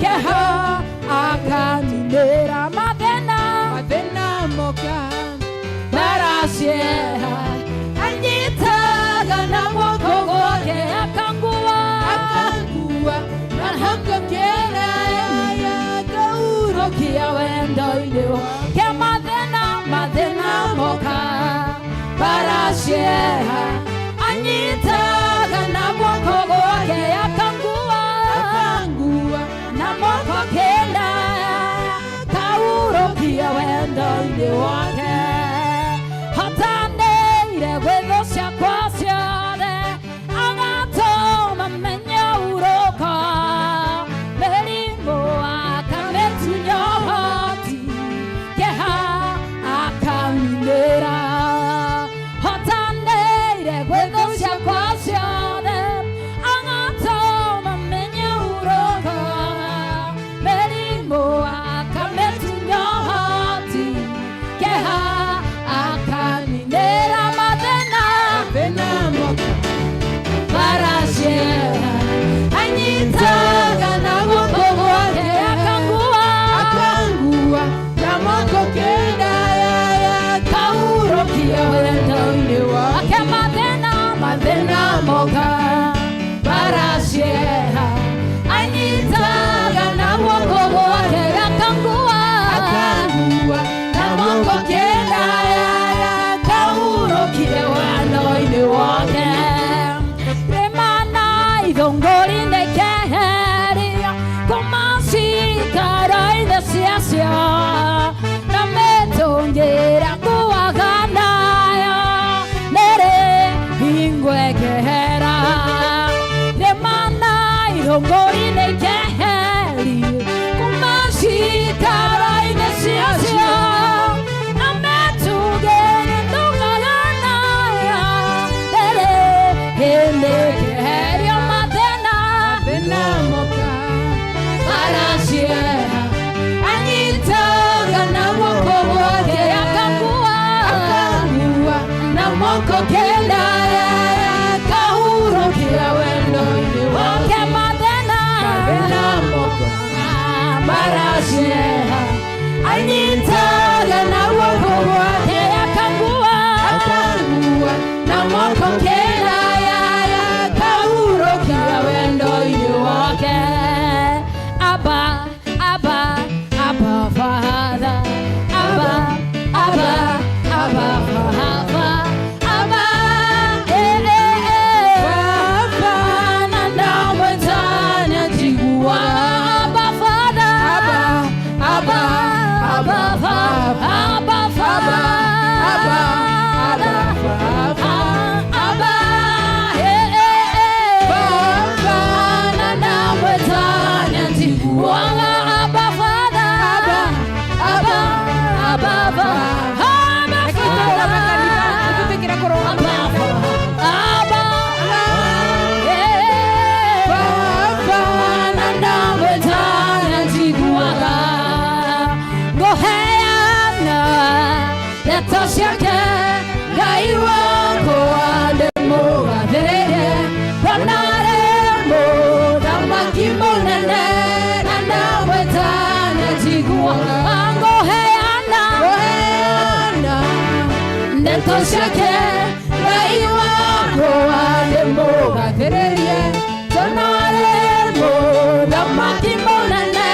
Kĩeha akaninĩra mathĩna. Mathĩna moka. Baracieha anyitaga na guoko gwake akangua. Akangua na moko kenda Kaurũkia wendo-inĩ wake mathĩna mathĩna moka baracieha anyitaga na guoko gwake akangua. Akangua na moko kenda kaurũkia wendo-inĩ wake hotanĩire gwĩthũ ciakwa ciothe agatũma menye urũko mĩrimũ akamĩtunya ũhoti kĩeha akaninĩra hotanĩire gwĩthũ ciakwa ciothe agatũma menye urũko mĩrimũ akamĩtunya ũhoti kĩeha akaninĩra mathĩna. Mathĩna moka. Baracieha anyitaga na guoko gwake akangua. Akangua na moko kenda kaurũkia wendo-inĩ wake mathĩna mathĩna moka baracieha anyitaga na guoko gwake akangua. Akangua na moko kenda kaurũkia wendo-inĩ wake rĩmana ithũngũri-inĩ keheria kũmacikaro-inĩ ciacio na mĩtũngĩra nguaga nayo nĩrĩ hingwe kehera rĩmana ithũngũri-inĩ keheria kũmacikaro-inĩ ciacio na mĩtũngĩra nguaga nayo nĩrĩ hĩndĩ keherio mathĩna. Mathĩna moka. Baracieha anyitaga na guoko gwake akangua. Akangua na moko kenda kahurũkia wendo-inĩ wake wake mathĩna. Mathĩna moka. Baracieha anyitaga na guoko gwake akangua. Akangua na moko kenda kahurũkia wendo-inĩ wake. Wake Abba, Abba, Abba Father, Abba, Abba, Abba Father, Abba, eh, eh, eh. Baba Na ndamwetana njigua. Abba Father. Abba, Abba, Abba Father, Abba Father. Abba, Abba, Abba. Abba, eh, eh, eh. Baba Na ndamwetana njigua. Abba Father. Abba, Abba, Abba, Abba, Abba Reke tũrũgame kanitha, Father. tũtwĩkĩre kũrũgama. Abba, Abba, eh. Baba Na ndamwetana njiguaga ngũheana ndeto ciake Ngai wakwa ndĩmũgathĩrĩrie ona arĩ mũthamaki mũnene na ndamwetana njiguaga ngũheana Ngũheana ndeto ciake Ngai wakwa ndĩmũgathĩrĩrie tondũ arĩ mũthamaki mũnene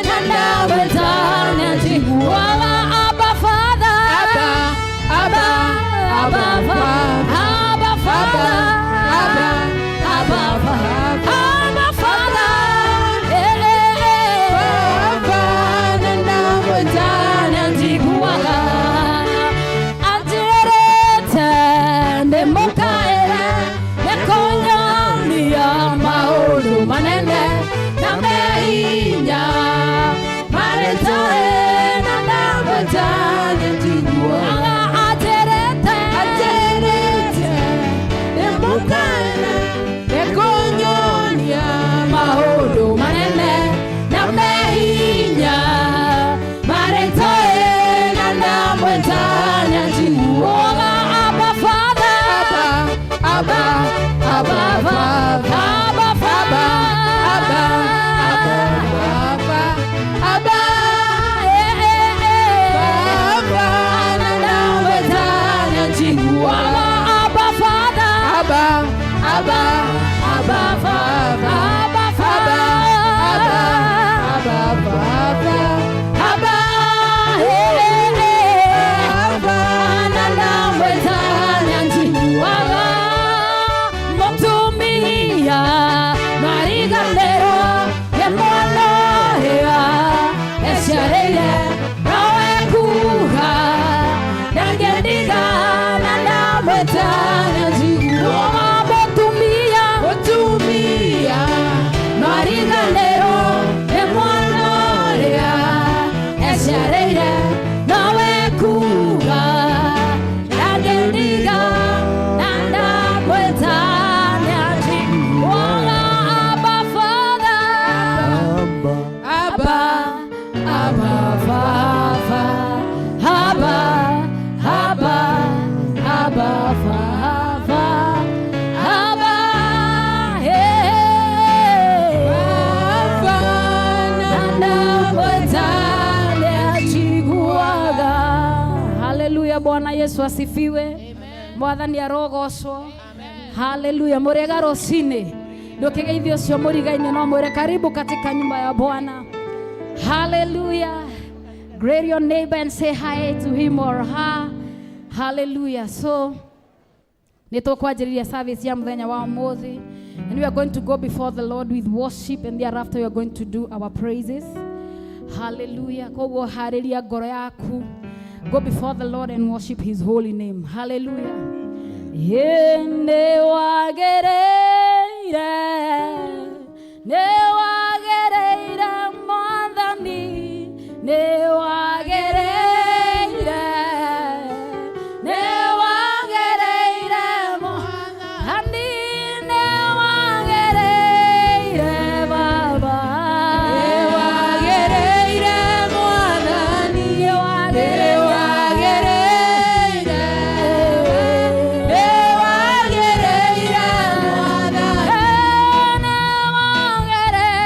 na ndamwetana njiguaga Abba Father. Abba, Abba, Abba, Abba, Abba Father. Abba, Abba, Abba Father. Eh, eh, eh. Baba na ndamwetana njiguaga anjĩrĩte ndĩmũkaĩre nĩkũnyoni. Abba, Abba Father, Abba, Abba, Abba Father, Abba, hey. Njiguaga. Haleluya, Bwana Yesu asifiwe. Mwathani arogocwo. Haleluya. Mũrĩega rũcinĩ, ndũkĩgeithio ũcio mũrigaine no mwĩre karibu katika nyumba ya Bwana. Haleluya. Greet your neighbor and say hi to him or her. Hallelujah. So nĩ tũkwanjĩrĩria service ya mũthenya wa ũmũthĩ, and we are going to go before the Lord with worship, and thereafter we are going to do our praises. Hallelujah. Koguo harĩria ngoro yaku, go before the Lord and worship his holy name. Hallelujah. Ĩ nĩ wagĩrĩire, nĩ wagĩrĩire Mwathani, nĩ wagĩrĩire, nĩ wagĩrĩire Mwathani, nĩ wagĩrĩire Baba. Nĩwagĩrĩire Mwathani, nĩwagĩrĩire, nĩwagĩrĩire Mwathani. Nĩ wagĩrĩire.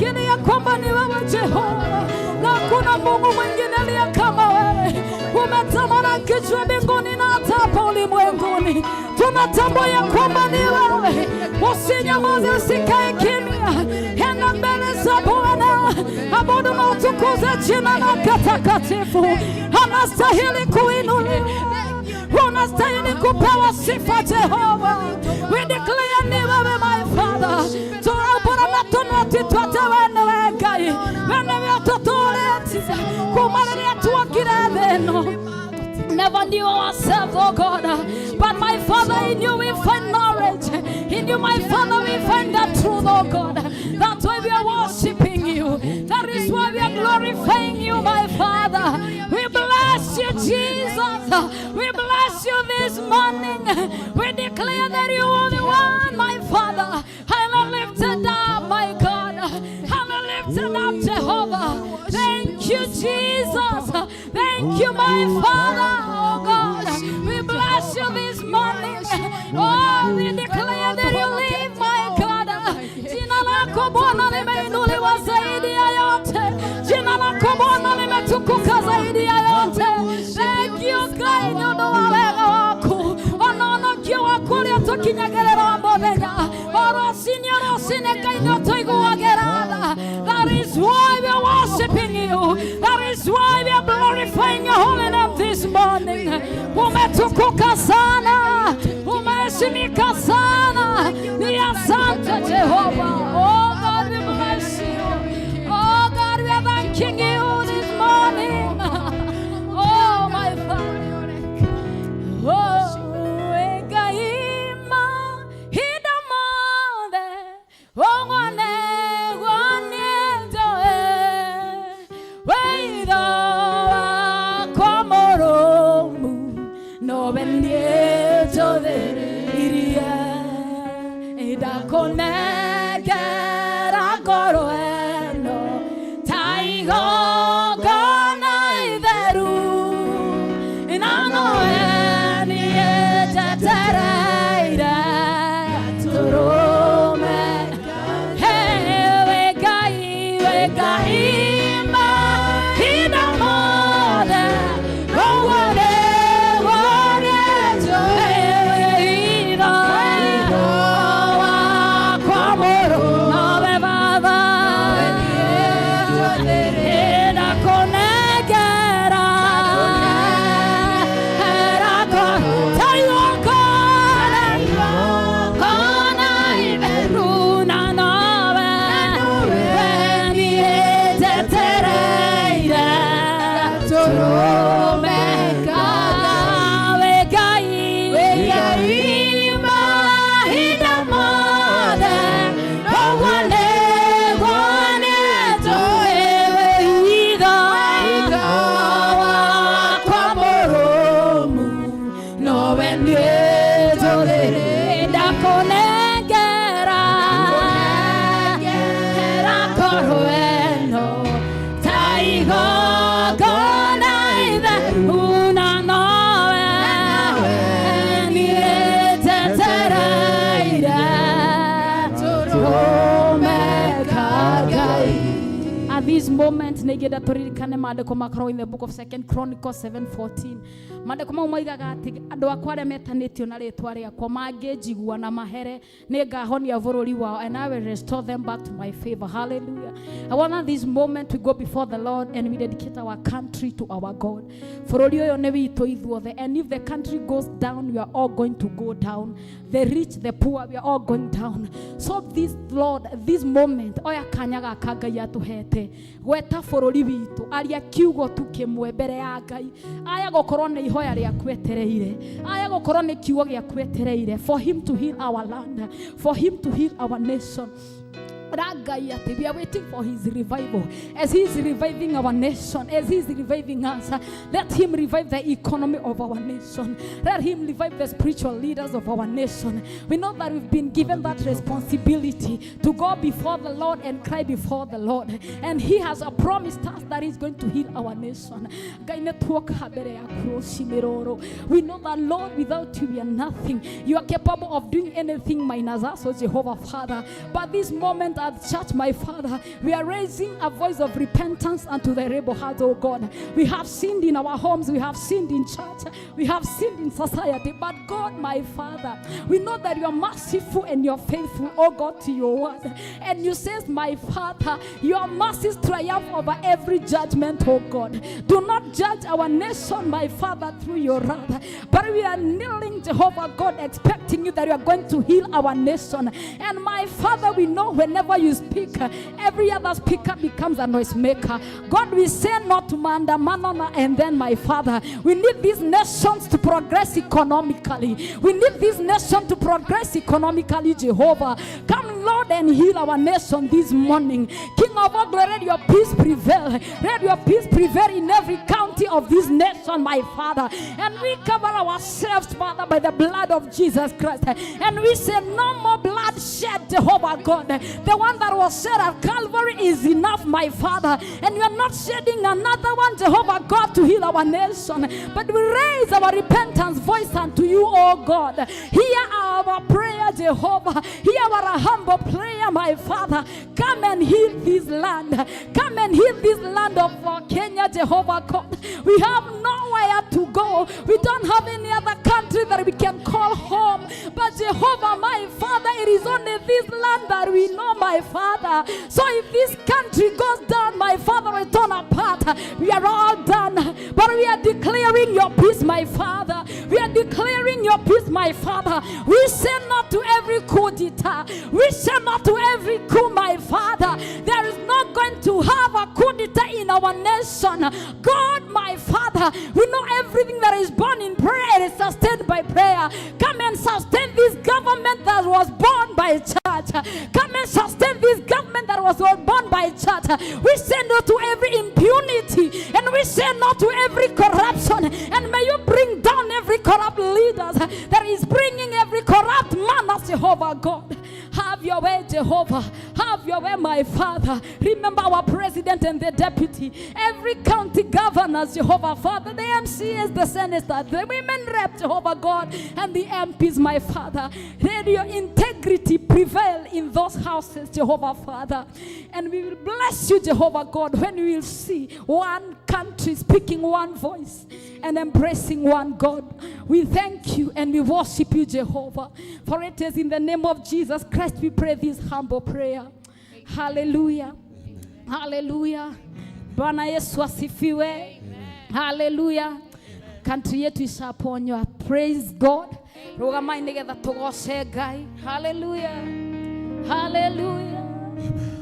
Tunakiri ya kwamba ni wewe Jehova, na hakuna Mungu mwingine aliye kama wewe. Umetamalaki juu mbinguni na hata hapa ulimwenguni. Tunatambua ya kwamba ni wewe. Usinyamaze, usikae kimya, enda mbele za Bwana, abudu na utukuze jina lake takatifu. Anastahili kuinuliwa, unastahili kupewa sifa Jehova. We declare ni wewe, my Father. Turabura na tunwatitwate wene we Ngai, wene we ũtũtũũrĩtie kuma rĩrĩa tuokire thĩ ĩno. Never knew ourselves, oh God. But my Father, in you we find knowledge. In you, my Father, we find the truth, oh God. That's why we are worshiping you. That is why we are glorifying you, my Father. We bless you, Jesus. We bless you this morning. We declare that you are the one, my Father. Highly lifted up, my God. Highly lifted up, Jehovah. Thank you, Jesus. Thank you, my Father, oh God. We bless you this morning. Oh, we declare that you live, my God. Jina lako Bwana limeinuliwa zaidi ya yote. Jina lako Bwana limetukuka zaidi ya yote. Thank you, Ngai, nĩ ũndũ wa wega waku. Ũnonokio waku ũrĩa tũkinyagĩrĩra mũthenya. O rũcinĩ, o rũcinĩ, Ngai, nĩ ũtũiguagĩra tha. That is why we are worshiping you. That is why we are glorifying your holy name this morning. Umetukuka sana, umeheshimika sana. Ni asante, Jehova. Oh God, we bless you. Oh God, we are thanking you this morning. Oh my Father. Oh, Ngai mahinda mothe, ũguo nĩguo niĩ njũĩ. Wĩitho wakwa mũrũmu, nowe niĩ njũthĩrĩirie. Ndakũnengera ngoro ĩno ta igongona itheru, na nowe niĩ njetereire tũrũme. Hey, we Ngai, we Ngai, mahinda mothe, ũguo nĩguo niĩ njũĩ. Wĩitho wakwa mũrũmu, nowe Baba, ndakũnengera ta igongona itheru, na nowe niĩ njetereire tũrũme. We Ngai, we Ngai, mahinda mothe, ũguo nĩguo niĩ njũĩ. Wĩitho wakwa mũrũmu, nowe niĩ njũthĩrĩirie. Ndakũnengera ngoro ĩno ta igongona itheru, na nowe niĩ njetereire tũrũme Ngai. At this moment nĩingĩenda tũririkane maandĩko makoragwo in the book of Second Chronicles 7:14. Maandĩko mau moigaga atĩ andũ akwa arĩa metanĩtio na rĩtwa rĩakwa mangĩnjigua na mahere, nĩ ngahonia bũrũri wao, and I will restore them back to my favor. Hallelujah. I want at this moment to go before the Lord and we dedicate our country to our God. Bũrũri ũyũ nĩ witũ ithuothe, and if the country goes down, we are all going to go down. The rich, the poor, we are all going down. So this Lord, this moment, oya kanya gaka Ngai atũhete gweta bũrũri witũ, aria kiugo tu kĩmwe mbere ya Ngai. Aya gũkorwo nĩ ihoya rĩaku etereire, aya gũkorwo nĩ kiugo gĩaku etereire, for him to heal our land, for him to heal our nation. Ngai atĩ we are waiting for his revival. As he is reviving our nation, as he is reviving us, let him revive the economy of our nation. Let him revive the spiritual leaders of our nation. We know that we've been given that responsibility to go before the Lord and cry before the Lord. And he has promised us that he's going to heal our nation. Ngai nĩ tuoka mbere yaku rũcinĩ rũrũ. We know that, Lord, without you we are nothing. You are capable of doing anything minus us, oh Jehovah Father. But this moment Earth Church, my Father, we are raising a voice of repentance unto the rebel heart, oh God. We have sinned in our homes, we have sinned in church, we have sinned in society. But God, my Father, we know that you are merciful and you are faithful, oh God, to your word. And you says, my Father, your mercies triumph over every judgment, oh God. Do not judge our nation, my Father, through your wrath. But we are kneeling, Jehovah God, expecting you that you are going to heal our nation. And my Father, we know whenever you speak, every other speaker becomes a noisemaker. God, we say not to maandamano, and then, my Father, we need these nations to progress economically. We need this nation to progress economically, Jehovah. Come, Lord, and heal our nation this morning. King of all glory, let your peace prevail. Let your peace prevail in every county of this nation, my Father. And we cover ourselves, Father, by the blood of Jesus Christ. And we say, no more bloodshed, Jehovah God. The one that was shed at Calvary is enough, my Father. And we are not shedding another one, Jehovah God, to heal our nation. But we raise our repentance voice unto you, O God. Hear our prayer, Jehovah. Hear our humble prayer, my Father. Come and heal this land. Come and heal this land of Kenya, Jehovah God. We have nowhere to go. We don't have any other country that we can call home. But Jehovah, my Father, it is only this land that we know, my Father. So if this country goes down, my Father, we torn apart. We are all done. But we are declaring your peace, my Father. We are declaring your peace, my Father. We say not to every coup d'etat. We say not to every coup, my Father. There is not going to have a coup d'etat in our nation. God, my Father, we know everything that is born in prayer is sustained by prayer. Come and sustain this government that was born by church. Come and sustain this government that was born by church. We say no to every impunity, and we say no to every corruption. And may you bring down every corrupt leaders that is bringing every corrupt man as Jehovah God. Have your way, Jehovah. Have your way, my Father. Remember our president and the deputy, every county governors, Jehovah Father, the MCAs, the senators, the women rep, Jehovah God, and the MPs, my Father. Let your integrity prevail in those houses, Jehovah Father. And we will bless you, Jehovah God, when we will see one country speaking one voice and embracing one God. We thank you and we worship you, Jehovah. For it is in the name of Jesus Christ we pray this humble prayer. Hallelujah. Hallelujah. Bwana Yesu asifiwe. Hallelujah. Country yetu ishaponywa. Praise God. Rugamai nigetha tugoce Ngai. Hallelujah. Hallelujah.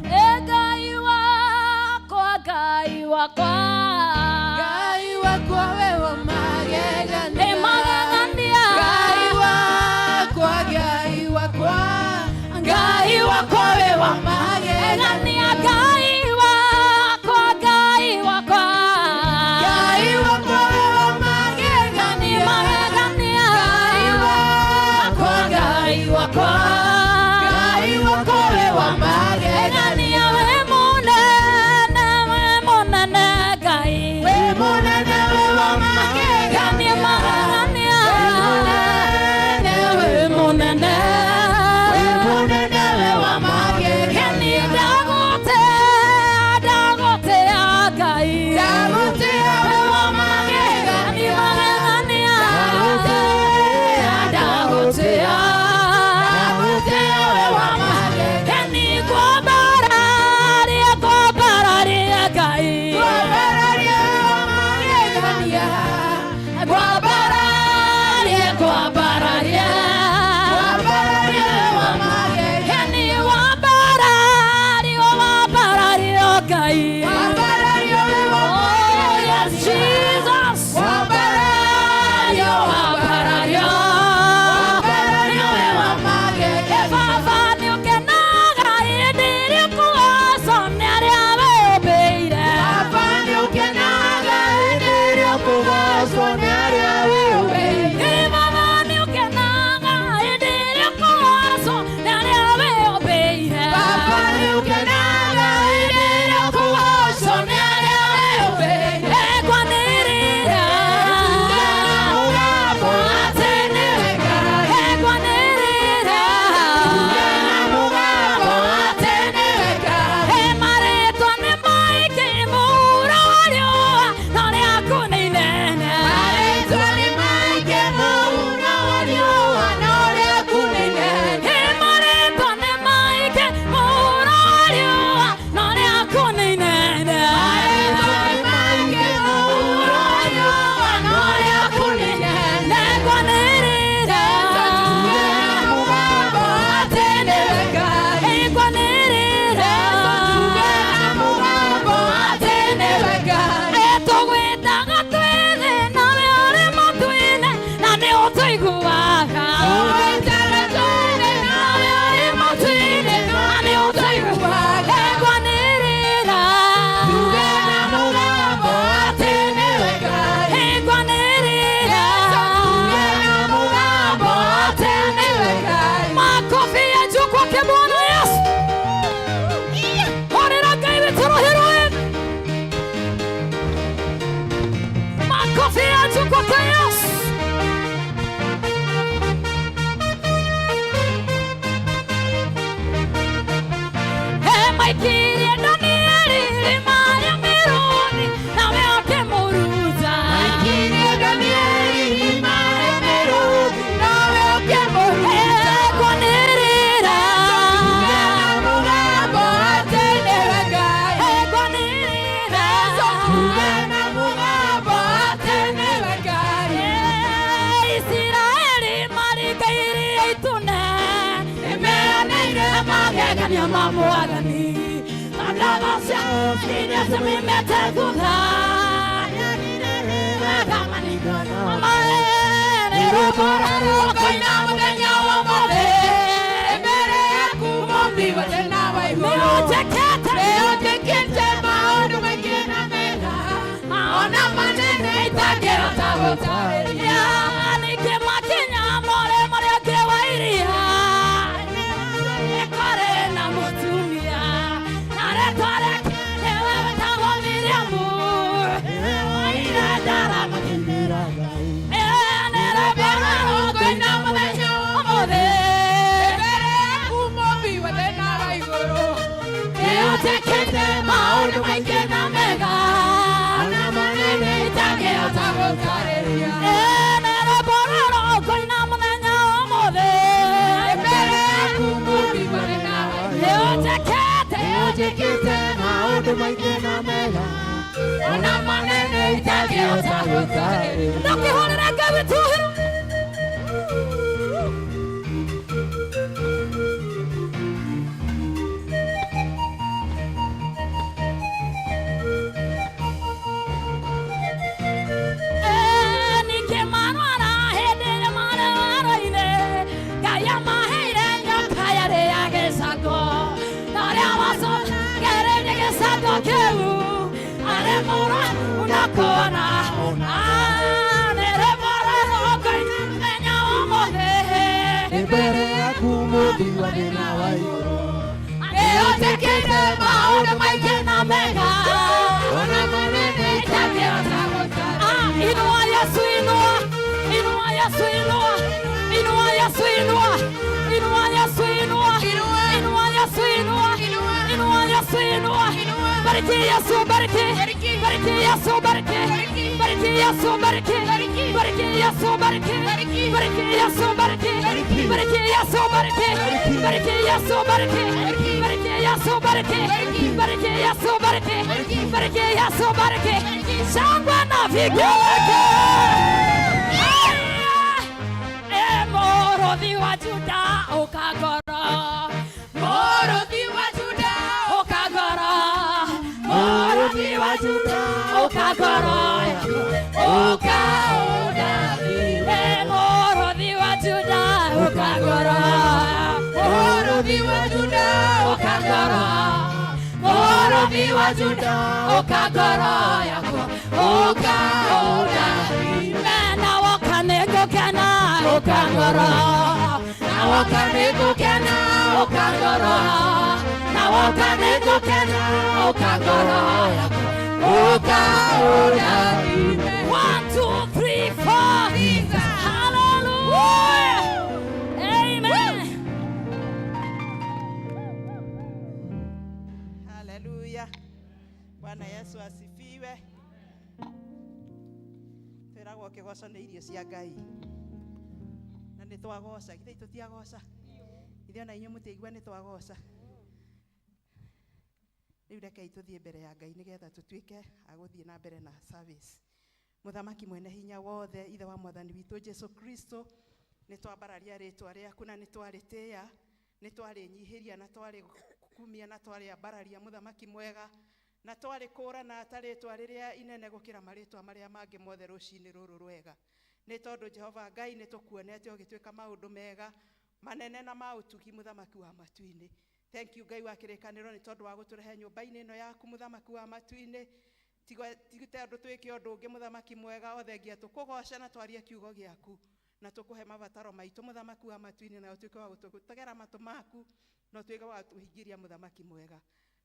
E Ngai wakwa, Ngai wakwa. Ngai wakwa we wa magegania. E magegania. Ngai wakwa, Ngai wakwa. Ngai wakwa we wa magegania. Egania Ngai wakwa, Ngai wakwa. Ngai wakwa we wa magegania. Magegania. Ngai wakwa, Ngai wakwa. Ngai wakwa we wa magegania. Egania we munene, we munene Ngai. We munene we wa Egania magegania. magegania. We munene, We munene. We munene we wa magegania. Geni ndagotea, ndagotea Ngai. Ndagotea we wa magegania. Magegania. Ndagotea, Ndagotea. Ndagotea we wa magegania. Geni kwambararia, kwambararia Ngai. Kwambararia we wa magegania. Kwambararia, kwambararia. Kwambararia we wa magegania. Geni wambarario, wambarario Ngai. Kwambararia we wa Oh, yes, magegania. Jesus. Kwambarario, Wambarario. Kwambarario we wa magegania. Baba nĩũkenaga hĩndĩ ĩrĩa ũkũgocwo nĩ arĩa wĩũmbĩire. Baba nĩũkenaga hĩndĩ ĩrĩa ũkũgocwo nĩ arĩa wĩũmbĩire. Ĩ Baba nĩũkenaga hĩndĩ ĩrĩa ũkũgocwo nĩ arĩa wĩũmbĩire. Baba nĩũkenaga hĩndĩ ĩrĩa ũkũgocwo nĩ arĩa wĩũmbĩire. Ekwanĩrĩra. Mũgambo atĩ nĩwe Ngai. Ekwanĩrĩra. Mũgambo atĩ nĩwe Magegania ma Mwathani Tondũ iria cimimĩte thutha Rũkoina mũthenya wa ũmũthĩ mbere yaku mũmbi wa thĩna wa igũrũ. Nĩũnjĩkĩte maũndũ maingĩ na mega ona manene itangĩhota gũtarĩria. Ningĩ makinya more marĩa ũngĩ wa iria nĩkũrĩ na mũtumia na rĩtwa rĩake nĩwe wĩtagwo Miriamu oire ndarama nĩ rwĩmbo rũkoina mũthenya wa ũmũthĩ Mbere yaku mũmbi wa thĩna wa igũrũ. Nĩũnjĩkĩte maũndũ maingĩ na mega Ona manene itangĩhota gũtarĩria. Nĩ rwĩmbo rũkoina mũthenya wa ũmũthĩ Mbere yaku mũmbi wa thĩna wa igũrũ. Nĩũnjĩkĩte Nĩũnjĩkĩte maũndũ maingĩ na mega ona manene itangĩhota gũtarĩria. Ndũkĩhũrĩre Ngai witũ ningĩ marwara hĩndĩ ĩrĩa marĩ werũ-inĩ Ngai amaheire nyoka yarĩ ya gĩcango na ũrĩa wacokereirie gĩcango kĩu arĩ mũrwaru na kuona nĩ rwĩmbo rũkoina mũthenya wa ũmũthĩ Mbere yaku mũmbi wa thĩna wa igũrũ. Nĩũnjĩkĩte maũndũ maingĩ na mega ona manene itangĩhota gũtarĩria. Inua Yesu, inua, inua Yesu, inua, inua Yesu, inua, inua Yesu, inua, inua Yesu, inua, inua Yesu, inua. Bariki Yesu, bariki, bariki Yesu, bariki, bariki Yesu, bariki, bariki Yesu, bariki, bariki Yesu, bariki, bariki Yesu, bariki, bariki Yesu, bariki, bariki Yesu, bariki, bariki Yesu, bariki, bariki Yesu, bariki. Shangwe na vigelegele. Haya, e mũrũthi wa Juda ũkangoro, Mũrũthi wa Juda ũkangoro, mũrũthi wa Juda ũkangoro, ũka ũndathime. Mũrũthi wa Juda ũkangoro, Mũrũthi wa Juda ũkangoro, mũrũthi wa Juda ũkangoro yakwa, ũka ũndathime. Na woka nĩngũkena ũkangoro, na woka nĩngũkena ũkangoro, na woka nĩngũkena ũkangoro yakwa, ũka ũndathime. One, two, three, four. Hallelujah. Amen. Haleluya. Bwana Yesu asifiwe. Twĩragwo kĩgoco nĩ irio cia Ngai. Na nĩ twagoca, githĩ tũtiagoca? Ithuĩ ona inyuĩ mũtiaigua nĩ twagoca. Rĩu rekei tũthiĩ mbere ya Ngai nĩgetha tũtuĩke a gũthiĩ na mbere na service. Mũthamaki mwene hinya wothe, ithe wa mwathani witũ Jesu Kristo, nĩ twambararia rĩtwa rĩaku na nĩ twarĩtĩĩa, nĩ twarĩnyihĩria na twarĩkumia na twarĩambararia mũthamaki mwega, na twarĩkũrana ta rĩtwa rĩrĩa inene gũkĩra marĩtwa marĩa mangĩ mothe rũcinĩ rũrũ rwega. Nĩ tondũ Jehova Ngai nĩ tũkuonete ũgĩtwĩka maũndũ mega manene na ma ũtugi mũthamaki wa matu-inĩ. Thank you Ngai wa kĩrĩkanĩro nĩ tondũ wa gũtũrehe nyũmba-inĩ ĩno yaku mũthamaki wa matu-inĩ. Ti tondũ twĩke ũndũ ũngĩ mũthamaki mwega o thengia tũkũgoce na twarie kiugo gĩaku na tũkũhe mabataro maitũ mũthamaki wa matu-inĩ na ũtuĩke wa gũtũtegera matũ maku na ũtuĩke wa gũtũhingĩria mũthamaki mwega.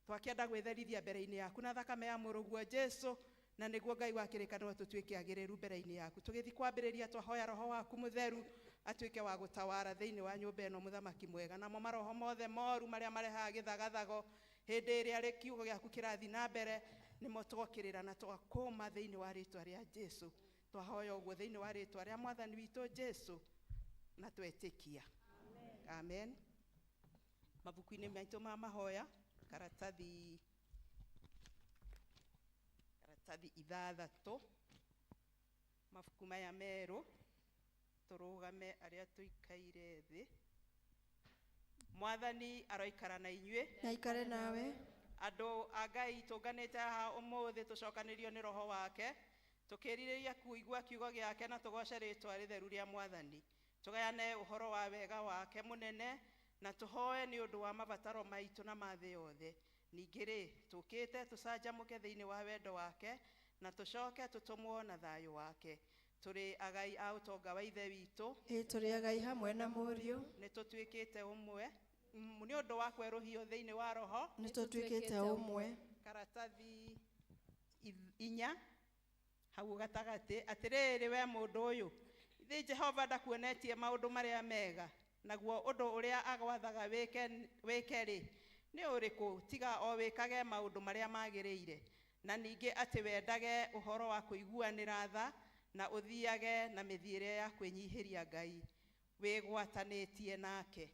Twakĩenda gwĩtherithia mbere-inĩ yaku na thakame ya mũrũguo Jesu na nĩguo Ngai wa kĩrĩkanĩro tũtuĩke agĩrĩru mbere-inĩ yaku. Tũgĩthiĩ kwambĩrĩria twahoya roho waku mũtheru atuĩke wa gũtawara thĩinĩ wa nyũmba ĩno mũthamaki mwega, namo maroho mothe moru marĩa marehaga gĩthagathago hĩndĩ ĩrĩa rĩ kiugo gĩaku kĩrathiĩ na mbere nĩmo twokĩrĩra na twakũma thĩinĩ wa rĩtwa rĩa Jesu. Twahoya ũguo thĩinĩ wa rĩtwa rĩa mwathani witũ Jesu na twetĩkia. Amen. Mabuku-inĩ maitũ ma mahoya karatathi ithathatũ, mabuku maya merũ, tũrũgame arĩa tũikaire thĩ. Mwathani aroikara na inyuĩ. Na aikare nawe. Andũ a Ngai, tũnganĩte haha ũmũthĩ tũcokanĩrio nĩ roho wake, tũkĩrirĩria kũigua kiugo gĩake na tũgoce rĩtwa rĩtheru rĩa Mwathani, tũgayane ũhoro wa wega wake mũnene na tũhoe nĩ ũndũ wa mabataro maitũ na ma thĩ yothe. Ningĩ rĩ, tũkĩte tũcanjamũke thĩinĩ wa wendo wake na tũcoke tũtũmwo na thayũ wake. Tũrĩ agai a ũtonga wa Ithe witũ. Ĩ, tũrĩ agai hamwe na Mũriũ. Nĩ tũtuĩkĩte ũmwe nĩ ũndũ wa kwerũhio thĩinĩ wa roho. Nĩ tũtuĩkĩte ũmwe. Karatathi 4 hau gatagatĩ. Atĩrĩrĩ we mũndũ ũyũ, ithĩ Jehova ndakuonetie maũndũ marĩa mega, naguo ũndũ ũrĩa agwathaga wĩke rĩ nĩ ũrĩkũ, tiga o wĩkage maũndũ marĩa magĩrĩire, na ningĩ atĩ wendage ũhoro wa kũiguanĩra tha na ũthiage na mĩthiĩre ya kwĩnyihĩria Ngai wĩgwatanĩtie nake.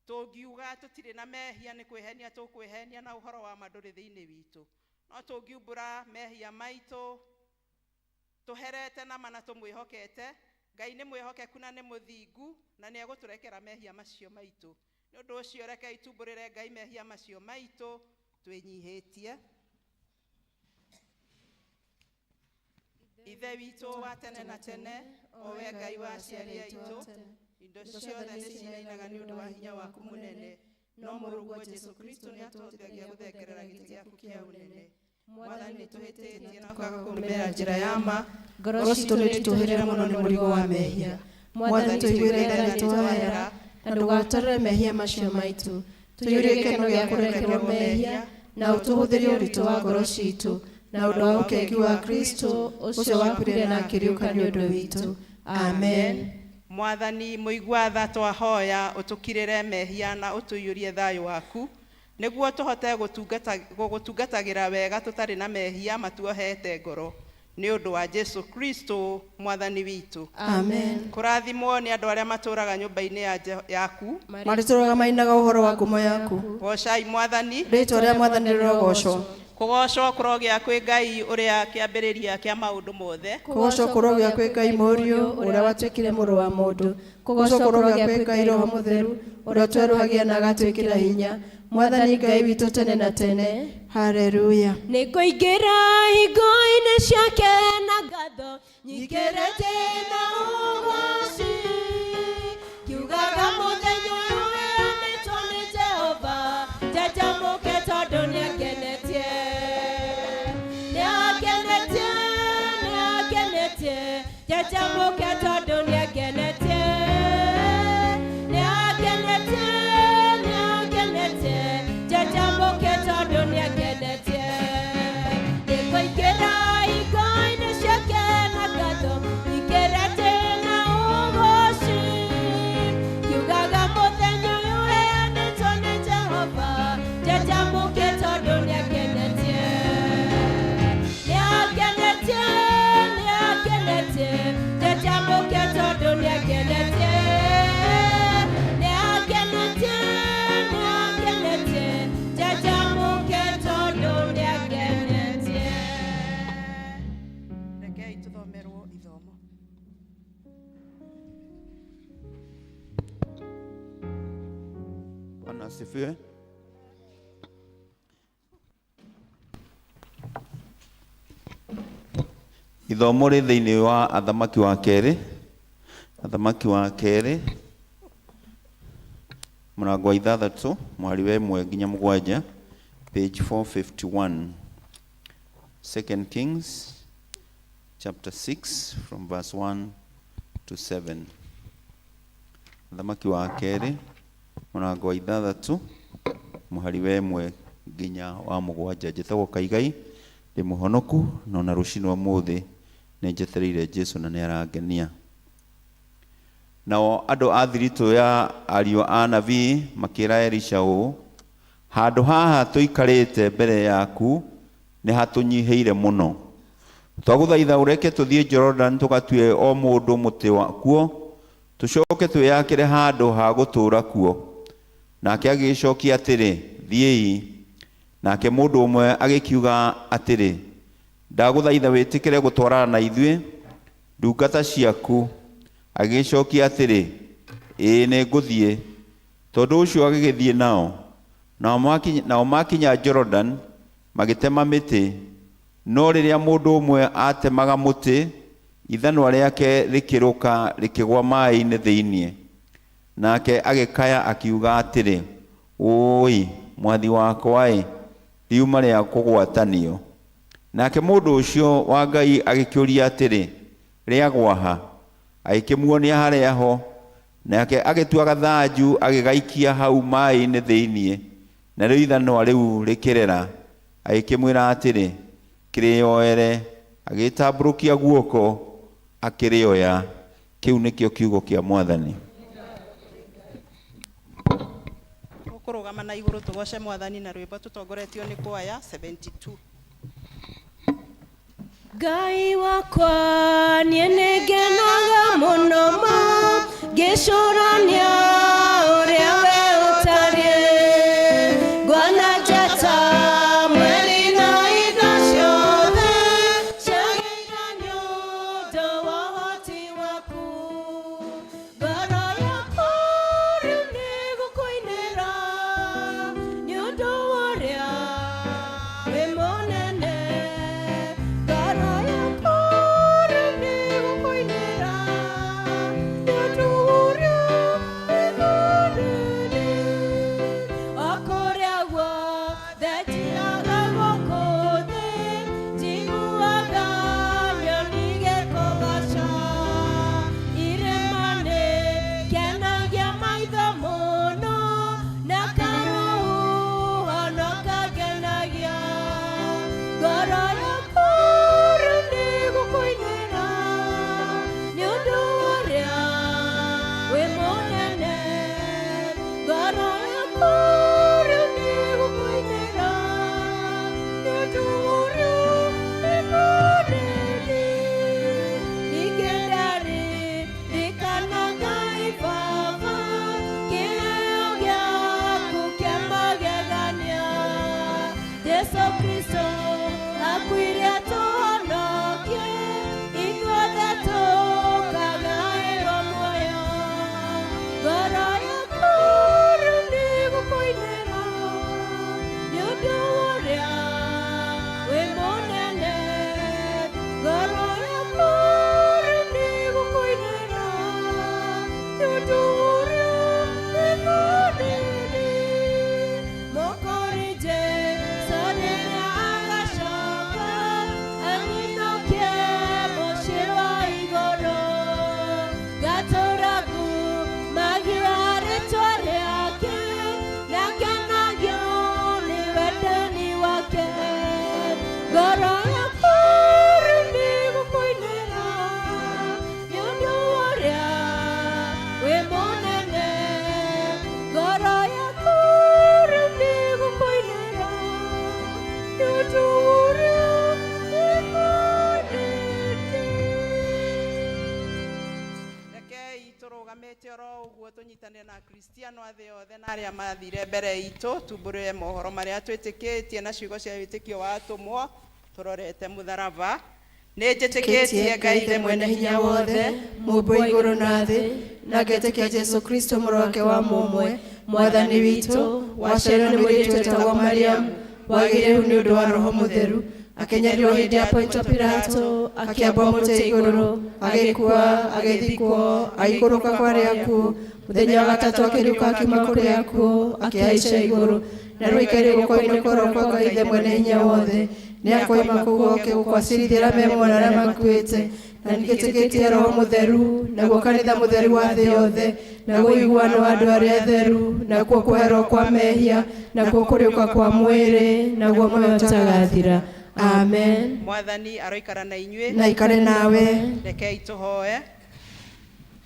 Tũngiuga tũtirĩ na mehia nĩ kwĩhenia tũkwĩhenia, na ũhoro wa ma ndũrĩ thĩinĩ witũ. No tũngiumbũra mehia maitũ tũherete na mana tũmwĩhokete, Ngai nĩ mwĩhokeku na nĩ mũthingu na nĩ egũtũrekera mehia macio maitũ. Nĩ ũndũ ũcio rekei tumbũrĩre Ngai mehia macio maitũ twĩnyihĩtie. Ithe witũ wa tene na tene, o we Ngai wa aciari aitũ, indo ciothe nĩ cinainaga nĩ ũndũ wa hinya waku mũnene, no mũrũguo Jesũ Kristo nĩ atũhotithagia gũthengerera gĩtĩ gĩaku kĩa ũnene. Mwathani, nĩ tũhĩtĩtie na tũkaga kũrũmĩrĩra njĩra ya ma, ngoro citũ nĩ tũhĩrĩre mũno nĩ mũrigo wa mehia. Mwathani, tũiguĩre tha na twohera, na ndũgatarĩre mehia macio maitũ. Tũiyũrie gĩkeno gĩa kũrekerwo mehia, na ũtũhũthĩrie ũritũ wa ngoro citũ na ũndũ wa ũkengi wa Kristo ũcio wakuire na akĩriũka nĩ ũndũ witũ. Amen. Mwathani mũigua tha, twahoya ũtũkirĩre mehia na ũtũiyũrie thayũ waku, nĩguo tũhote gũgũtungatagĩra wega tũtarĩ na mehia matuohete ngoro, nĩ ũndũ wa Jesu Kristo Mwathani witũ. Amen. Kũrathimwo nĩ andũ arĩa matũũraga nyũmba-inĩ yaku, marĩtũraga mainaga ũhoro wa ngumo yaku. Goocai Mwathani. Rĩĩtwa rĩa Mwathani rĩrogocwo. Kũgoocwo kũrogĩa kwĩ Ngai ũrĩa kĩambĩrĩria kĩa maũndũ mothe. Kũgocwo kũrogĩa kwĩ Ngai Mũriũ ũrĩa watuĩkire mũrũ wa mũndũ. Kũgocwo kũrogĩa kwĩ Ngai Roho Mũtheru ũrĩa ũtwerũhagia na agatwĩkĩra hinya. Mwathani Ngai witũ tene na tene. Haleluya. Nĩ kũingĩra hingo-inĩ ciake na ngatho nyingĩrĩte na ũgoci, kiugaga mũthenya ũyũ ũheanĩtwo nĩ Jehova njanjamũke tondũ nĩangenetie, nĩangenetie, nĩangenetie, njanjamũke tondũ nĩangenetie, nĩangenetie, nĩangenetie, njanjamũke tondũ nĩangenetie. Nĩkũingĩra hingo-inĩ ciake na ngatho nyingĩrĩte na ũgoci, kiugaga mũthenya ũyũ ũheanĩtwo nĩ Jehova njanjamũke tondũ nĩangenetie, nĩangenetie, nĩangenetie, njanjamũke tondũ nĩangenetie, nĩangenetie, nĩangenetie, njanjamũke tondũ nĩangenetie. Rekei tũthomerwo ithomo. Bwana asifiwe. Ithomo rĩ thĩinĩ wa Athamaki wa kerĩ, Athamaki wa kerĩ mũrango wa 6 mwari wa 1 nginya 7, page 451. Second Kings chapter 6 from verse 1 to 7. Athamaki wa kerĩ mũrango wa 6 mũhari wa 1 nginya wa 7. Njĩtagwo Kaigai, ndĩ mũhonoku, na ona rũcinĩ rwa ũmũthĩ nĩ njetereire Jesũ na nĩ arangenia. Nao andũ a thiritũ ya ariũ a nabii makĩra Elisha ũũ, handũ haha tũikarĩte mbere yaku nĩ hatũnyihĩire mũno. Twagũthaitha ũreke tũthiĩ Jordan tũgatue o mũndũ mũtĩ wakuo, tũcoke twĩyakĩre handũ ha gũtũũra kuo. Nake agĩcokia atĩrĩ, thiĩi. Nake mũndũ ũmwe agĩkiuga atĩrĩ, ndagũthaitha wĩtĩkĩre gũtwarana na ithuĩ ndungata ciaku. Agĩcokia atĩrĩ, Ĩĩ nĩngũthiĩ. Tondũ ũcio agĩgĩthiĩ nao. Nao makinya Jorodani, magĩtema mĩtĩ. No rĩrĩa mũndũ ũmwe aatemaga mũtĩ, ithanwa rĩake rĩkĩrũka rĩkĩgwa maĩ-inĩ thĩinĩ. Nake agĩkaya akiuga atĩrĩ, Ũũi, mwathi wakwa-ĩ, riuma rĩa kũgwatanio. Nake mũndũ ũcio wa Ngai agĩkĩũria atĩrĩ, Rĩagwa ha? Agĩkĩmuonia harĩa ho. Nake agĩtua gathanju agĩgaikia hau maĩ-inĩ thĩinĩ, narĩo ithanwa rĩu rĩkĩrera. Agĩkĩmwĩra atĩrĩ, Kĩrĩoere. Agĩtambũrũkia guoko akĩrĩoya. Kĩu nĩkĩo kiugo kĩa Mwathani. Tũkũrũgama na igũrũ tũgoce Mwathani na rwĩmbo tũtongoretio nĩ kwaya 72. Ngai wakwa niĩ nĩngenaga mũno ma ngĩcũrania ũrĩa we ũtariĩ. Nguona njata, mweri na indo ciothe ciagĩire nĩ ũndũ wa ũhoti waku. Ngoro yakwa rĩu nĩgũkũinĩra nĩ ũndũ wa ũrĩa wĩ mũnene. Ngoro yakwa rĩu nĩgũkũinĩra nĩ ũndũ wa ũrĩa wĩ mũnene. O kũrĩa guothe njiraga gũkũ thĩ, njiguaga nyoni igĩkũgooca. Irĩma nĩikenagia maitho mũno, na karũhuho no kangenagia. Ngoro yakwa rĩu nĩgũkũinĩra nĩ ũndũ wa ũrĩa wĩ mũnene. Ngoro yakwa rĩu nĩgũkũinĩra nĩ ũndũ wa ũrĩa wĩ mũnene. Ningĩ ndaririkana Ngai Baba, kĩheo gĩaku kĩa magegania. Jesũ Kristo akuire atũhonokie, ithuothe tũkagaĩrwo muoyo. Ngoro yakwa rĩu nĩgũkũinĩra nĩ ũndũ wa ũrĩa wĩ mũnene. Ngoro yakwa rĩu nĩgũkũinĩra nĩ ũndũ wa ũrĩa wĩ mũnene. Mũkũri Jesũ rĩrĩa agacoka anyinũkie mũciĩ wa igũrũ. Ngatũũra ngumagia rĩtwa rĩake na ngenagio nĩ wendani wake. Ngoro yakwa rĩu nĩgũkũinĩra nĩ ũndũ wa ũrĩa wĩ mũnene. Ngoro yakwa rĩu nĩgũkũinĩra nĩ ũndũ wa ũrĩa wĩ mũnene. Rekei tũrũgamĩte oro ũguo tũnyitanĩre na Akristiano a thĩ yothe na arĩa mathire mbere itũ, tumbũrĩre mohoro marĩa twĩtĩkĩtie na ciugo cia wĩtĩkio wa atũmwo tũrorete mũtharaba. Nĩ njĩtĩkĩtie Ngai Ithe mwene hinya wothe, Mũũmbi wa igũrũ na thĩ, na ngetĩkia Jesũ Kristo mũrũ wake wa mũmwe, Mwathani witũ, waciarirwo nĩ mũirĩtu wetagwo Mariamu, wagĩire ihu nĩ ũndũ wa Roho Mũtheru, akĩnyarirwo hĩndĩ ya Pontio Pilato, akĩambwo mũtĩ igũrũ, agĩkua, agĩthikwo, agĩikũrũka kwa arĩa akuũ, mũthenya wa gatatũ akĩriũka akiuma kũrĩ akuũ, akĩhaica igũrũ, na rĩu aikarĩire guoko-inĩ kwa ũrĩo kwa Ngai Ithe mwene hinya wothe. Nĩ akoima kũu oke gũkwacirithia arĩa me muoyo na arĩa makuĩte. Na nĩnjĩtĩkĩtie Roho Mũtheru, naguo kanitha mũtheru wa thĩ yothe, naguo ũiguano wa andũ arĩa atheru, nakuo kweherwo kwa mehia, nakuo kũriũka kwa mwĩrĩ, naguo muoyo ũtagathira. Amen. Mwathani aroikara na inyuĩ. Na ikare nawe. Rekei tũhoe.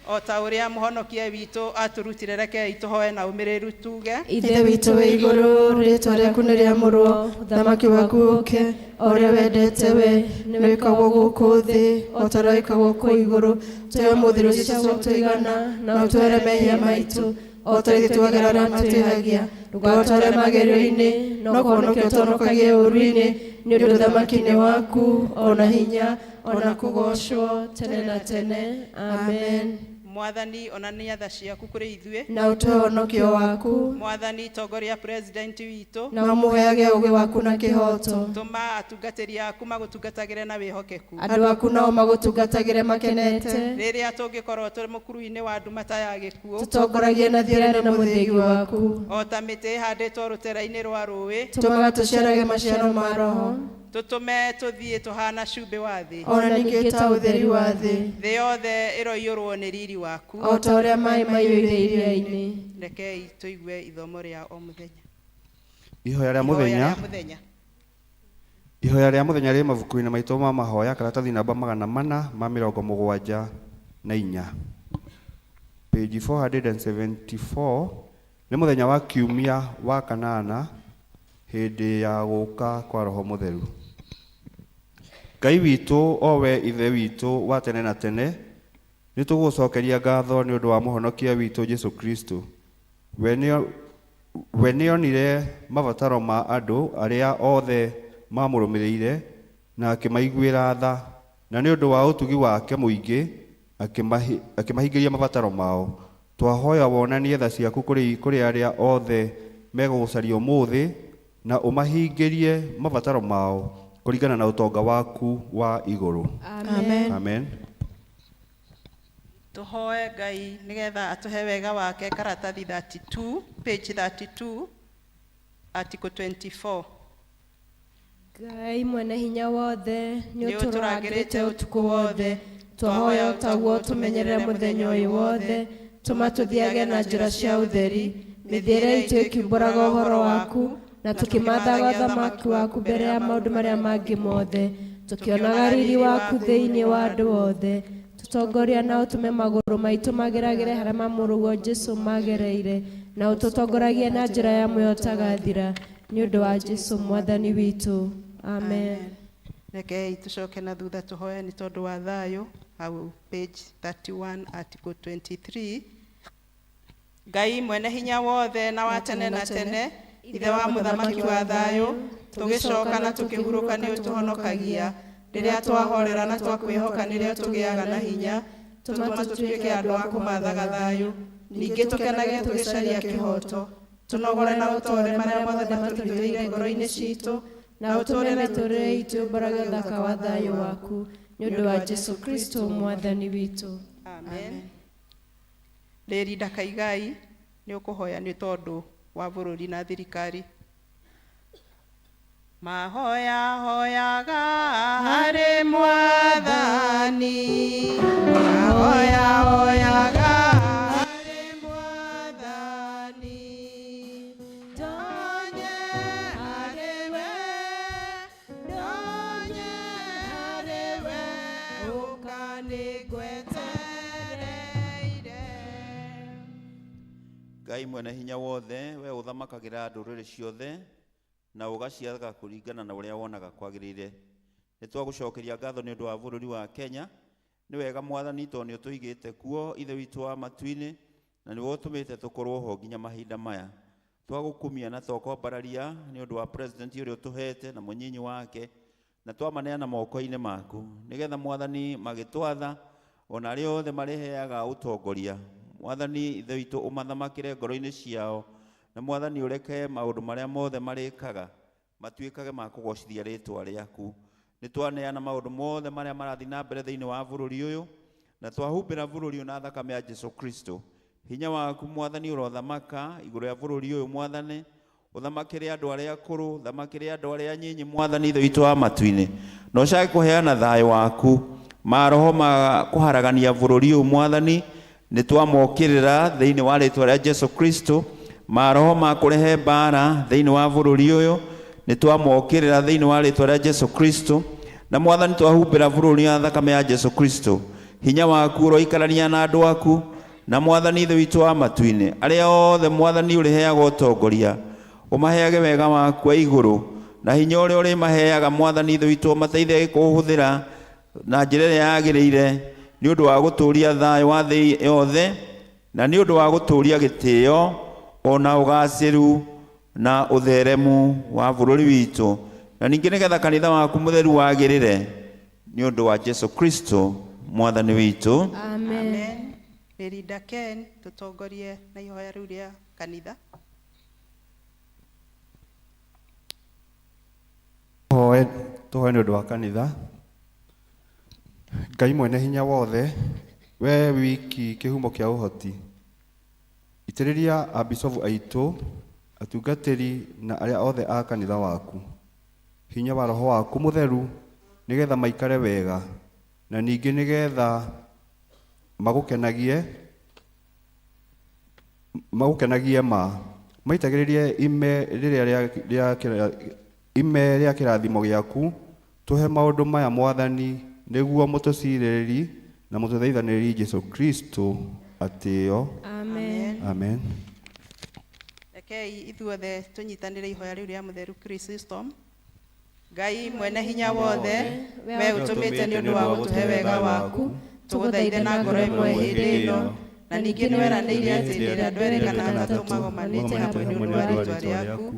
O ta ũrĩa mũhonokia witũ atũrutire, rekei tũhoe na ũmĩrĩru tuge. Ithe witũ wĩ igũrũ, rĩĩtwa rĩaku nĩ rĩamũrwo, ũthamaki waku ũũke, o ũrĩa wendete we, nĩ wĩkagwo gũkũ thĩ, o ta ũrĩa wĩkagwo kũu igũrũ. Tũhe ũmũthĩ irio citũ cia gũtũigana, na ũtũhere mehia maitũ, o ta ithuĩ tuohagĩra arĩa matwĩhagia. Ndũgatware magerio-inĩ, no kũhonokia ũtũhonokagie ũũru-inĩ, nĩ ũndũ ũthamaki nĩ waku, o na hinya, o na kũgoocwo tene na tene. Amen. Mwathani onania tha ciaku kũrĩ ithuĩ. Na ũtũhe ũhonokio waku. Mwathani tongoria president witũ. Na ũmũheage ũũgĩ waku na kĩhooto. Tũma atungatĩri aku magũtungatagĩre na wĩhokeku. Andũ aku nao magũtungatagĩre makenete. Rĩrĩa tũngĩkorwo tũrĩ mũkuru-inĩ wa nduma ta ya gĩkuũ, Tũtongoragie na thiĩrĩre na mũthĩgi waku. o ta mĩtĩ ĩhandĩtwo rũtera-inĩ rwa rũĩ, Tũmaga tũciarage maciaro ma Roho. tũtũme tũthiĩ tũhana cumbĩ wa thĩ. Ona ningĩ ta ũtheri wa thĩ. Thĩ yothe ĩroiyũrwo nĩ riri waku. O ta ũrĩa maĩ maiyũire iria-inĩ. Rekei tũigue ithomo rĩa o mũthenya. Ihoya rĩa Ihoya mũthenya. rĩa mũthenya. Ihoya rĩa mũthenya rĩ mabuku-inĩ maitũ ma mahoya karatathi namba 474. Page 474 nĩ mũthenya wa kiumia wa kanana hĩndĩ ya gũka kwa Roho Mũtheru. Ngai witũ o we Ithe witũ wa tene na tene, nĩ tũgũcokeria ngatho nĩ ũndũ wa mũhonokia witũ Jesu Kristo. We nĩonire mabataro ma andũ arĩa othe mamũrũmĩrĩire na akĩmaiguĩra tha, na nĩ ũndũ wa ũtugi wake mũingĩ akĩmahingĩria mabataro mao. Twahoya wonanie tha ciaku kũrĩ arĩa othe megũgũcaria ũmũthĩ na ũmahingĩrie mabataro mao kũringana na ũtonga waku wa igũrũ. Amen. Amen. Tũhoe Ngai nĩgetha atũhe wega wake karatathi 32, page 32, article 24. Ngai mwene hinya wothe, nĩ Nĩ ũtũrangĩrĩte ũtũrangĩrĩte ũtukũ wothe. Twahoya ũtaguo ũtũmenyerere mũthenya ũyũ wothe. Tũma tũthiage na njĩra cia ũtheri, mĩthiĩre itũ ĩkiumbũraga ũhoro waku, na tũkĩmathaga ũthamaki waku mbere ya maũndũ marĩa mangĩ mothe, tũkĩonaga riri waku thĩinĩ wa andũ othe. Tũtongoria na ũtũme magũrũ maitũ mageragĩre harĩa mamũrũguo Jesu magereire, na ũtũtongoragie na njĩra ya muoyo ũtagathira, nĩ ũndũ wa Jesu mwathani witũ. Amen. Rekei tũcoke na thutha tũhoe nĩ tondũ wa thayũ hau page 31 article 23. Ngai mwene hinya wothe na wa tene na tene, Ithe wa mũthamaki wa thayũ, tũgĩcoka na tũkĩhurũka nĩ ũtũhonokagia. Rĩrĩa twahorera na twakwĩhoka nĩrĩo tũgĩaga na hinya, tũtũma tũtuĩke andũ a kũmathaga thayũ. Ningĩ tũkenage tũgĩcaria kĩhooto, tũnogore na ũtore marĩa mothe matũritũhĩire ngoro-inĩ citũ, na ũtũme mĩtũũrĩre itũ yũmbũrage ũthaka wa thayũ waku, nĩ ũndũ wa Jesu Kristo mwathani witũ. Amen. Rĩri Ndakaigai nĩ ũkũhoya nĩ tondũ wa bũrũri na thirikari. Mahoya hoyaga harĩ Mwathani, mahoya hoyaga harĩ Mwathani, ndonye harĩ we, ndonye harĩ we, ũka nĩngwetereire. Ngai mwene hinya wothe, we ũthamakagĩra ndũrĩrĩ ciothe na ũgaciathaga kũringana na ũrĩa wonaga kwagĩrĩire. Nĩ twagũcokeria ngatho nĩ ũndũ wa bũrũri wa Kenya. Nĩ wega Mwathani tondũ nĩ ũtũigĩte kuo Ithe witũ wa matu-inĩ, na nĩwe ũtũmĩte tũkorwo ho nginya mahinda maya. Twagũkumia na twakwambararia nĩ ũndũ wa president ũrĩa ũtũhete na mũnyinyi wake, na twamaneana moko-inĩ maku nĩgetha Mwathani magĩtwatha ona arĩa othe marĩheaga ũtongoria. Mwathani Ithe witũ ũmathamakĩre ngoro-inĩ ciao, na Mwathani ũreke maũndũ marĩa mothe marĩkaga matuĩkage ma kũgocithia rĩtwa rĩaku. Nĩ twaneana maũndũ mothe marĩa marathiĩ na mbere thĩinĩ wa bũrũri ũyũ, na twahumbĩra bũrũri ũyũ na thakame ya Jesu Kristo. Hinya waku Mwathani ũrothamaka igũrũ rĩa bũrũri ũyũ Mwathani, ũthamakĩre andũ arĩa akũrũ, ũthamakĩre andũ arĩa anyinyi Mwathani Ithe witũ wa matu-inĩ, na ũcage kũheana thayũ waku. Maroho ma kũharagania bũrũri ũyũ Mwathani nĩ twamokĩrĩra thĩinĩ wa rĩtwa rĩa Jesu Kristo. Maroho ma kũrehe mbara thĩinĩ wa bũrũri ũyũ nĩ twamokĩrĩra thĩinĩ wa rĩtwa rĩa Jesu Kristo. Na Mwathani twahumbĩra bũrũri na thakame ya Jesu Kristo. Hinya waku ũroikarania na andũ aku, na Mwathani Ithe witũ wa matu-inĩ, arĩa othe Mwathani ũrĩheaga ũtongoria, ũmaheage wega waku wa igũrũ, na hinya ũrĩa ũrĩmaheaga Mwathani Ithe witũ ũmateithie kũũhũthĩra na njĩra ĩrĩa yagĩrĩire, nĩ ũndũ wa gũtũũria thayũ wa thĩ yothe, na nĩ ũndũ wa gũtũũria gĩtĩo ona ũgacĩru na ũtheremu wa bũrũri witũ, na ningĩ nĩgetha kanitha waku mũtheru wagĩrĩre, nĩ ũndũ wa Jesu Kristo Mwathani witũ. Amen. Nĩ Linda Ken tũtongorie na ihoya rĩu rĩa kanitha. Tũhoe tũhoe nĩ ũndũ wa kanitha. Ngai mwene hinya wothe, we wiki kĩhumo kĩa ũhoti, itĩrĩria abicobu aitũ, atungatĩri na arĩa othe a kanitha waku hinya wa roho waku mũtheru, nĩgetha maikare wega na ningĩ nĩgetha magũkenagie magũkenagie ma maitagĩrĩrie ime rĩrĩa ime rĩa kĩrathimo gĩaku. Tũhe maũndũ maya Mwathani, nĩguo mũtũcirĩrĩri na mũtũthaithanĩrĩri Jesu Kristo atĩo. Amen. Amen. Rekei ithuothe tũnyitanĩre ihoya rĩu rĩa mũtheru Chrysostom. Ngai mwene hinya wothe, we ũtũmĩte nĩ ũndũ wa gũtũhe wega waku, tũgũthaithe na ngoro ĩmwe hĩndĩ ĩno, na ningĩ nĩweranĩire atĩ hĩndĩ ĩrĩa andũ erĩ kana atatũ magomanĩte hamwe nĩ ũndũ wa rĩĩtwa rĩaku,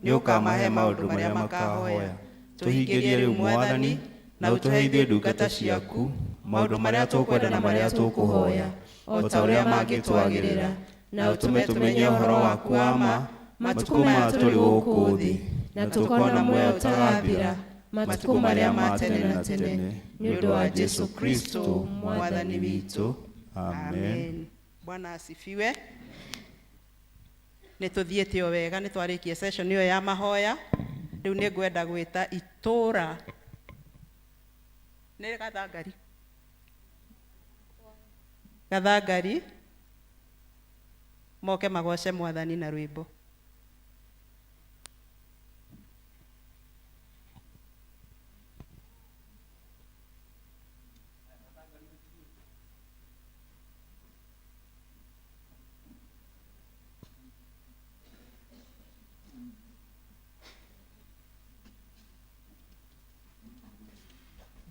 nĩ ũkamahe maũndũ marĩa makahoya. Tũhingĩrie rĩu Mwathani, na ũtũhe ithuĩ ndungata ciaku maũndũ marĩa tũkwenda na marĩa tũkũhoya, o ta ũrĩa mangĩtwagĩrĩra, na ũtũme tũmenye ũhoro waku wa ma matukũ maya tũrĩ gũkũ thĩ, na tũkona muoyo ũtagathira matukũ marĩa ma tene na tene, nĩ ũndũ wa Jesu Kristo Mwathani witũ. Amen. Bwana asifiwe. Nĩ tũthiĩte o wega, nĩ twarĩkia session ĩyo ya mahoya. Rĩu nĩ ngwenda gwĩta itũra nĩ Gathangari, Gathangari moke magoce Mwathani na rwĩmbo.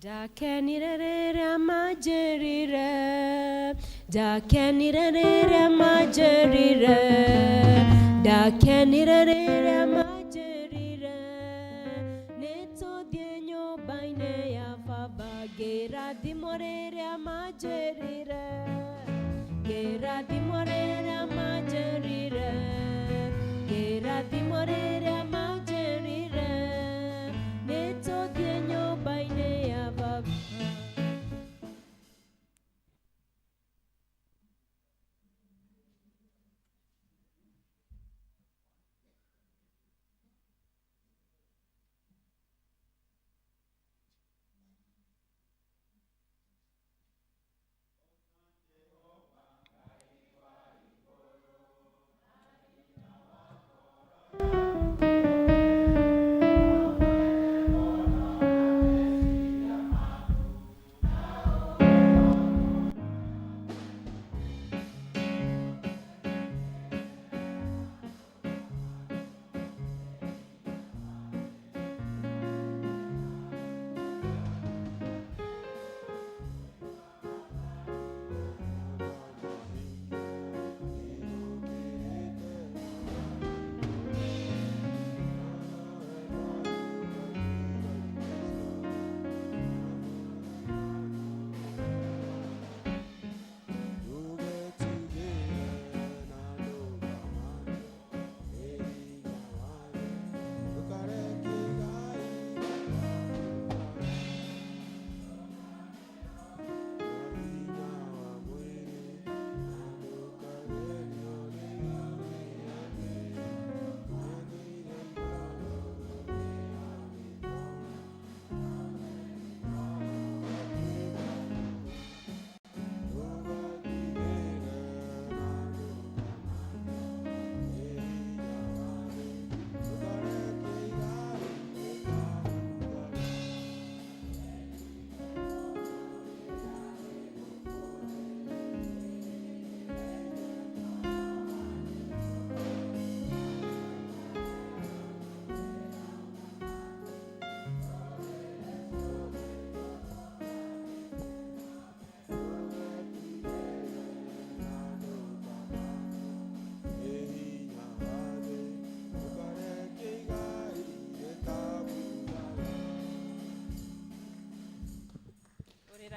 Ndakenire rĩrĩa manjĩrire, ndakenire rĩrĩa manjĩrire, ndakenire rĩrĩa manjĩrire, nĩtũthiĩ nyũmba-inĩ ya baba, ngĩrathimwo rĩrĩa manjĩrire, ngĩrathimwo rĩrĩa manjĩrire, ngĩrathimwo rĩrĩa manjĩrire, nĩtũthiĩ nyũmba-inĩ ya baba.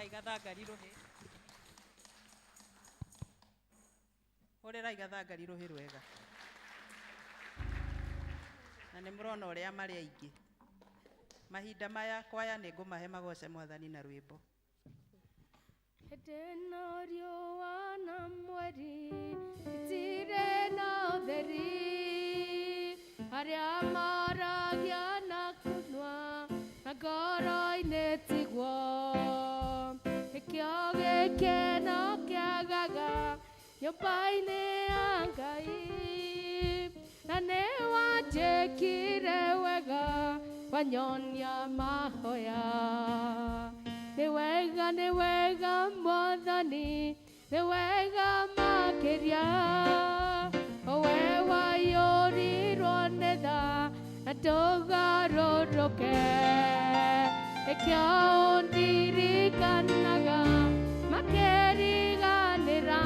Igathangari rũhĩ. Hũrĩrai gathangari rũhĩ rwega. Na nĩ mũrona ũrĩa marĩ aingĩ. Mahinda maya kwaya nĩ ngũmahe magoce Mwathani na rwĩmbo. Hĩndĩ ĩno riũa na mweri itirĩ na ũtheri, arĩa maragia na kunwa na ngoro-inĩ tiguo. Nĩkĩo gĩkeno kĩagaga nyũmba-inĩ ya Ngai, na nĩ wanjĩkire wega wanyonia mahoya. Nĩ wega Mwathani, nĩ wega makĩria. We waiyũrirwo nĩ tha na ndũgarũrũke. Nĩkĩo ũndirikanaga makĩriganĩra,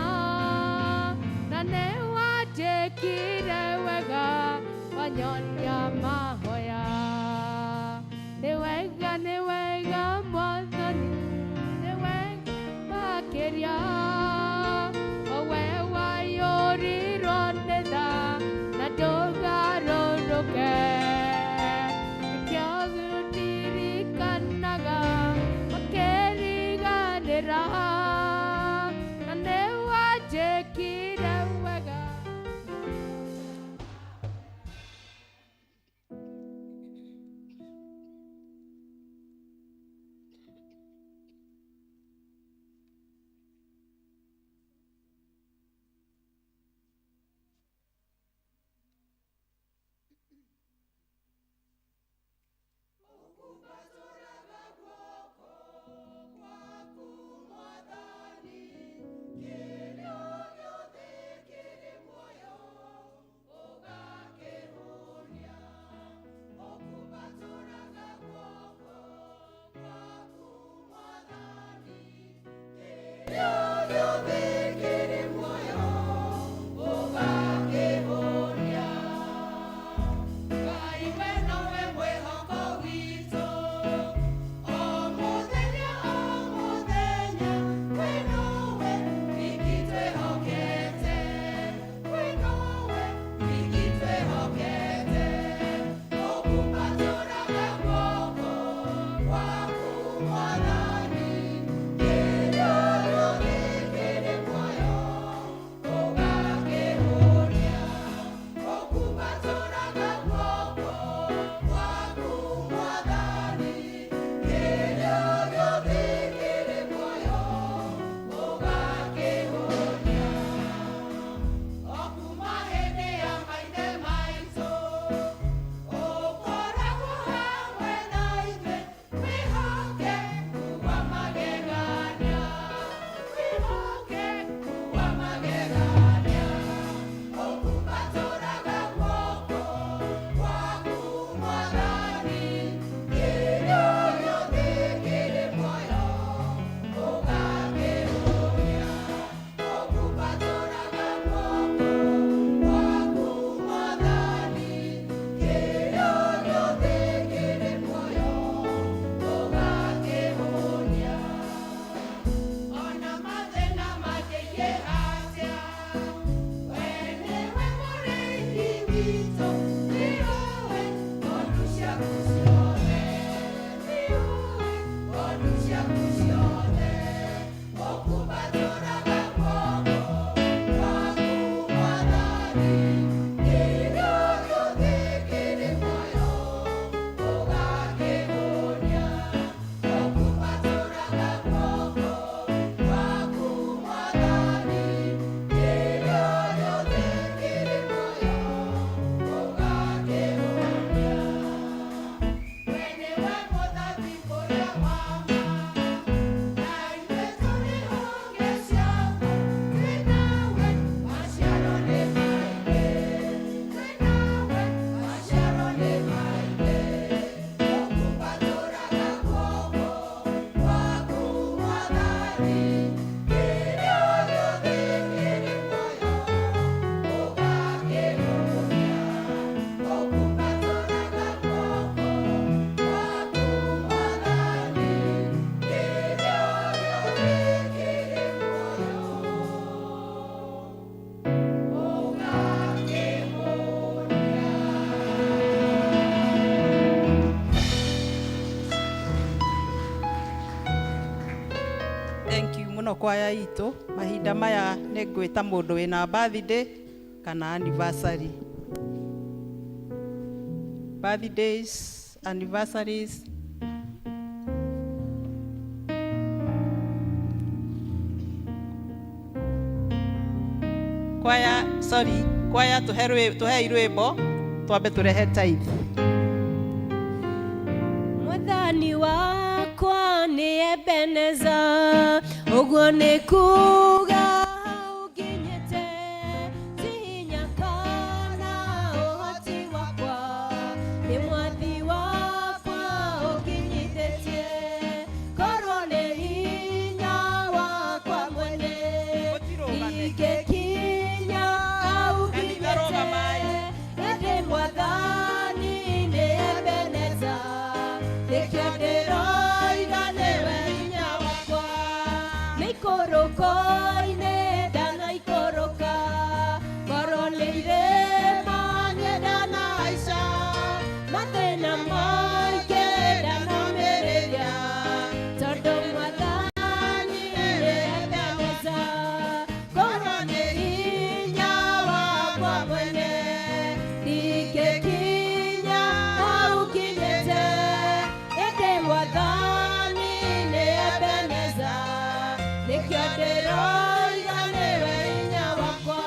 na nĩ wanjĩkire wega wanyonia mahoya. Nĩ wega Mwathani, nĩ wega makĩria. We waiyũrirwo nĩ tha na ndũgarũrũke. Nĩkĩo ũndirikanaga makĩriganĩra, na nĩ wanjĩkire wega. Ukubatũraga guoko kwaku Mwathani. Thank you muno kwaya itũ. Mahinda maya nĩ ngwĩta mũndũ wĩna birthday kana anniversary. Birthdays, anniversaries. Kwaya, sorry, kwaya tuhei rwĩmbo twambe tũrehe tithe. Mwathani wakwa nĩ Ebeneza, ũguo nĩ kuga ũnginyĩte, ti hinya kana ũhoti wakwa, nĩ mwathi wakwa ũnginyithĩtie, korwo nĩ hinya wakwa mwene, ndingĩkinya hau nginyĩte, ĩndĩ mwathani nĩ Ebeneza, nĩkĩo ndĩroiga nĩwe hinya wakwa. Mĩikũrũko-inĩ ndanaikũrũka, korwo nĩ irĩma niĩ ndanahaica, mathĩna maingĩ ndanomĩrĩria, tondũ mwathani nĩ Ebeneza, korwo nĩ hinya wakwa mwene, ndingĩkinya hau nginyĩte, ĩndĩ mwathani nĩ Ebeneza, nĩkĩo ndĩroiga nĩwe hinya wakwa.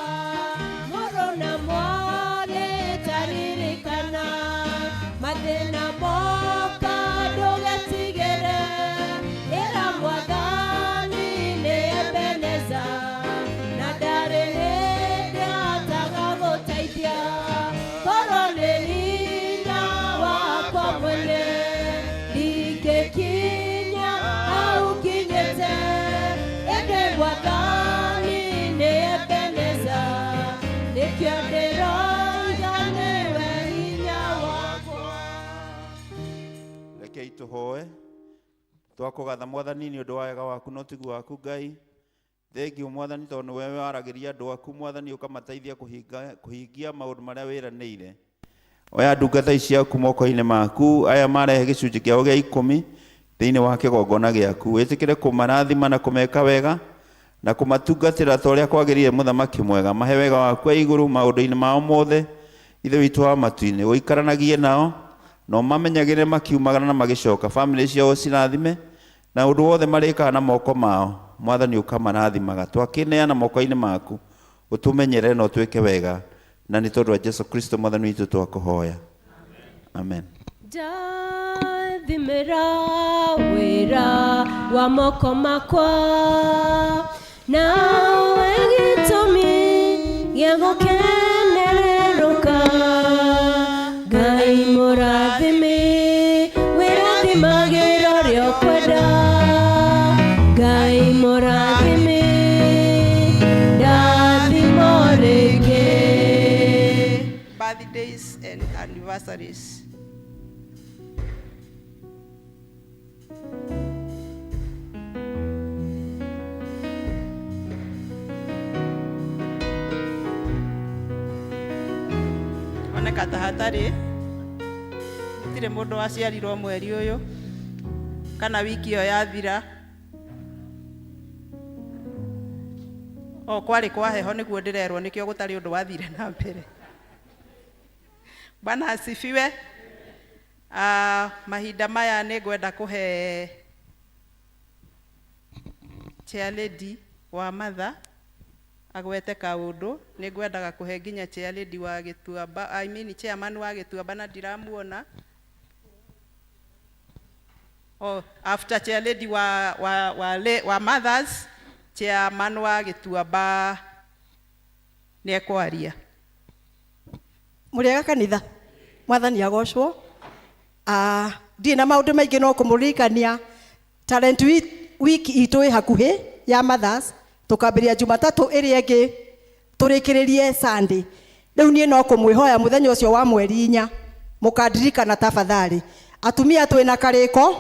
Mũrũ na mwarĩ taririkana, mathĩna moka ndũgetigĩre, ĩra mwathani nĩ Ebeneza, na ndarĩ hĩndĩ atagagũteithia, korwo nĩ hinya wakwa mwene, ndingĩkinya hau nginyĩte, ĩndĩ mwathani nĩ Ebeneza, nĩkĩo ndĩroiga nĩwe hinya wakwa. Rekei tũhoe. Twakũgatha mwathani nĩ ũndũ wa wega waku na ũtugi waku Ngai. Thengiũ mwathani tondũ nĩwe waragĩria andũ aku mwathani ũkamateithia kũhingia maũndũ marĩa wĩranĩire. Oya ndungata ici ciaku moko-inĩ maku, aya marehe gĩcunjĩ kĩao gĩa 10 thĩinĩ wa kĩgongona gĩaku. Wĩtĩkĩre kũmarathima na kũmeka wega na kũmatungatĩra ta ũrĩa kwagĩrĩire mũthamaki mwega. Mahe wega waku wa igũrũ maũndũ-inĩ mao mothe. Ithe witũ wa matu-inĩ, ũikaranagie nao na ũmamenyagĩrĩre makiumagara na magĩcoka. Bamĩrĩ ciao cirathime na ũndũ wothe marĩkaga na moko mao mwathani ũkamarathimaga. Twakĩneana moko-inĩ maku, ũtũmenyerere na ũtwĩke wega, na nĩ tondũ wa Jesu Kristo mwathani witũ twakũhoya. Amen. Ndathimĩra wĩra wa moko makwa, nawe gĩtũmi gĩa gũkenererũka. Ngai mũrathimi, wĩrathimagĩra ũrĩa ũkwenda. Ngai mũrathimi, ndathimo rĩngĩ. Birthdays and anniversaries. Oneka ta hatarĩ gũtirĩ mũndũ waciarirwo mweri ũyũ kana wiki ĩyo yathira. O kwarĩ kwa heho nĩguo ndĩrerwo, nĩkĩo gũtarĩ ũndũ wathire na mbere. Bwana asifiwe. Mahinda maya nĩ ngwenda kũhe chair lady wa Matha agwete kaũndũ. Nĩ ngwendaga kũhe nginya chair lady wa Gĩtuamba, I mean chairman wa Gĩtuamba na ndiramuona. Oh, after chair lady wa Mothers, chairman wa Gĩtuamba nĩ ekwaria. Mũrĩega kanitha, mwathani agocwo. Ndirĩ na maũndũ maingĩ no kũmũririkania talent week itũ ĩ hakuhĩ ya Mothers, tũkambĩrĩria Jumatatũ ĩrĩa ĩngĩ tũrĩkĩrĩrie Sunday. Rĩu niĩ no kũmwĩhoya mũthenya ũcio wa mweri 4 mũkandirikana tafadhali. Atumia twĩna karĩko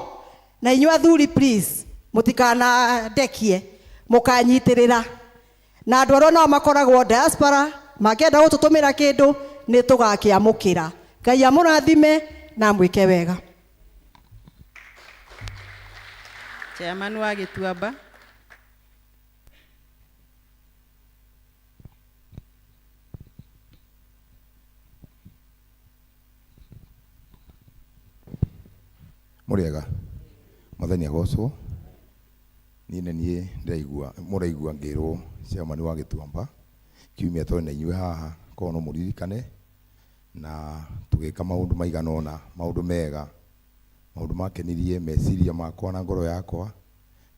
na inyuĩ athuri please mũtikanandekie, mũkanyitĩrĩra. Na andũ arĩa nao makoragwo diaspora mangĩenda gũtũtũmĩra kĩndũ nĩ tũgakĩamũkĩra. Ngai amũrathime na amwĩke wega. Chairman wa Gĩtuamba. Mũrĩega, Mwathani agocwo. Niĩ nĩ niĩ ndĩraigua mũraigua ngĩrwo chairman wa Gĩtuamba kiumia twarĩ na inyuĩ haha korwo no mũririkane na tũgĩka maũndũ maigana ũna, maũndũ mega, maũndũ makenirie meciria makwa na ngoro yakwa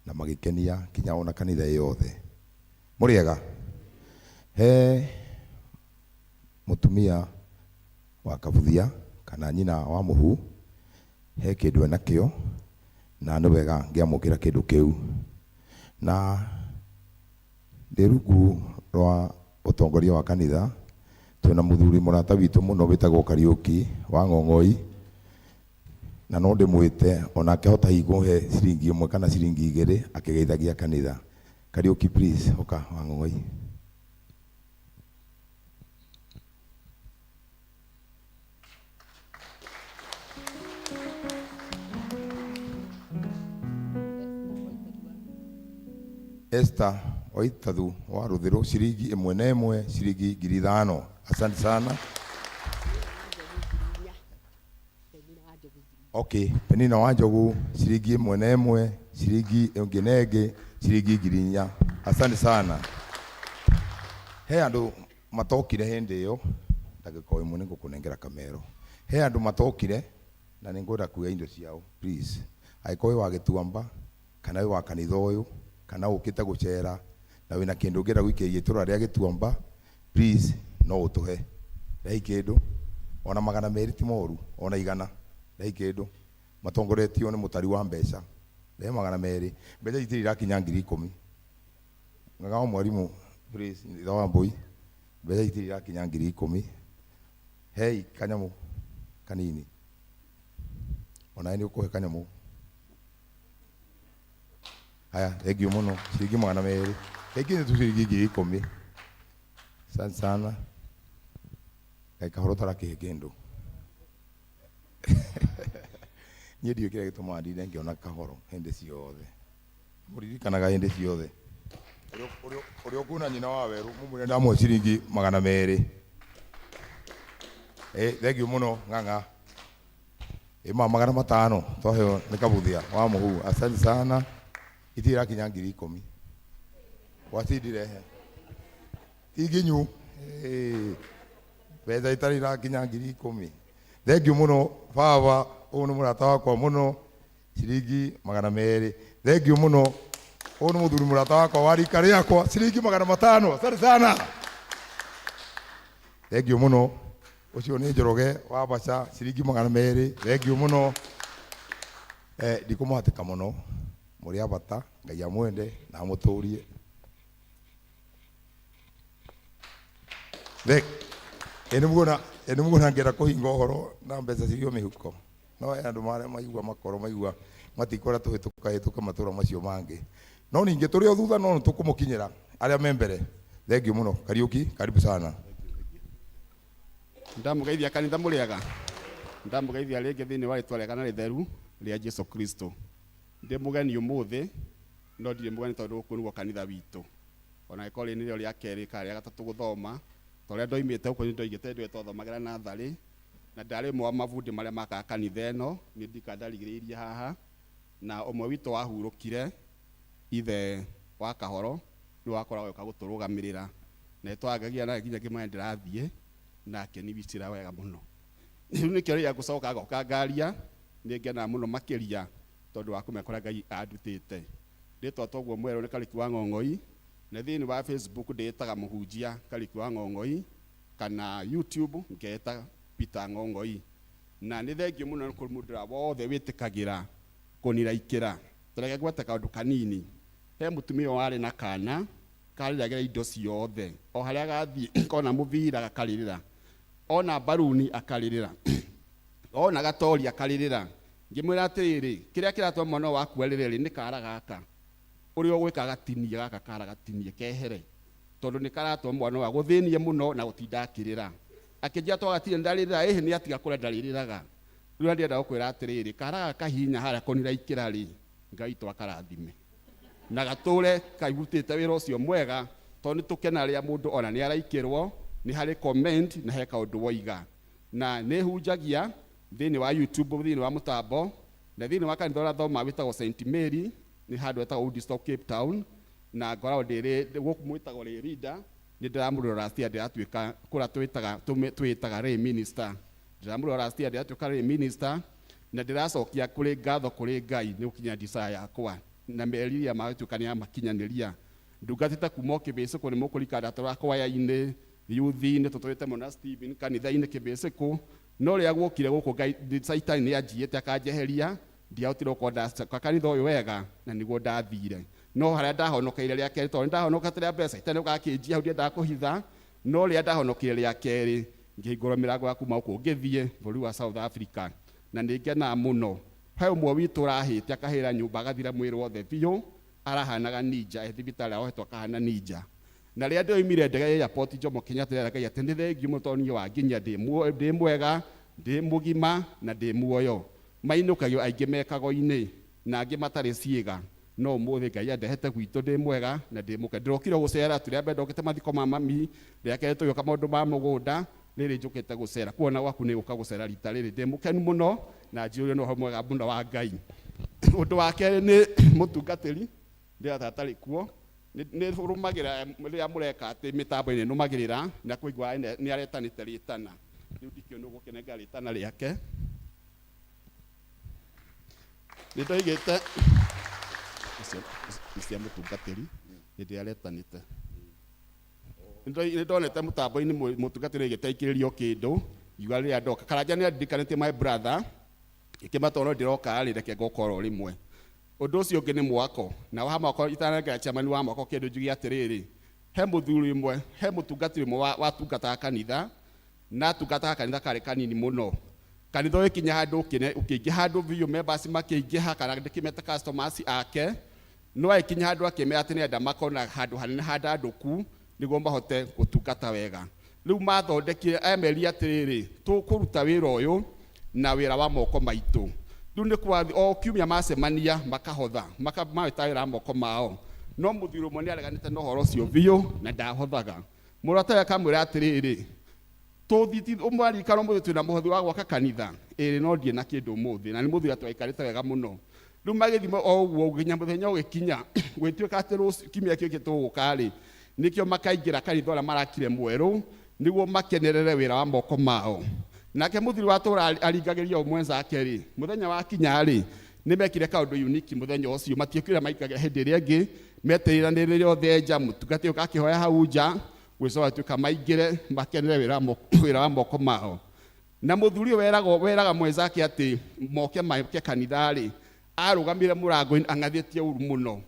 na magĩkenia kinya ona kanitha yothe. Mũrĩega, he mũtumia wa Kabuthia kana nyina wa Mũhu he kĩndũ enakĩo na nĩ wega ngĩamũkĩra kĩndũ kĩu. Na ndĩ rungu rwa ũtongoria wa kanitha twĩna mũthuri mũrata witũ mũno wĩtagwo Kariũki wa Ng'ong'oi, na no ndĩmwĩte onake hota hihi kũhe ciringi ĩmwe kana ciringi igĩrĩ akĩgeithagia kanitha. Kariũki please, ũka wa Ng'ong'oi. Esther Waithathu wa Ruthiru ciringi ĩmwe na ĩmwe ciringi 5,000. Asante sana. Okay, Penina wa Njogu ciringi ĩmwe na ĩmwe ciringi ĩngĩ na ĩngĩ ciringi 4,000. Asante sana. He andũ matokire hĩndĩ ĩyo, ndagĩka o ĩmwe nĩngũkũnengera kamero. He andũ matokire na nĩngwenda kuoya indo ciao please. Angĩkorwo wĩ wa Gĩtuamba kana wĩ wa kanitha ũyũ kana ũkĩte gũcera na wĩna kĩndũ ũngĩenda gũikĩria itũra rĩa Gĩtuamba please no ũtũhe. Rehei kĩndũ ona 200 ti moru, ona 100 rehei kĩndũ. Matongoretio nĩ mũtari wa mbeca. Rehe 200. Mbeca itirĩ irakinya 10,000. Ng'ang'a wa mwarimũ please, ithe wa mbũi, mbeca itirĩ irakinya 10,000. Hei kanyamũ kanini. Onawe nĩ ũkũhe kanyamũ. Haya, thengiũ mũno. Ciringi 200. Thengiũ nĩ tu ciringi 10,000. Asante sana. Kaĩ kahoro ũtarakĩhe kĩndũ. Niĩ ndiũĩ kĩrĩa gĩtũmaga ndinde ngĩona kahoro hĩndĩ ciothe. Mũririkanaga hĩndĩ ciothe. Ũrĩa ũkuona nyina wa werũ mũmwĩre ndamũhe ciringi 200. Thengiũ mũno ng'ang'a. Ĩma 500 twaheo nĩ Kabuthia wa Mũhu. Asante sana. Itirĩ irakinya 10,000. Wacindirehe. Ti nginyu. Mbeca itarĩ irakinya 10,000. Thengiũ mũno baba, ũyũ nĩ mũrata wakwa mũno, ciringi 200. Thengiũ mũno, ũyũ nĩ mũthuri mũrata wakwa wa rika rĩakwa, ciringi 500. Asante sana. Thengiũ mũno. Ũcio nĩ Njoroge wa Baca, ciringi 200. Thengiũ mũno. Ndikũmũhatĩka mũno. Mũrĩ a bata, Ngai amwende na amũtũrie. Ĩ nĩmuona ngĩenda kũhinga ũhoro na mbeca cirio mĩhuko. No he andũ marĩa maigua makoro maigua matikwenda tũhĩtũka hĩtũke matũra macio mangĩ. No ningĩ tũrĩ o thutha no nĩtũkũmũkinyĩra arĩa me mbere. Thengiũ mũno. Kariũki, karibu sana. Ndamũgeithia kanitha mũrĩega. Ndamũgeithia rĩngĩ thĩinĩ wa rĩtwa rĩega na rĩtheru rĩa Jesu Kristo. Ndĩ mũgeni ũmũthĩ, no ndirĩ mũgeni tondũ gũkũ nĩguo kanitha witũ. Ona angĩkorwo rĩrĩ nĩrĩo rĩa kerĩ kana rĩa gatatũ gũthoma, ta ũrĩa ndoimĩte gũkũ nĩ ndoigĩte ndũĩ twathomagĩra natharĩ, na ndarĩ ũmwe wa mabundi marĩa makaga kanitha ĩno, nĩ ndika ndarigĩrĩirie haha, na ũmwe witũ wahurũkire ithe wa Kahoro, nĩwe wakoragwo agĩũka gũtũrũgamĩrĩra. Na nĩtwarangagia nake nginya ngĩmwĩra ndĩrathiĩ, na akĩnibicĩra wega mũno. Rĩu nĩkĩo rĩrĩa ngũcoka ngoka ngaria, nĩ ngenaga mũno makĩria tondũ wa kũmenya kũrĩa Ngai andutĩte. Rĩtwa toguo mwerũ nĩ Kariũki wa Ng'ong'oi, na thĩinĩ wa Facebook ndĩĩtaga mũhunjia Kariũki wa Ng'ong'oi, kana YouTube ngeeta Peter Ng'ong'oi. Na nĩ thengiũ mũno nĩ kũrĩ mũndũ ũrĩa wothe wĩtĩkagĩra kũniraikĩra. Tareke ngwete kaũndũ kanini. He mũtumia warĩ na kana karĩragĩra indo ciothe, o harĩa gathiĩ kona mũbira gakarĩrĩra, ona mbaruni akarĩrĩra, ona gatori akarĩrĩra. Ngĩmwĩra atĩrĩrĩ, kĩrĩa kĩratũma mwana waku arĩre rĩ, nĩ kara gaka. Ũrĩa ũgwĩka gatinie gaka kara gatinie kehere, tondũ nĩ karatũma mwana wa gũthĩnie mũno na gũtinda akĩrĩra. Akĩnjĩra twagatirĩ ndarĩrĩra, ĩhĩ nĩ atiga kũrĩa ndarĩrĩraga. Rĩu ndĩrenda gũkwĩra atĩrĩrĩ, kara gaka kahihinya harĩa kũniraikĩra rĩ, Ngai witũ akarathime na gatũre kaigutĩte wĩra ũcio mwega, tondũ nĩ tũkena rĩrĩa mũndũ ona nĩ araikĩrwo, nĩ harĩ comment na he kaũndũ woiga. Na nĩ hunjagia thĩinĩ wa YouTube, thĩinĩ wa mũtambo, Na thĩinĩ wa kanitha ũrĩa thomaga wĩtagwo St Mary, nĩ handũ hetagwo Woodstock, Cape Town, na ngoragwo ndĩrĩ gũkũ mwĩtagwo lay leader. Nĩ ndĩramũrĩra last year ndĩratuĩka kũrĩa twĩtaga twĩtaga lay minister. Ndĩramũrĩra last year ndĩratuĩka lay minister, na ndĩracokia kũrĩ ngatho kũrĩ Ngai nĩ gũkinya desire yakwa na meriria magĩtuĩka nĩ amakinyanĩria. Ndungatĩte kuma o kĩbĩcĩkũ, nĩ mũkũrika ndatũra kwaya-inĩ, youth-inĩ, tũtũrĩte mũno na Stephen kanitha-inĩ kĩbĩcĩkũ. No rĩrĩa guokire gũkũ Ngai Saitani nĩ anjiyĩte akanjeheria, ndiahotire gũkorwo ndacoka kanitha ũyũ wega na nĩguo ndathire. No harĩa ndahonokeire rĩa kerĩ, tondũ nĩ ndahonokete rĩa mbere, Saitani oka akĩnjia hau ndiendaga kũhitha. No rĩrĩa ndahonokire rĩa kerĩ, ngĩhingũrwo mĩrango ya kuma gũkũ ngĩthiĩ bũrũri wa South Africa, na nĩ ngenaga mũno. He ũmwe witũ ũrahĩte akahĩra nyũmba agathira mwĩrĩ wothe biũ, arahanaga ninja, e thibitarĩ arohetwo akahana ninja. Na rĩrĩa ndĩroimire ndege ya airport Jomo Kenyatta, ndĩrera Ngai atĩ nĩ thengiũ mũno tondũ niĩ wanginyia ndĩ mwega, ndĩ mũgima na ndĩ muoyo. Mainũkagio aingĩ mekago-inĩ na angĩ matarĩ ciĩga, no ũmũthĩ Ngai andehete gwitũ ndĩ mwega na ndĩ mũke. Ndĩrokire gũcera tu, rĩa mbere ndokĩte mathiko ma mami, rĩa kerĩ tũgĩũka maũndũ ma mũgũnda, rĩrĩ njũkĩte gũcera. Kuona gwaku nĩ gũka gũcera rita rĩrĩ, ndĩ mũkenu mũno na njiyũirwo nĩ ũhoro mwega mũno wa Ngai. Ũndũ wa kerĩ nĩ mũtungatĩri, ndĩrata atarĩ kuo, nĩ rũmagĩrĩra rĩrĩa mũreka atĩ mĩtambo-inĩ nũmagĩrĩra na kũigua nĩ aretanĩte rĩtana. Rĩu ndikĩũĩ nũ ũgũkĩnengera rĩtana rĩake. Nĩ ndoigĩte icio cia mũtungatĩri hĩndĩ ĩrĩa aretanĩte. Nĩ ndonete mũtambo-inĩ mũtungatĩri oigĩte aikĩrĩrio kĩndũ, ngiuga rĩrĩa ndoka. Karanja nĩ andirikanĩtie my brother, ngĩkĩmata no ndĩroka rĩ, reke ngoka oro rĩmwe. Ũndũ ũcio ũngĩ nĩ mwako. Na wa mwako itanengera chairman wa mwako kĩndũ njuge atĩrĩrĩ, he mũthuri ũmwe, he mũtungatĩri ũmwe watungataga kanitha, na atungataga kanitha karĩ kanini mũno. Kanitha ũgĩkinya handũ ũkĩingĩha handũ biũ, members makĩingĩha, kana ndĩkĩmeta customers ake, no agĩkinya handũ akĩmera atĩ nĩenda makona handũ hanene handandũku nĩguo mahote gũtungata wega. Rĩu mathondekire, amerie atĩrĩrĩ, tũkũruta wĩra ũyũ na wĩra wa moko maitũ. Rĩu nĩ kwa o kiumia macemania makahotha, mawĩta wĩra wa moko mao. No mũthuri ũmwe nĩ areganĩte na ũhoro ũcio biũ na ndahothaga. Mũrata we akamwĩra atĩrĩrĩ, tũthiĩ ũmwaririkana ũmũthĩ twĩna mũhothi wa gwaka kanitha, ĩrĩ no ndirĩ na kĩndũ ũmũthĩ, na nĩ mũthuri atwaikarĩte wega mũno. Rĩu magĩthiĩ o ũguo nginya mũthenya ũgĩkinya, gwĩtuĩka atĩ rũciũ kiumia kĩu tũgũka rĩ, nĩkĩo makaingĩra kanitha ũrĩa marakire mwerũ nĩguo makenerere wĩra wa moko mao. Nake mũthuri wa tũra aringagĩria ũmwe zake rĩ, mũthenya wa kinya rĩ, nĩ mekire kaũndũ unique mũthenya ũcio, matiĩkire maikagira hĩndĩ ĩrĩa ĩngĩ, metereranĩrĩre othe nja, mũtungatĩri ũka akĩhoya hau nja, gwĩcoka gũtuĩka maingĩre makenere wĩra wa moko mao. Na mũthuri ũyũ weraga mwenzake atĩ moke make kanitha rĩ, arũgamire mũrango-inĩ ang'athĩtie ũru mũno,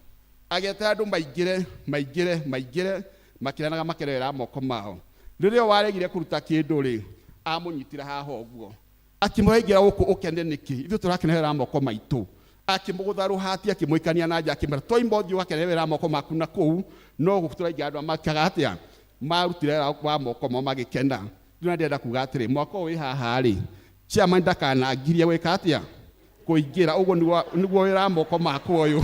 agĩetera andũ maingĩre, maingĩre, maingĩre, makĩranaga makenere wĩra wa moko mao. Rĩrĩa waregire kũruta kĩndũ rĩ, amũnyitire haha ũguo, akĩmwĩra ingĩra gũkũ ũkene nĩkĩ, ithuĩ tũrakenera wĩra wa moko maitũ. Akĩmũgũtha rũhati, akĩmũikania na nja, akĩmwĩra twaima ũthiĩ ũgakenere wĩra wa moko maku na kũu, no gũkũ tũraingĩra andũ makaga atĩa, marutire wĩra wa moko mao magĩkena. Rĩu ndĩrenda kuga atĩrĩ, mwaka ũyũ wĩ haha rĩ, chairman ndakanangirie gwĩka atĩa, kũingĩra ũguo nĩguo wĩra wa moko makwa ũyũ.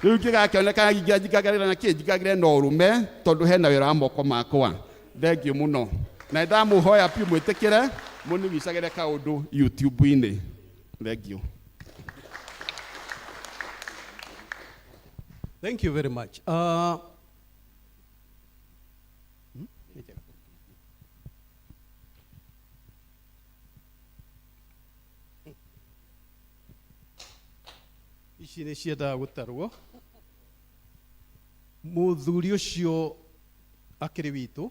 Rĩu ngĩgakĩoneka ngĩingĩra njingagĩrĩra na kĩ, njingagĩrĩre na ũrũme tondũ hena wĩra wa moko makwa. Thengiũ mũno. Na nĩndamũhoya piũ mwĩtĩkĩre mũnĩwicagĩre kaũndũ YouTube-inĩ. Thengiũ. Thank you very much. Ici nĩ ciendaga gũtarwo. Mũthuri ũcio akĩrĩ witũ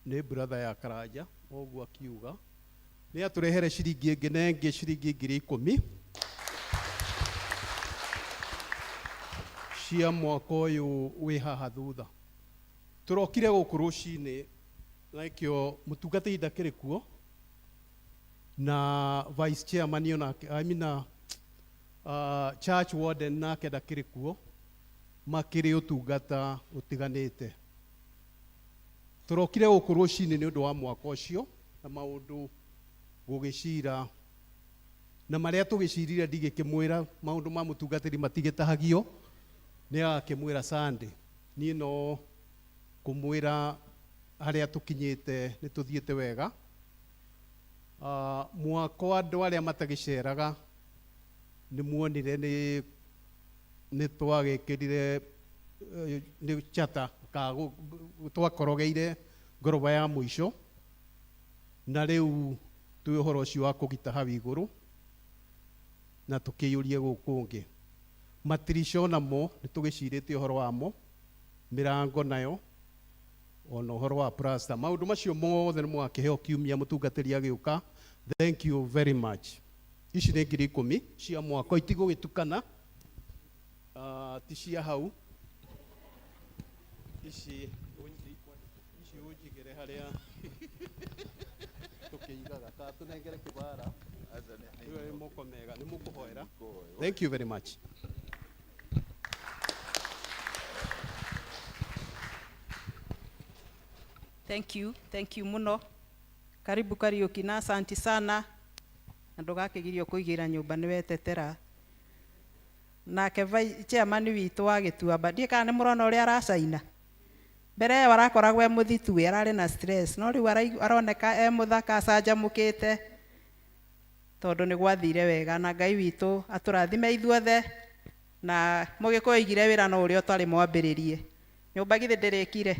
nĩ brother ya Karanja, ũguo akiuga nĩ atũrehere ciringi ĩngĩ na ĩngĩ ciringi 10,000 cia mwaka ũyũ wĩ haha thutha. Tũrokire gũkũ rũcinĩ na ĩkĩo mũtungatĩri ndakĩrĩ kuo na vice chairman onake, I mean, church warden nake ndakĩrĩ kuo, makĩrĩ ũtungata ũtiganĩte. Tũrokire gũkũ rũcinĩ nĩ ũndũ wa mwaka ũcio na maũndũ gũgĩcira na marĩa tũgĩcirire ndigĩkĩmwĩra maũndũ ma mũtungatĩri matigĩtahagio, nĩ agakĩmwĩra Sunday. Niĩ no kũmwĩra harĩa tũkinyĩte nĩ tũthiĩte wega. Mwako andũ arĩa matagĩceraga nĩ muonire nĩ twagĩkĩrire nĩ chata ka twakorogeire ngoroba ya mũico na rĩu twĩ ũhoro ũcio wa kũgita hau igũrũ na tũkĩiyũrie gũkũ ũngĩ. Matirica onamo nĩ tũgĩcirĩtie ũhoro wamo, mĩrango nayo ona ũhoro wa plaster. Maũndũ macio mothe nĩ mwakĩheo kiumia mũtungatĩri agĩũka. Thank you very much. Ici nĩ 10,000 cia mwako, itigũgĩtukana. Ti cia hau. Ici ici ũnjigĩre harĩa tũkĩigaga ka tũnengere kĩbara. Nĩ moko mega, nĩ mũkũhoera. Thank you very much. Thank you, thank you muno. Karibu Kariuki na asanti sana. Na ndũgakĩgirio kũigĩra nyũmba nĩ wetetera. Nake chairman witũ wa Gĩtuamba, ndiĩ kana nĩ mũrona ũrĩa aracaina. Mbere ĩyo arakoragwo e mũthitu, ararĩ na stress, no rĩu aroneka e mũthaka acanjamũkĩte tondũ nĩ gwathire wega, na Ngai witũ atũrathime ithuothe, na Mũgĩkũyũ oigire wĩra no ũrĩa ũtarĩ mwambĩrĩrie. Nyũmba githĩ ndĩrĩkire?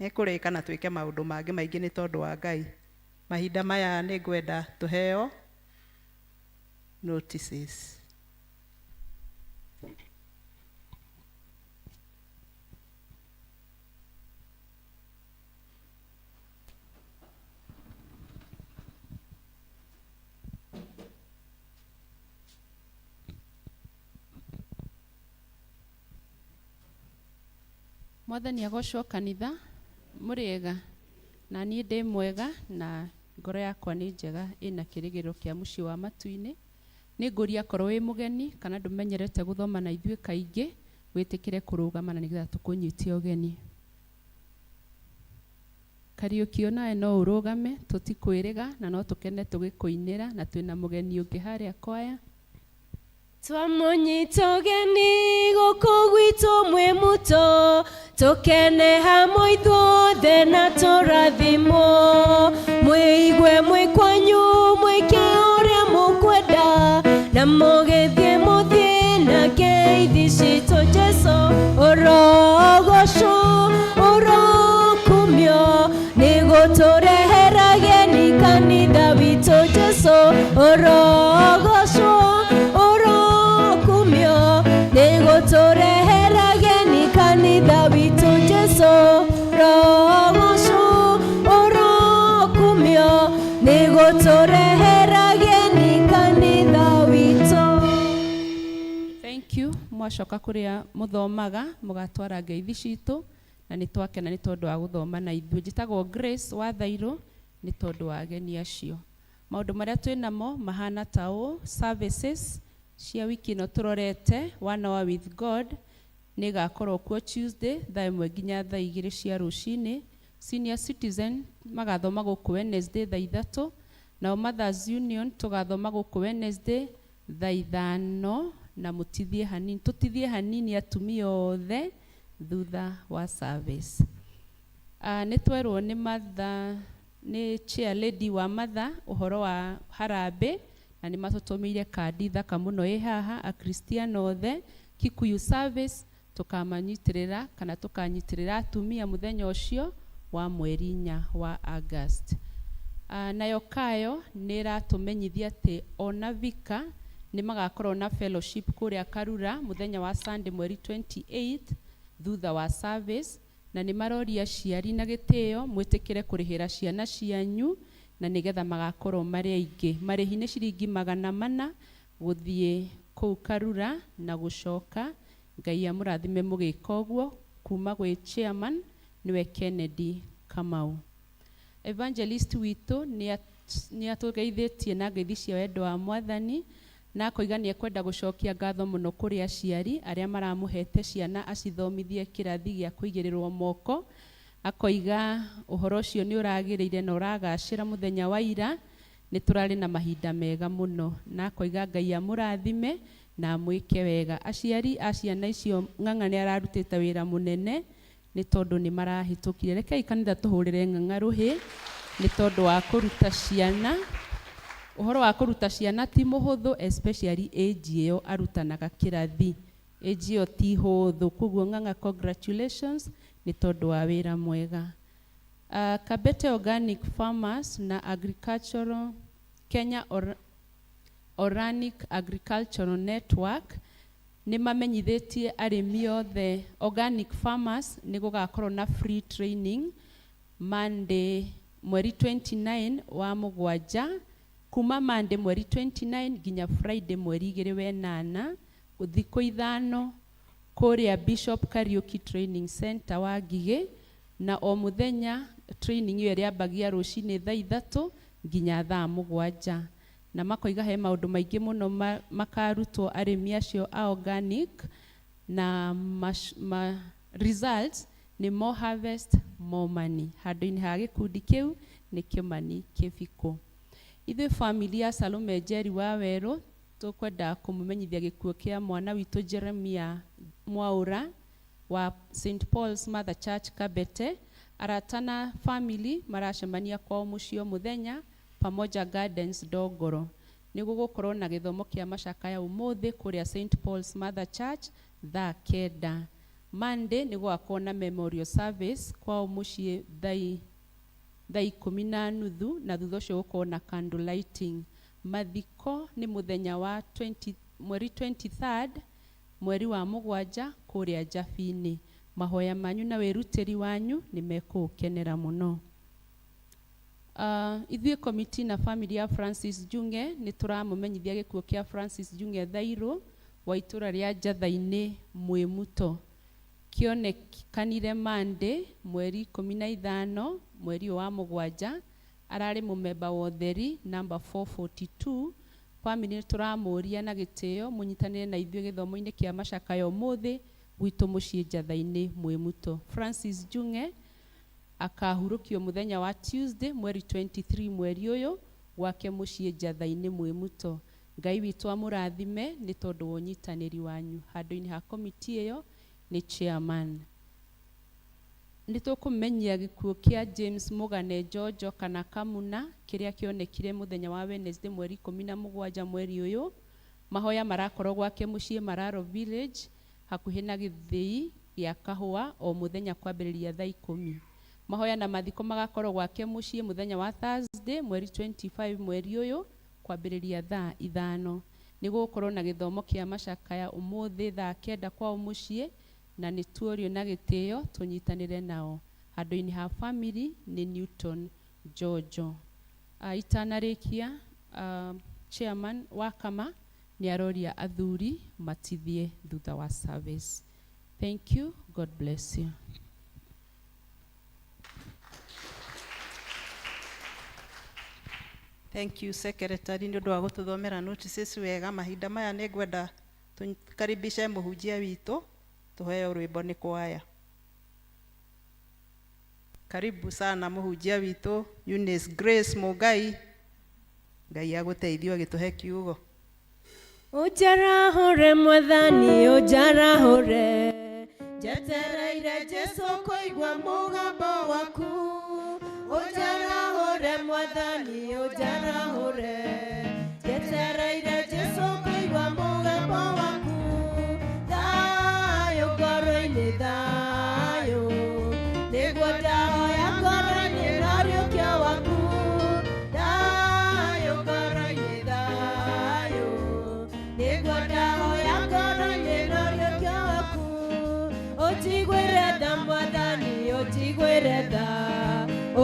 Nĩ ĩkũrĩka na twĩke maũndũ mangĩ maingĩ nĩ tondũ wa Ngai. Mahinda maya nĩ ngwenda tũheo notices. Mwathani agocwo kanitha, mũrĩega na niĩ ndĩ mwega na ngoro yakwa nĩ njega ĩna kĩrĩgĩrĩro kĩa mũciĩ wa matu-inĩ. Nĩ ngũria korwo wĩ mũgeni kana ndũmenyerete gũthoma na ithuĩ kaingĩ, wĩtĩkĩre kũrũgama na nĩgetha tũkũnyitie ũgeni. Kariũki onawe no ũrũgame, tũtikwĩrĩga na no tũkene tũgĩkũinĩra, na twĩna mũgeni ũngĩ harĩa kwaya. Twamũnyita ũgeni gũkũ gwitũ mwĩ mũto, tũkene hamwe ithuothe na tũrathimwo. Mwĩigue mwĩ kwanyu mwĩke ũrĩa mũkwenda, na mũgĩthiĩ mũthiĩ na ngeithi citũ Jesũ. Ũrogocwo, ũrokumio, nĩ gũtũrehera ageni kanitha witũ Jesũ. Ũrogocwo, ũrokumio, nĩ gũtũrehera ageni kanitha witũ Jesũ. Ũrogocwo, ũrokumio, nĩ gũtũrehera ageni kanitha witũ. Thank you. Mwacoka kũrĩa mũthomaga mũgatwara ngeithi citũ, na nĩ twakena nĩ tondũ wa gũthoma na ithuĩ. Njĩtagwo Grace wa Thairũ nĩ tondũ wa ageni acio. Maũndũ marĩa twĩ namo mahana ta ũũ: services cia wiki ĩno tũrorete, One Hour with God nĩ ĩgakorwo kuo Tuesday thaa 1 nginya thaa 2 cia rũcinĩ. Senior Citizen magathoma gũkũ Wednesday thaa 3, nao Mothers Union tũgathoma gũkũ Wednesday thaa 5, na mũtithie hanini, tũtithie hanini atumia othe thutha wa service. Nĩ twerwo nĩ mother, nĩ chair lady wa mother ũhoro wa harambĩ, na nĩ matũtũmĩire kandi thaka mũno ĩ haha akristiano othe. Kikuyu service tũkamanyitĩrĩra kana tũkanyitĩrĩra atumia mũthenya ũcio wa mweri 4 wa August. Nayo Kayo nĩ ĩratũmenyithia atĩ ona Vika nĩ magakorwo na fellowship kũrĩa Karura mũthenya wa Sunday mweri 28 thutha wa service, na nĩ maroria aciari na gĩtĩo mwĩtĩkĩre kũrĩhĩra ciana cianyu na nĩgetha magakorwo marĩ aingĩ. Marĩhi nĩ ciringi 400 gũthiĩ kũu Karura na gũcoka. Ngai amũrathime mũgĩka ũguo. Kuma gwĩ chairman nĩwe Kennedy Kamau. Evangelist witũ nĩ atũgeithĩtie na ngeithi cia wendo wa Mwathani, na akoiga nĩ ekwenda gũcokia ngatho mũno kũrĩ aciari arĩa maramũhete ciana acithomithie kĩrathi gĩa kũigĩrĩrwo moko. Akoiga ũhoro ũcio nĩ ũragĩrĩire na ũragacĩra mũthenya wa ira, nĩ tũrarĩ na mahinda mega mũno, na akoiga Ngai amũrathime na amwĩke wega. Aciari a ciana icio Ng'ang'a nĩ ararutĩte wĩra mũnene nĩ tondũ nĩ marahĩtũkire. Rekei kanitha tũhũrĩre Ng'ang'a rũhĩ nĩ tondũ wa kũruta ciana Ũhoro wa kũruta ciana ti mũhũthũ, especially age ĩyo arutanaga kĩrathi. Age ĩyo ti hũthũ, koguo Ng'ang'a, congratulations nĩ tondũ wa wĩra mwega. Kabete Organic Farmers na Agricultural Kenya Organic Agricultural Network nĩ mamenyithĩtie arĩmi othe organic farmers nĩ gũgakorwo na free training Monday mweri 29 wa mũgwanja, kuma Monday mweri 29 nginya Friday mweri 2 wenana, thikũ 5 kũrĩa Bishop Kariuki Training Center wa Ngigĩ, na o mũthenya training ĩyo ĩrĩambagia rũcinĩ thaa 3 nginya thaa 7, na makoiga he maũndũ maingĩ mũno makarutwo arĩmi acio a organic, na results nĩ more harvest, more money. Handũ-inĩ ha gĩkundi kĩu nĩ Kĩmani Kĩbikũ. Ithuĩ family ya Salome Njeri wa Werũ tũkwenda kũmũmenyithia gĩkuũ kĩa mwana witũ Jeremia Mwaũra wa St Paul's Mother Church Kabete. Arata na family maracemania kwao mũciĩ o mũthenya Pamoja Gardens Ndongoro. Nĩ gũgũkorwo na gĩthomo kĩa macakaya ũmũthĩ kũrĩa St Paul's Mother Church thaa 9. Monday nĩ gũgakorwo na memorial service kwao mũciĩ thaa 10:30, na thutha ũcio gũkorwo na candle lighting. Mathiko nĩ mũthenya wa 20, mweri 23 mweri wa mũgwanja kũrĩa Njabini. Mahoya manyu na wĩrutĩri wanyu nĩ mekũũkenera mũno. Ithuĩ komiti na family ya Francis Junge nĩ tũramũmenyithia gĩkuũ kĩa Francis Junge Thairũ wa itũra rĩa Njatha-inĩ Mwĩmuto. Kĩonekanire Monday mweri 15 mweri ũyũ wa mũgwanja, ararĩ mũmemba wa ũtheri number 442. Family nĩ tũramũria na gĩtĩo mũnyitanĩre na ithuĩ gĩthomo-inĩ kĩa macakaya ũmũthĩ gwitũ mũciĩ Njatha-inĩ Mwĩmuto. Francis Junge akahurũkio mũthenya wa Tuesday mweri 23 mweri ũyũ gwake mũciĩ Njatha-inĩ Mwĩmuto. Ngai witũ amũrathime nĩ tondũ wa ũnyitanĩri wanyu. Handũ-inĩ ha komiti ĩyo nĩ chairman. Nĩ tũkũmenyia gĩkuũ kĩa James Mũgane Njonjo kana Kamuna kĩrĩa kĩonekire mũthenya wa Wednesday mweri 17 mweri ũyũ. Mahoya marakorwo gwake mũciĩ Mararo Village hakuhĩ na gĩthĩi gĩa kahũa o mũthenya kwambĩrĩria thaa 10. Mahoya na mathiko magakorwo gwake mũciĩ mũthenya wa Thursday mweri 25 mweri ũyũ kwambĩrĩria thaa 5. Nĩ gũgũkorwo na gĩthomo kĩa macakaya ũmũthĩ thaa 9 kwao mũciĩ, na nĩ tuorio na gĩtĩo tũnyitanĩre nao. Handũ-inĩ ha family nĩ Newton Jojo. Itanarĩkia, chairman wa kama nĩ aroria athuri matithie thutha wa service. Thank you. God bless you. Thank you secretary nĩ ũndũ wa gũtũthomera notices wega. Mahinda maya nĩ ngwenda tũkaribishe mũhunjia witũ tũheo rwĩmbo nĩ kwaya. Karibu sana mũhunjia witũ Eunice Grace Mũngai. Ngai agũteithie agĩtũhe kiugo. Ũnjarahũre Mwathani, ũnjarahũre, njetereire Jesũ kũigua mũgambo waku. Ũnjarahũre Mwathani, ũnjarahũre, njetereire Jesũ kũigua mũgambo waku. Thayũ ngoro-inĩ, thayũ nĩguo ndahoya ngoro-inĩ na ũriũkio waku. Thayũ ngoro-inĩ, thayũ nĩguo ndahoya ngoro-inĩ na ũriũkio waku. Ũnjiguĩre tha Mwathani, ũnjiguĩre tha,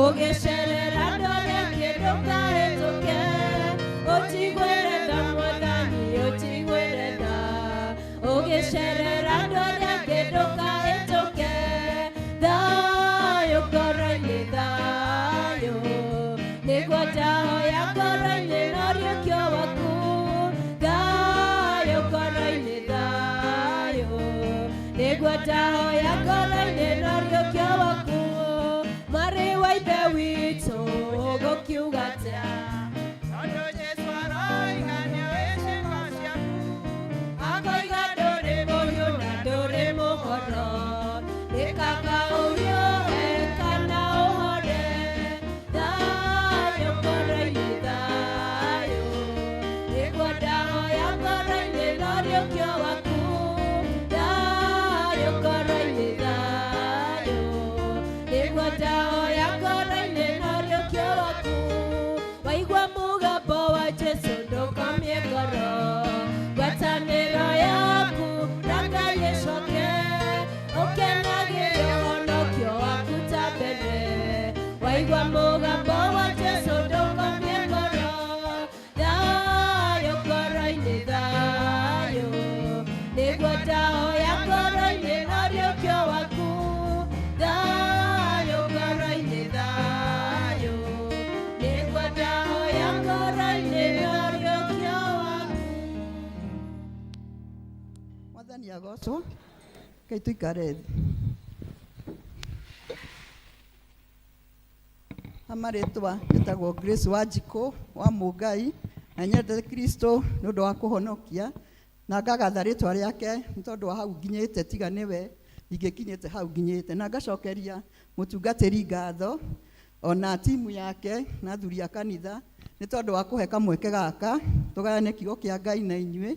ũgĩcerera ndore kĩndũ kahĩtũke. Ũnjiguĩre tha Mwathani, ũnjiguĩre tha, ũgĩcerera ndore kĩndũ kahĩtũke. Thayũ ngoro-inĩ, thayũ nĩguo ndahoya ngoro-inĩ na ũriũkio waku. Thayũ ngoro-inĩ, thayũ nĩguo ndahoya ngoro-inĩ na ũriũkio waku. Mwarĩ wa Ithe witũ ũgũkiuga atĩa? Tondũ Jesũ aroiga nĩoĩ ciĩko ciaku. Akoiga ndũrĩ mũhiũ na ndũrĩ mũhoro, nĩ kaba ũhiũhe kana ũhore. Thayũ ngoro-inĩ, thayũ Nĩguo ndahoya ngoro-inĩ na ũriũkio waku. Thayũ ngoro-inĩ thayũ. Nĩguo ndahoya ngoro-inĩ na ũriũkio waku. Mwathani agocwo. Rekei tũikare thĩ. Ha marĩtwa njĩtagwo Grace Wanjikũ wa Mũngai na nyendete Kristo nĩ ũndũ wa kũhonokia na ngagatha rĩtwa rĩake nĩ tondũ wa hau nginyĩte tiga nĩwe ndingĩkinyĩte hau nginyĩte na ngacokeria mũtungatĩri ngatho ona timu yake na athuri a kanitha nĩ tondũ wa kũhe kamweke gaka tũgayane kiugo kĩa Ngai na inyuĩ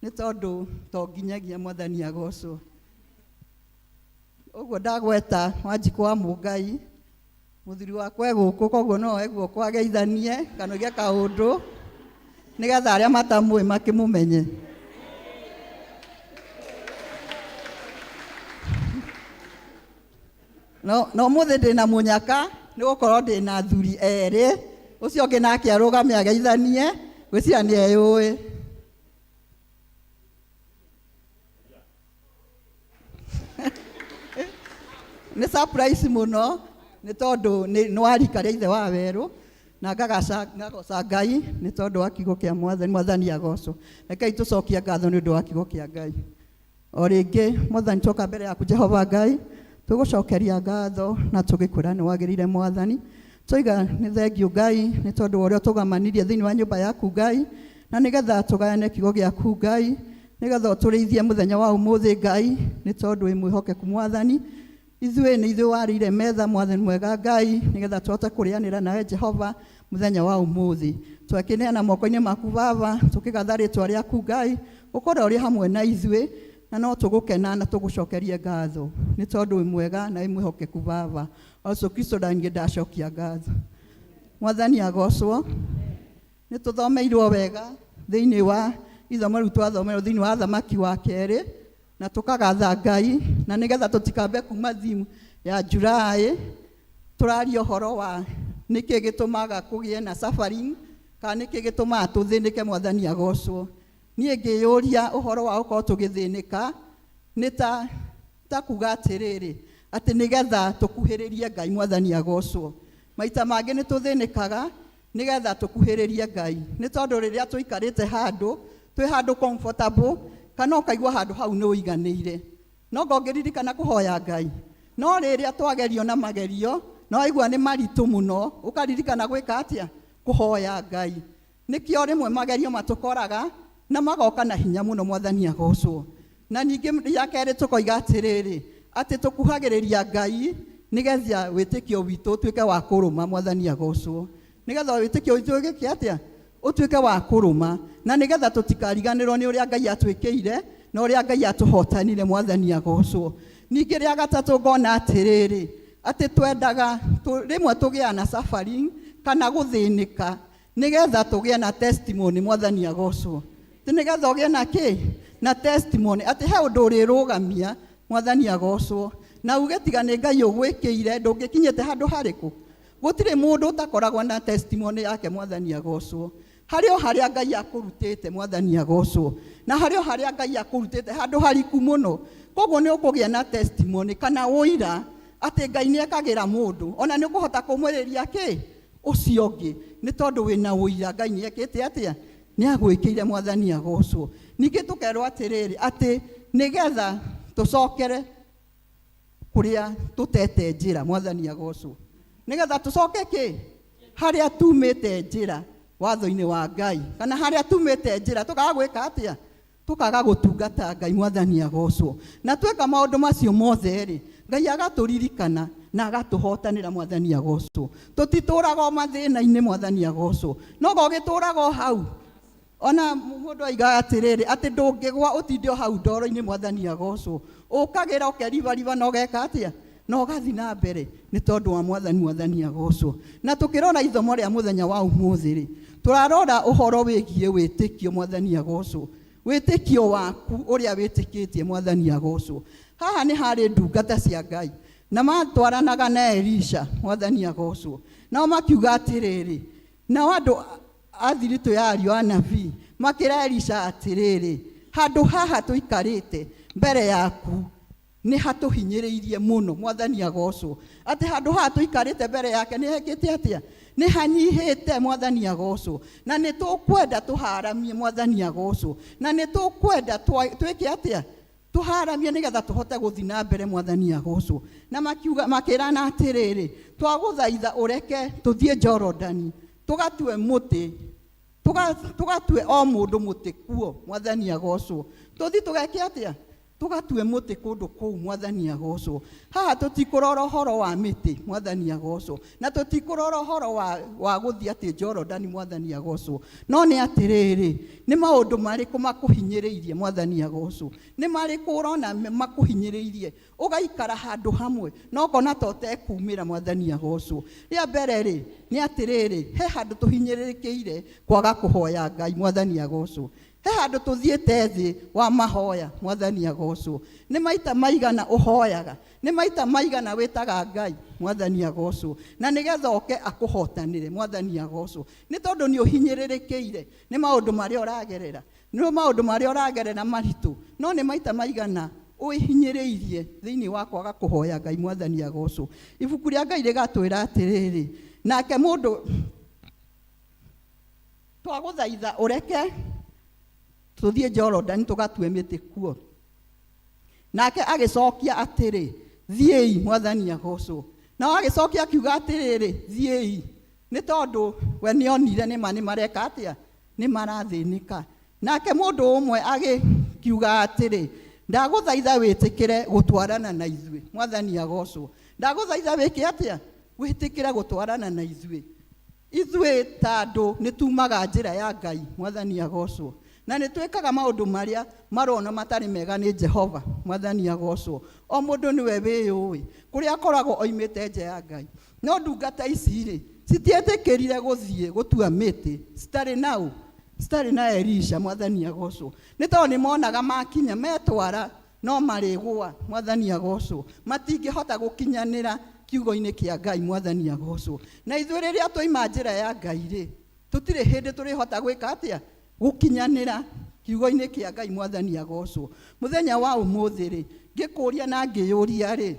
nĩ tondũ to nginyagia Mwathani agocwo. Ũguo ndagweta Wanjikũ wa Mũngai mũthuri wakwa e gũkũ koguo no oe guoko ageithanie kana oige kaũndũ nĩgetha arĩa matamũĩ makĩmũmenye. No no ũmũthĩ ndĩna mũnyaka nĩ gũkorwo ndĩna athuri erĩ ũcio ũngĩ nake arũgame ageithanie gwĩciria nĩ eyũĩ. Nĩ surprise mũno nĩ tondũ nĩ wa rika rĩa ithe wa werũ na ngagoca Ngai nĩ tondũ wa kiugo kĩa Mwathani. Mwathani agocwo. Rekei tũcokie ngatho nĩ ũndũ wa kiugo kĩa Ngai. O rĩngĩ Mwathani twoka mbere yaku Jehova Ngai tũgũcokeria ngatho na tũgĩkwĩra nĩ wagĩrĩire Mwathani. Twoiga nĩ thengiũ Ngai nĩ tondũ wa ũrĩa ũtũgamanirie thĩinĩ wa nyũmba yaku Ngai na nĩgetha tũgayane kiugo gĩaku Ngai nĩgetha ũtũrĩithie mũthenya wa ũmũthĩ Ngai nĩ tondũ wĩ mwĩhokeku Mwathani. Ithuĩ nĩ ithuĩ warĩire metha Mwathani mwega Ngai nĩgetha tũhote kũrĩanĩra nawe Jehova mũthenya wa ũmũthĩ. Twakĩneana moko-inĩ maku Baba tũkĩgatha rĩtwa rĩaku Ngai ũkorwo ũrĩ hamwe na ithuĩ na no tũgũkena na tũgũcokerie ngatho nĩ tondũ wĩ mwega na wĩ mwĩhokeku Baba. Jesu Kristo ndaniĩ ndacokia ngatho. Mwathani agocwo. Nĩ tũthomeirwo wega thĩinĩ wa ithomo rĩu twathomeirwo thĩinĩ wa Thamaki wa kerĩ na tũkagatha Ngai na nĩgetha tũtikambe kuma theme ya July tũraria ũhoro wa nĩkĩ gĩtũmaga kũgĩe na suffering kana nĩkĩ gĩtũmaga tũthĩnĩke Mwathani agocwo. Niĩ ngĩyũria ũhoro wa gũkorwo tũgĩthĩnĩka nĩ ta kuga atĩrĩrĩ atĩ nĩgetha tũkuhĩrĩrie Ngai Mwathani agocwo. Maita mangĩ nĩ tũthĩnĩkaga nĩgetha tũkuhĩrĩrie Ngai nĩ tondũ rĩrĩa tũikarĩte handũ twĩ handũ comfortable kana ũkaigua handũ hau nĩ ũiganĩire no ngongĩririkana kũhoya Ngai no rĩrĩa twagerio na magerio na waigua nĩ maritũ mũno ũkaririkana gwĩka atĩa kũhoya Ngai. Nĩkĩo rĩmwe magerio matũkoraga na magoka na hinya mũno Mwathani agocwo. Na ningĩ rĩa kerĩ tũkoiga atĩrĩrĩ atĩ tũkuhagĩrĩria Ngai nĩgetha wĩtĩkio witũ ũtuĩke wa kũrũma Mwathani agocwo. Nĩgetha wĩtĩkio witũ ũgĩke atĩa ũtuĩke wa kũrũma na nĩgetha tũtikariganĩrwo nĩ ũrĩa Ngai atwĩkĩire na ũrĩa Ngai atũhotanire Mwathani agocwo. Ningĩ rĩa gatatũ ngona atĩrĩrĩ atĩ twendaga rĩmwe tũgĩaga na suffering kana gũthĩnĩka nĩgetha tũgĩe na testimony Mwathani agocwo. Atĩ nĩgetha ũgĩe na kĩ na testimony atĩ he ũndũ ũrĩrũgamia Mwathani agocwo na uge tiga nĩ Ngai ũgwĩkĩire ndũngĩkinyĩte handũ harĩkũ. Gũtirĩ mũndũ ũtakoragwo na testimony yake Mwathani agocwo. Harĩ o harĩa Ngai akũrutĩte Mwathani agocwo na harĩ o harĩa Ngai akũrutĩte handũ hariku mũno koguo nĩ ũkũgĩa na testimony kana ũira atĩ Ngai nĩ ekagĩra mũndũ ona nĩ ũkũhota kũmwĩrĩria kĩ ũcio ũngĩ nĩ tondũ wĩna ũira Ngai nĩ ekĩte atĩa nĩ agwĩkĩire Mwathani agocwo. Ningĩ tũkerwo atĩrĩrĩ atĩ nĩgetha tũcokere kũrĩa tũtete njĩra Mwathani agocwo nĩgetha tũcoke kĩ harĩa tumĩte njĩra watho-inĩ wa Ngai kana harĩa tumĩte njĩra tũkaga gwĩka atĩa tũkaga gũtungata Ngai Mwathani agocwo. Na tweka maũndũ macio mothe rĩ Ngai agatũririkana na agatũhotanĩra Mwathani agocwo. Tũtitũraga o mathĩna-inĩ Mwathani agocwo no gũgĩtũraga o hau ona mũndũ aigaga atĩrĩrĩ atĩ ndũngĩgwa ũtinde o hau ndoro-inĩ Mwathani agocwo ũkagĩra ũkeribariba na ũgeka atĩa na ũgathiĩ na mbere nĩ tondũ wa Mwathani Mwathani agocwo. Na tũkĩrora ithomo rĩa mũthenya wa ũmũthĩ rĩ tũrarora ũhoro wĩgiĩ wĩtĩkio Mwathani agocwo. Wĩtĩkio waku ũrĩa wĩtĩkĩtie Mwathani agocwo. Haha nĩ harĩ ndungata cia Ngai na matwaranaga na Elisha Mwathani agocwo. Nao makiuga atĩrĩrĩ nao andũ a thiritũ ya ariũ a nabii makĩra Elisha atĩrĩrĩ Handũ haha tũikarĩte mbere yaku nĩ hatũhinyĩrĩirie mũno. Mwathani agocwo. Atĩ handũ haha tũikarĩte mbere yake nĩ hekĩte atĩa? Nĩ hanyihĩte. Mwathani agocwo. Na nĩ tũkwenda tũharamie. Mwathani agocwo. Na nĩ tũkwenda twĩke atĩa? Tũharamie nĩgetha tũhote gũthiĩ na mbere. Mwathani agocwo. Na makiuga makĩrana atĩrĩrĩ, twagũthaitha ũreke tũthiĩ Jorodani tũgatue mũtĩ, tũgatue o mũndũ mũtĩ kuo. Mwathani agocwo. Tũthiĩ tũgeke atĩa? Tũgatue mũtĩ kũndũ kũu. Mwathani agocwo. Haha tũtikũrora ũhoro wa mĩtĩ. Mwathani agocwo. Na tũtikũrora ũhoro wa gũthiĩ atĩ Jorodani. Mwathani agocwo. No nĩ atĩrĩrĩ, nĩ maũndũ marĩkũ makũhinyĩrĩirie? Mwathani agocwo. Nĩ marĩkũ ũrona makũhinyĩrĩirie ũgaikara handũ hamwe na ũkona ta ũtekumĩra? Mwathani agocwo. Rĩa mbere rĩ, nĩ atĩrĩrĩ, he handũ tũhinyĩrĩrĩkĩire kwaga kũhoya Ngai. Mwathani agocwo. He handũ tũthiĩte thĩ wa mahoya. Mwathani agocwo. Nĩ maita maigana ũhoyaga? Nĩ maita maigana wĩtaga Ngai? Mwathani agocwo. Na nĩgetha oke akũhotanĩre. Mwathani agocwo. Nĩ tondũ nĩ ũhinyĩrĩrĩkĩire nĩ maũndũ marĩa ũragerera, nĩ maũndũ marĩa ũragerera maritũ, no nĩ maita maigana wĩhinyĩrĩirie thĩinĩ wa kwaga kũhoya Ngai? Mwathani agocwo. Ibuku rĩa Ngai rĩgatwĩra atĩrĩrĩ, nake mũndũ, twagũthaitha ũreke tũthiĩ Jorodani tũgatue mĩtĩ kuo. Nake agĩcokia atĩrĩ, thiĩi. Mwathani agocwo. Nao agĩcokia akiuga atĩrĩrĩ, thiĩi, nĩ tondũ we nĩonire nĩma nĩ mareka atĩa, nĩ marathĩnĩka. Nake mũndũ ũmwe agĩkiuga atĩrĩ, ndagũthaitha wĩtĩkĩre gũtwarana na ithuĩ. Mwathani agocwo. Ndagũthaitha wĩke atĩa? Wĩtĩkĩre gũtwarana na ithuĩ. Ithuĩ ta andũ nĩ tumaga njĩra ya Ngai. Mwathani agocwo. Na nĩ twĩkaga maũndũ marĩa marona matarĩ mega nĩ Jehova. Mwathani agocwo. O mũndũ nĩwe wĩyũĩ kũrĩa akoragwo oimĩte nja ya Ngai. No ndungata ici rĩ, citietĩkĩrire gũthiĩ gũtua mĩtĩ citarĩ nau, citarĩ na Elisha. Mwathani agocwo. Nĩ tondũ nĩ monaga makinya metwara no marĩgũa. Mwathani agocwo. Matingĩhota gũkinyanĩra kiugo-inĩ kĩa Ngai. Mwathani agocwo. Na ithuĩ rĩrĩa twaima njĩra ya Ngai rĩ, tũtirĩ hĩndĩ tũrĩhota gwĩka atĩa? Gũkinyanĩra kiugo-inĩ kĩa Ngai. Mwathani agocwo. Mũthenya wa ũmũthĩ rĩ, ngĩkũria na ngĩyũria rĩ,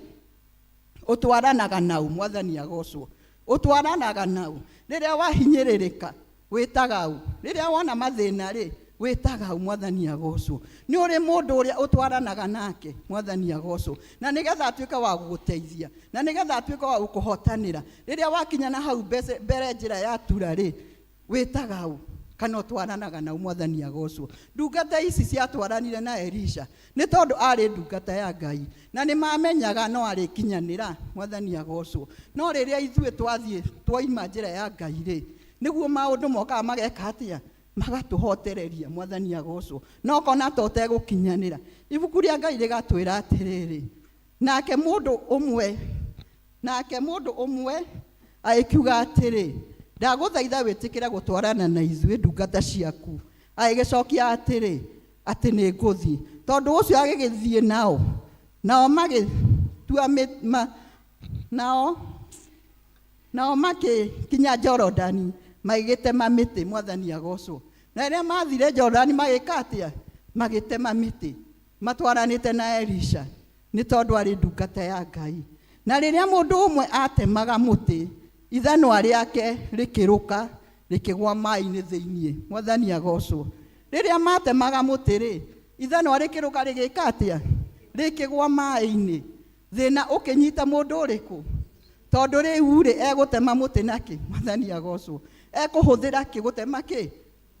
ũtwaranaga nau? Mwathani agocwo. Ũtwaranaga nau? Rĩrĩa wahinyĩrĩrĩka wĩtaga ũ? Rĩrĩa wona mathĩna rĩ, wĩtaga ũ? Mwathani agocwo. Nĩ ũrĩ mũndũ ũrĩa ũtwaranaga nake? Mwathani agocwo. Na nĩgetha atuĩke wa gũgũteithia, na nĩgetha atuĩke wa gũkũhotanĩra rĩrĩa wakinya na hau mbere njĩra ya tura rĩ, wĩtaga ũ kana ũtwaranaga nau? Mwathani agocwo. Ndungata ici ciatwaranire na Elisha nĩ tondũ arĩ ndungata ya Ngai na nĩ mamenyaga no arĩkinyanĩra. Mwathani agocwo. No rĩrĩa ithuĩ twathiĩ twaima njĩra ya Ngai rĩ, nĩguo maũndũ mokaga mageka atĩa? Magatũhotereria. Mwathani agocwo. No kona ta ũtegũkinyanĩra. Ibuku rĩa Ngai rĩgatwĩra atĩrĩrĩ, nake mũndũ ũmwe agĩkiuga atĩrĩ, ndagũthaitha wĩtĩkĩre gũtwarana na ithuĩ ndungata ciaku. Agĩgĩcokia atĩrĩ, atĩ nĩ ngũthiĩ. Tondũ ũcio agĩgĩthiĩ nao, nao magĩtua nao makĩkinya Jorodani magĩgĩtema mĩtĩ. Mwathani agocwo. Na rĩrĩa mathire Jorodani magĩka atĩa? Magĩtema mĩtĩ matwaranĩte na Elisha, nĩ tondũ arĩ ndungata ya Ngai. Na rĩrĩa mũndũ ũmwe atemaga mũtĩ, ithanwa rĩake rĩkĩrũka rĩkĩgwa maĩ-inĩ thĩiniĩ. Mwathani agocwo. Rĩrĩa matemaga mũtĩ rĩ, ithanwa rĩkĩrũka rĩgĩka atĩa? Rĩkĩgwa maĩ-inĩ. Thĩna ũkĩnyita mũndũ ũrĩkũ? Tondũ rĩu rĩ, egũtema mũtĩ nakĩ? Mwathani agocwo. Ekũhũthĩra kĩ gũtema kĩ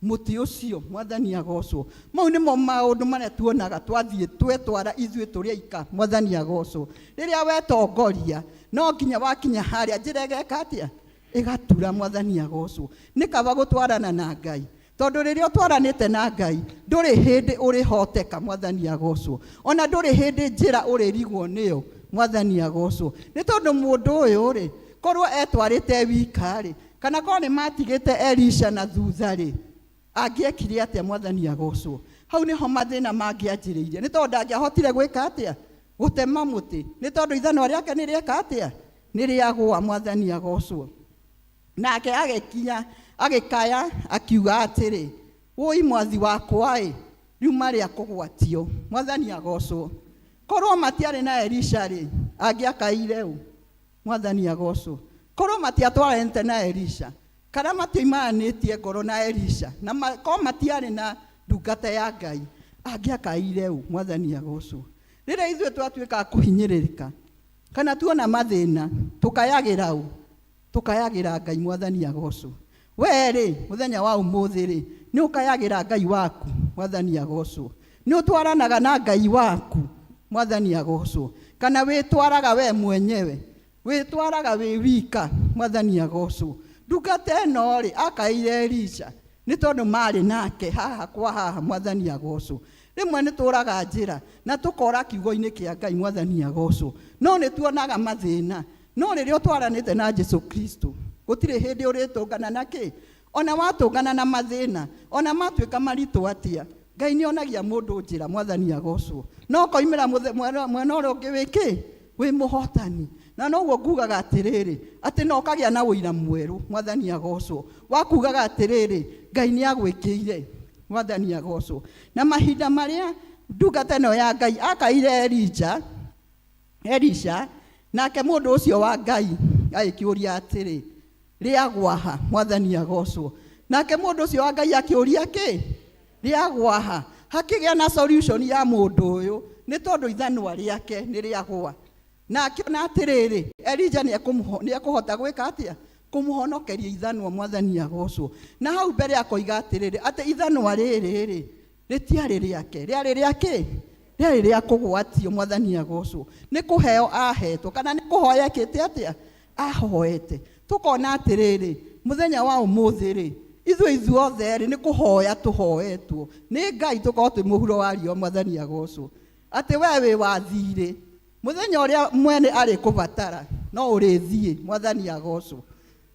mũtĩ ũcio? Mwathani agocwo. Mau nĩmo maũndũ marĩa tuonaga twathiĩ twetwara ithuĩ tũrĩ aika. Mwathani agocwo. Rĩrĩa wetongoria, no nginya wakinya harĩa njĩra ĩgeka atĩa? Ĩgatura. Mwathani agocwo. Nĩ kaba gũtwarana na Ngai, tondũ rĩrĩa ũtwaranĩte na Ngai ndũrĩ hĩndĩ ũrĩhoteka. Mwathani agocwo. Ona ndũrĩ hĩndĩ njĩra ũrĩrigwo nĩyo. Mwathani agocwo. Nĩ tondũ mũndũ ũyũ rĩ, korwo etwarĩte wika rĩ, kana korwo nĩ matigĩte Elisha na thutha rĩ, angĩekire atĩa? Mwathani agocwo. Hau nĩho mathĩna mangĩanjĩrĩirie, nĩ tondũ ndangĩahotire gwĩka atĩa? Gũtema mũtĩ, nĩ tondũ ithanwa rĩake nĩ rĩeka atĩa? Nĩ rĩagũa. Mwathani agocwo. Nake agĩkinya agĩkaya akiuga atĩrĩ, wũi mwathi wakwa ĩ. Riuma rĩa kũgwatio. Mwathani agocwo. Korwo matiarĩ na Elisha rĩ, angĩakaire ũ? Mwathani agocwo. Korwo matiatwaranĩte na Elisha, kana matioimanĩtie ngoro na Elisha, na korwo matiarĩ na ndungata ya Ngai, angĩakaire ũ? Mwathani agocwo. Rĩrĩa ithuĩ twatuĩka a kũhinyĩrĩrĩka, kana tuona mathĩna, tũkayagĩra ũ? Tũkayagĩra Ngai. Mwathani agocwo. We rĩ, mũthenya wa ũmũthĩ rĩ, nĩ ũkayagĩra Ngai waku? Mwathani agocwo. Nĩ ũtwaranaga na Ngai waku? Mwathani agocwo. Kana wĩtwaraga we mwenyewe? Wĩtwaraga wĩ wika? Mwathani agocwo. Ndungata ĩno rĩ, akaĩire Elisha nĩ tondũ marĩ nake haha kwa haha. Mwathani agocwo. Rĩmwe nĩ tũraga njĩra na tũkora kiugo-inĩ kĩa Ngai. Mwathani agocwo. No nĩ tuonaga mathĩna, no rĩrĩa ũtwaranĩte na Jesu Kristo, gũtirĩ hĩndĩ ũrĩtũngana na kĩ. Ona watũngana na mathĩna, ona matuĩka maritũ atĩa, Ngai nĩ onagia mũndũ njĩra. Mwathani agocwo. No koimĩra mwena ũrĩa ũngĩ wĩ kĩ? Wĩ mũhotani. Na noguo ngugaga atĩrĩrĩ, atĩ no ũkagĩa na ũira mwerũ. Mwathani agocwo. Wa kugaga atĩrĩrĩ, Ngai nĩ agwĩkĩire. Mwathani agocwo. Na mahinda marĩa ndungata ĩno ya Ngai akaire Elija, Elisha, nake mũndũ ũcio wa Ngai agĩkĩũria atĩrĩ, rĩagwaha? Mwathani agocwo. Nake mũndũ ũcio wa Ngai akĩũria kĩ? Rĩagwaha? Hakĩgĩa na solution ya mũndũ ũyũ, nĩ tondũ ithanwa rĩake nĩ rĩagwa, na akĩona atĩrĩrĩ, Elija nĩ ekũhota gwĩka atĩa? Kũmũhonokeria ithanwa. Mwathani agocwo. Na hau mbere akoiga atĩrĩrĩ, atĩ ithanwa rĩrĩ rĩ, rĩtiarĩ rĩake, rĩarĩ rĩa kĩ? Rĩarĩ rĩa kũgwatio. Mwathani agocwo. Nĩ kũheo ahetwo, kana nĩ kũhoya ekĩte atĩa? Ahoete. Tũkona atĩrĩrĩ, mũthenya wa ũmũthĩ rĩ, ithuĩ ithuothe rĩ, nĩ kũhoya tũhoetwo nĩ Ngai tũkorwo twĩ mũhuro wa riũa. Mwathani agocwo. Atĩ we wĩ wa thirĩ, mũthenya ũrĩa mwene arĩ kũbatara no ũrĩthiĩ. Mwathani agocwo.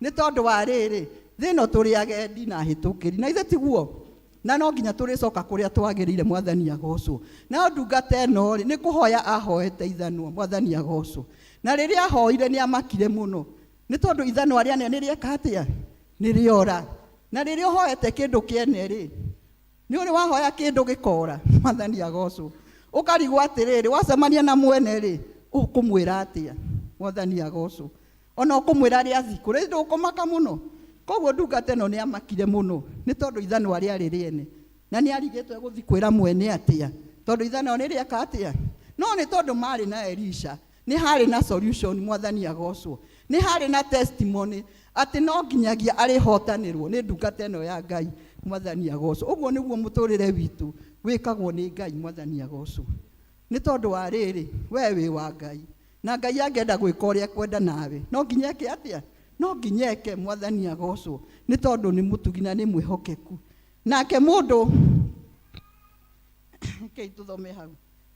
Nĩ tondũ wa rĩrĩ, thĩ ĩno tũrĩ agendi na ahĩtũkĩri, na ithe tiguo? Na no nginya tũrĩcoka kũrĩa twagĩrĩire. Mwathani agocwo. Nayo ndungata ĩno rĩ, nĩ kũhoya ahoete ithanwa. Mwathani agocwo. Na rĩrĩa ahoire, nĩ amakire mũno, nĩ tondũ ithanwa rĩane nĩ rĩeka atĩa? Nĩ rĩora. Na rĩrĩa ũhoete kĩndũ kĩene rĩ, nĩ ũrĩ wahoya kĩndũ gĩkora? Mwathani agocwo. Ũkarigwo atĩrĩrĩ, wacemania na mwene rĩ, ũkũmwĩra atĩa? Mwathani agocwo. Ona ũkũmwĩra rĩa thikũ rĩ, ndũkũmaka mũno. Koguo ndungata ĩno nĩ amakire mũno, nĩ tondũ ithanwa rĩarĩ rĩene, na nĩ arigĩtwo egũthiĩ kwĩra mwene atĩa, tondũ ithanwa nĩ rĩeka atĩa? No nĩ tondũ marĩ na Elisha, nĩ harĩ na solution. Mwathani agocwo. Nĩ harĩ na testimony atĩ no nginyagia arĩhotanĩrwo nĩ ndungata ĩno ya Ngai. Mwathani agocwo. Ũguo nĩguo mũtũrĩre witũ wĩkagwo nĩ Ngai. Mwathani agocwo. Nĩ tondũ wa rĩrĩ, we wĩ wa Ngai, na Ngai angĩenda gwĩka ũrĩa ekwenda nawe, no nginya eke atĩa? No nginya eke. Mwathani agocwo, nĩ tondũ nĩ mũtugi na nĩ mwĩhokeku. Nake mũndũ kei tũthome hau.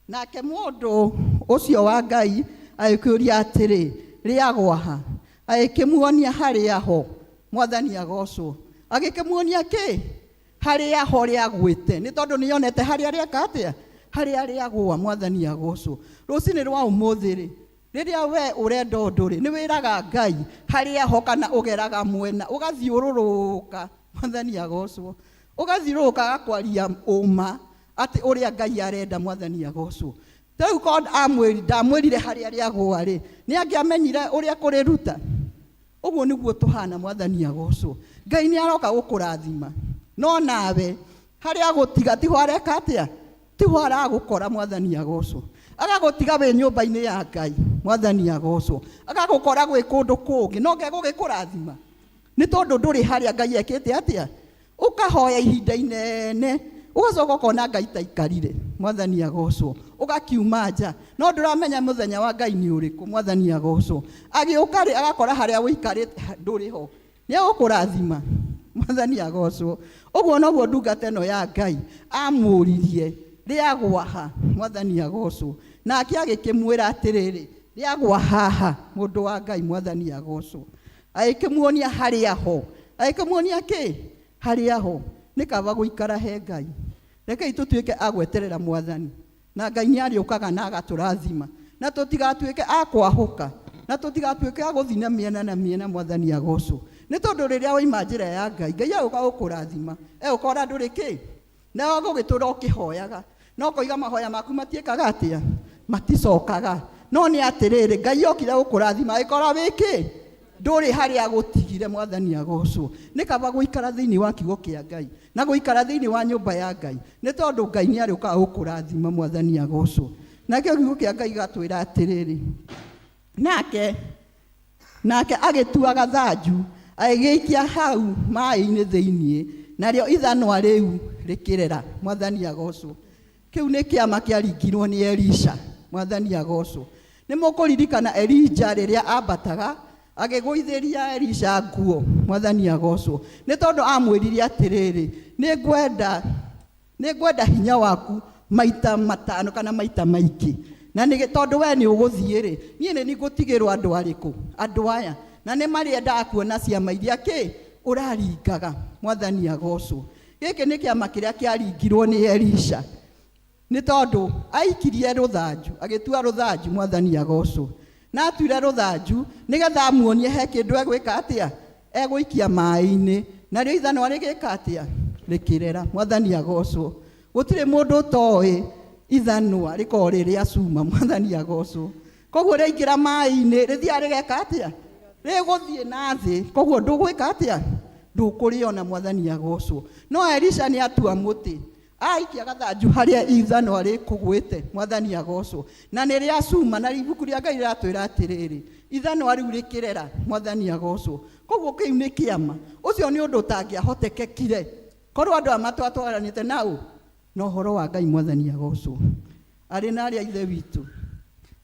Nake mũndũ ũcio wa Ngai agĩkĩũria atĩrĩ, rĩagwaha? Agĩkĩmuonia harĩa ho. Mwathani agocwo. Agĩkĩmuonia kĩ? Harĩa ho rĩagwĩte, nĩ tondũ nĩonete harĩa rĩeka atĩa? Harĩa rĩagũa. Mwathani agocwo. Rũcinĩ rwa ũmũthĩ rĩ, rĩrĩa we ũrenda ũndũ rĩ, nĩ wĩraga Ngai harĩa ho, kana ũgeraga mwena ũgathiũrũrũka? Mwathani agocwo. Ũgathiũrũrũka agakwaria ũma atĩ ũrĩa Ngai arenda. Mwathani agocwo. Rĩu korwo amwĩri ndamwĩrire harĩa rĩagũa rĩ, nĩ angĩamenyire ũrĩa kũrĩruta. Ũguo nĩguo tũhana. Mwathani agocwo. Ngai nĩ aroka gũkũrathima, no nawe harĩa agũtiga tiho areka atĩa? Tiho aragũkora. Mwathani agocwo. Agagũtiga wĩ nyũmba-inĩ ya Ngai. Mwathani agocwo. Agagũkora gwĩ kũndũ kũngĩ, no ngegũgĩkũrathima, nĩ tondũ ndũrĩ harĩa Ngai ekĩte atĩa? Ũkahoya ihinda inene, ũgacoka ũkona Ngai taikarire. Mwathani agocwo. Ũgakiuma nja, no ndũramenya mũthenya wa Ngai nĩ ũrĩkũ. Mwathani agocwo. Agĩũka rĩ, agakora harĩa ũikarĩte ndũrĩ ho. Nĩ egũkũrathima? Mwathani agocwo. Ũguo noguo ndungata ĩno ya Ngai amũririe, rĩagwaha? Mwathani agocwo. Nake agĩkĩmwĩra atĩrĩrĩ, rĩagwa haha, mũndũ wa Ngai. Mwathani agocwo. Agĩkĩmuonia harĩa ho. Agĩkĩmuonia kĩ? Harĩa ho. Nĩ kaba gũikara he Ngai. Rekei tũtuĩke a gweterera Mwathani, na Ngai nĩ arĩũkaga na agatũrathima, na tũtigatuĩke a kwahũka, na tũtigatuĩke a gũthiĩ na mĩena na mĩena. Mwathani agocwo. Nĩ tondũ rĩrĩa waima njĩra ya Ngai, Ngai agũka gũkũrathima, egũkora ndũrĩ kĩ? Na ũgũgĩtũra ũkĩhoyaga no koiga mahoya maku matiĩkaga atĩa, maticokaga. No nĩ atĩrĩrĩ, Ngai okire gũkũrathima agĩkora wĩkĩ ndũrĩ harĩa agũtigire. Mwathani agocwo. Nĩ kaba gũikara thĩinĩ wa kiugo kĩa Ngai na gũikara thĩinĩ wa nyũmba ya Ngai, nĩ tondũ Ngai nĩ arĩũkaga gũkũrathima. Mwathani agocwo. Nakĩo kiugo kĩa Ngai gatwĩra atĩrĩrĩ, nake agĩtua gathanju agĩgĩikia hau maĩ-inĩ thĩiniĩ, narĩo ithanwa rĩu rĩkĩrera. Mwathani agocwo. Kĩu nĩ kĩama kĩaringirwo nĩ Elisha. Mwathani agocwo. Nĩ mũkũririkana Elija rĩrĩa ambataga agĩgũithĩria Elisha nguo. Mwathani agocwo. Nĩ tondũ amwĩrire atĩrĩrĩ, nĩ ngwenda hinya waku maita matano kana maita maingĩ, na nĩ tondũ we nĩ ũgũthiĩ rĩ, niĩ nĩ ngũtigĩrwo andũ arĩkũ, andũ aya na nĩ marĩendaga kuona ciama iria kĩ ũraringaga. Mwathani agocwo. Gĩkĩ nĩ kĩama kĩrĩa kĩaringirwo nĩ Elisha, nĩ tondũ aikirie rũthanju, agĩtua rũthanju. Mwathani agocwo. Na atuire rũthanju nĩgetha amuonie he kĩndũ egwĩka atĩa, egũikia maĩ-inĩ, narĩo ithanwa rĩgĩka atĩa, rĩkĩrera. Mwathani agocwo. Gũtirĩ mũndũ ũtoĩ ithanwa rĩkoragwo rĩ rĩa cuma. Mwathani agocwo. Koguo rĩaingĩra maĩ-inĩ rĩthiaga rĩgeka atĩa, rĩgũthiĩ na thĩ, koguo ndũgwĩka atĩa, ndũkũrĩona. Mwathani agocwo. No Elisha nĩ atua mũtĩ, aikia gathanju harĩa ithanwa rĩkũgwĩte. Mwathani agocwo. Na nĩ rĩa cuma, na ibuku rĩa Ngai rĩratwĩra atĩrĩrĩ, ithanwa rĩu rĩkĩrera. Mwathani agocwo. Koguo kĩu nĩ kĩama. Ũcio nĩ ũndũ ũtangĩahotekekire korwo andũ aya matwatwaranĩte nao na ũhoro wa Ngai. Mwathani agocwo. Arĩ na arĩa ithe witũ,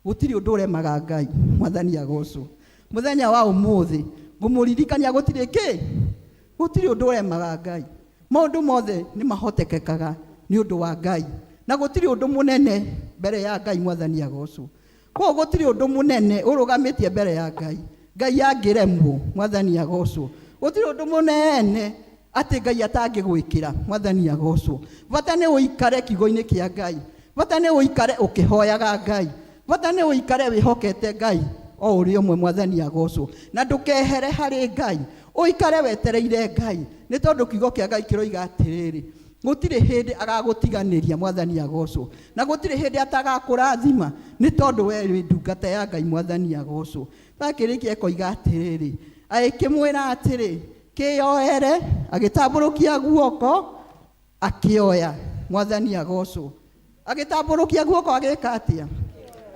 gũtirĩ ũndũ ũremaga Ngai. Mwathani agocwo. Mũthenya wa ũmũthĩ ngũmũririkania gũtirĩ kĩ, gũtirĩ ũndũ ũremaga Ngai. Maũndũ mothe nĩ mahotekekaga nĩ ũndũ wa Ngai, na gũtirĩ ũndũ mũnene mbere ya Ngai. Mwathani agocwo. Koguo gũtirĩ ũndũ mũnene ũrũgamĩtie mbere ya Ngai, Ngai angĩremwo. Mwathani agocwo. Gũtirĩ ũndũ mũnene atĩ Ngai atangĩgwĩkĩra. Mwathani agocwo. Bata nĩ ũikare kiugo-inĩ kĩa Ngai, bata nĩ ũikare ũkĩhoyaga Ngai, bata nĩ ũikare wĩhokete Ngai o ũrĩa ũmwe. Mwathani agocwo. Na ndũkehere harĩ Ngai, ũikare wetereire Ngai, nĩ tondũ kiugo kĩa Ngai kĩroiga atĩrĩrĩ, gũtirĩ hĩndĩ agagũtiganĩria. Mwathani agocwo. Na gũtirĩ hĩndĩ atagakũrathima, nĩ tondũ we wĩ ndungata ya Ngai. Mwathani agocwo. Takĩrĩkia ĩkoiga atĩrĩrĩ, agĩkĩmwĩra atĩrĩ, kĩyoere. Agĩtambũrũkia guoko akĩoya. Mwathani agocwo. Agĩtambũrũkia guoko agĩka atĩa?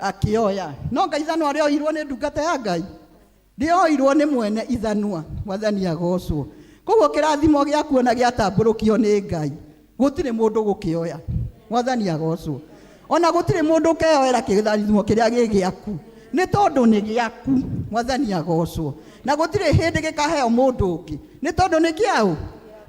Akĩoya. No ngai ithanwa rĩoirwo nĩ ndungata ya Ngai, rĩoirwo nĩ mwene ithanwa. Mwathani agocwo. Koguo kĩrathimo gĩaku ona gĩatambũrũkio nĩ Ngai, gũtirĩ mũndũ gũkĩoya. Mwathani agocwo. Ona gũtirĩ mũndũ ũkeyoera kĩrathimo kĩrĩa gĩ gĩaku, nĩ tondũ nĩ gĩaku. Mwathani agocwo. Na gũtirĩ hĩndĩ gĩkaheo mũndũ ũngĩ, nĩ tondũ nĩ kĩaũ,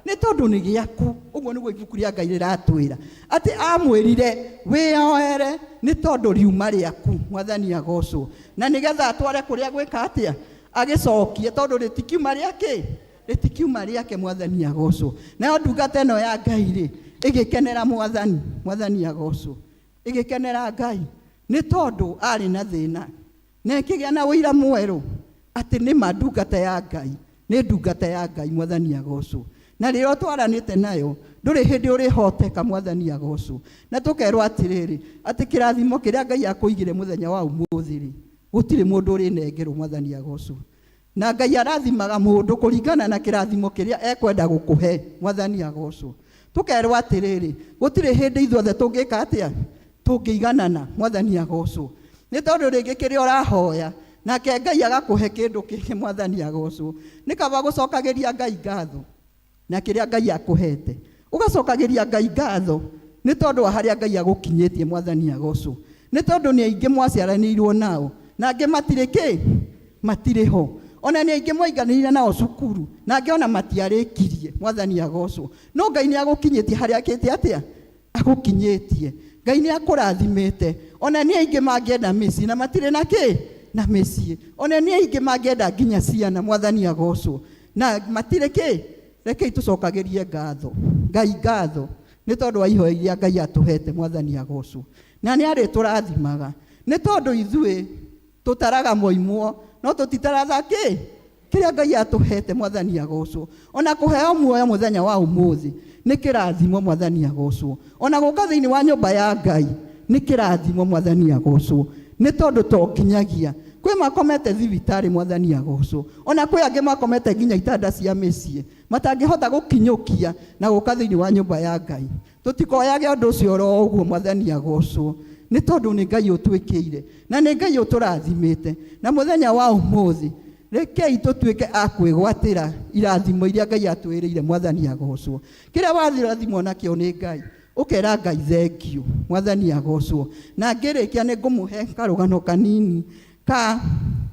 nĩ tondũ nĩ gĩaku. Ũguo nĩguo ibuku rĩa Ngai rĩratwĩra, atĩ amwĩrire wĩyoere nĩ tondũ riuma rĩaku. Mwathani agocwo. Na nĩgetha atware kũrĩa gwĩka atĩa, agĩcokie, tondũ rĩtikiuma rĩakĩ, rĩtikiuma rĩake. Mwathani agocwo. Nayo ndungata ĩno ya Ngai rĩ, ĩgĩkenera Mwathani. Mwathani agocwo. Ĩgĩkenera Ngai nĩ tondũ arĩ na thĩna, na ĩkĩgĩa na ũira mwerũ atĩ nĩ ma ndungata ya Ngai nĩ ndungata ya Ngai. Mwathani agocwo. Na rĩrĩa ũtwaranĩte nayo, ndũrĩ hĩndĩ ũrĩhoteka. Mwathani agocwo. Na tũkerwo atĩrĩrĩ, atĩ kĩrathimo kĩrĩa Ngai akũigire mũthenya wa ũmũthĩ rĩ, gũtirĩ mũndũ ũrĩnengerwo. Mwathani agocwo. Na Ngai arathimaga mũndũ kũringana na kĩrathimo kĩrĩa ekwenda gũkũhe. Mwathani agocwo. Tũkerwo atĩrĩrĩ, gũtirĩ hĩndĩ ithuothe tũngĩka atĩa, tũngĩiganana. Mwathani agocwo. Nĩ tondũ rĩngĩ kĩrĩa ũrahoya, nake Ngai agakũhe kĩndũ kĩngĩ. Mwathani agocwo. Nĩ kaba gũcokagĩria Ngai ngatho na kĩrĩa Ngai akũhete, ũgacokagĩria Ngai ngatho nĩ tondũ wa harĩa Ngai agũkinyĩtie. Mwathani agocwo. Nĩ tondũ nĩ aingĩ mwaciaranĩirwo nao, na angĩ matirĩ kĩ, matirĩ ho. Ona nĩ aingĩ mwaiganĩire nao cukuru, na angĩ ona matiarĩkirie. Mwathani agocwo. No Ngai nĩ agũkinyĩtie harĩa akĩte atĩa, agũkinyĩtie. Ngai nĩ akũrathimĩte. Ona nĩ aingĩ mangĩenda mĩciĩ na matirĩ na kĩ, na mĩciĩ. Ona nĩ aingĩ mangĩenda nginya ciana. Mwathani agocwo. Na matirĩ kĩ. Rekei tũcokagĩrie ngatho Ngai ngatho nĩ tondũ wa ihoya iria Ngai atũhete. Mwathani agocwo. Na nĩ arĩtũrathimaga, nĩ tondũ ithuĩ tũtaraga moimwo, no tũtitaraga kĩ. Kĩrĩa Ngai atũhete, Mwathani agocwo. Ona kũheo muoyo mũthenya wa ũmũthĩ nĩ kĩrathimo, Mwathani agocwo. Ona gũka thĩinĩ wa nyũmba ya Ngai nĩ kĩrathimo, Mwathani agocwo. Nĩ tondũ to nginyagia kwĩ makomete thibitarĩ, Mwathani agocwo. Ona kwĩ angĩ makomete nginya itanda cia mĩciĩ matangĩhota gũkinyũkia na gũka thĩinĩ wa nyũmba ya Ngai. Tũtikoyage ũndũ ũcio oro ũguo, Mwathani agocwo, nĩ tondũ nĩ Ngai ũtwĩkĩire na nĩ Ngai ũtũrathimĩte. Na mũthenya wa ũmũthĩ rekei tũtuĩke a kwĩgwatĩra irathimo iria Ngai atwĩrĩire, Mwathani agocwo. Kĩrĩa wathirathimwo nakĩo nĩ Ngai, ũkera Ngai thengiũ, Mwathani agocwo. Na ngĩrĩkia nĩ ngũmũhe karũgano kanini ka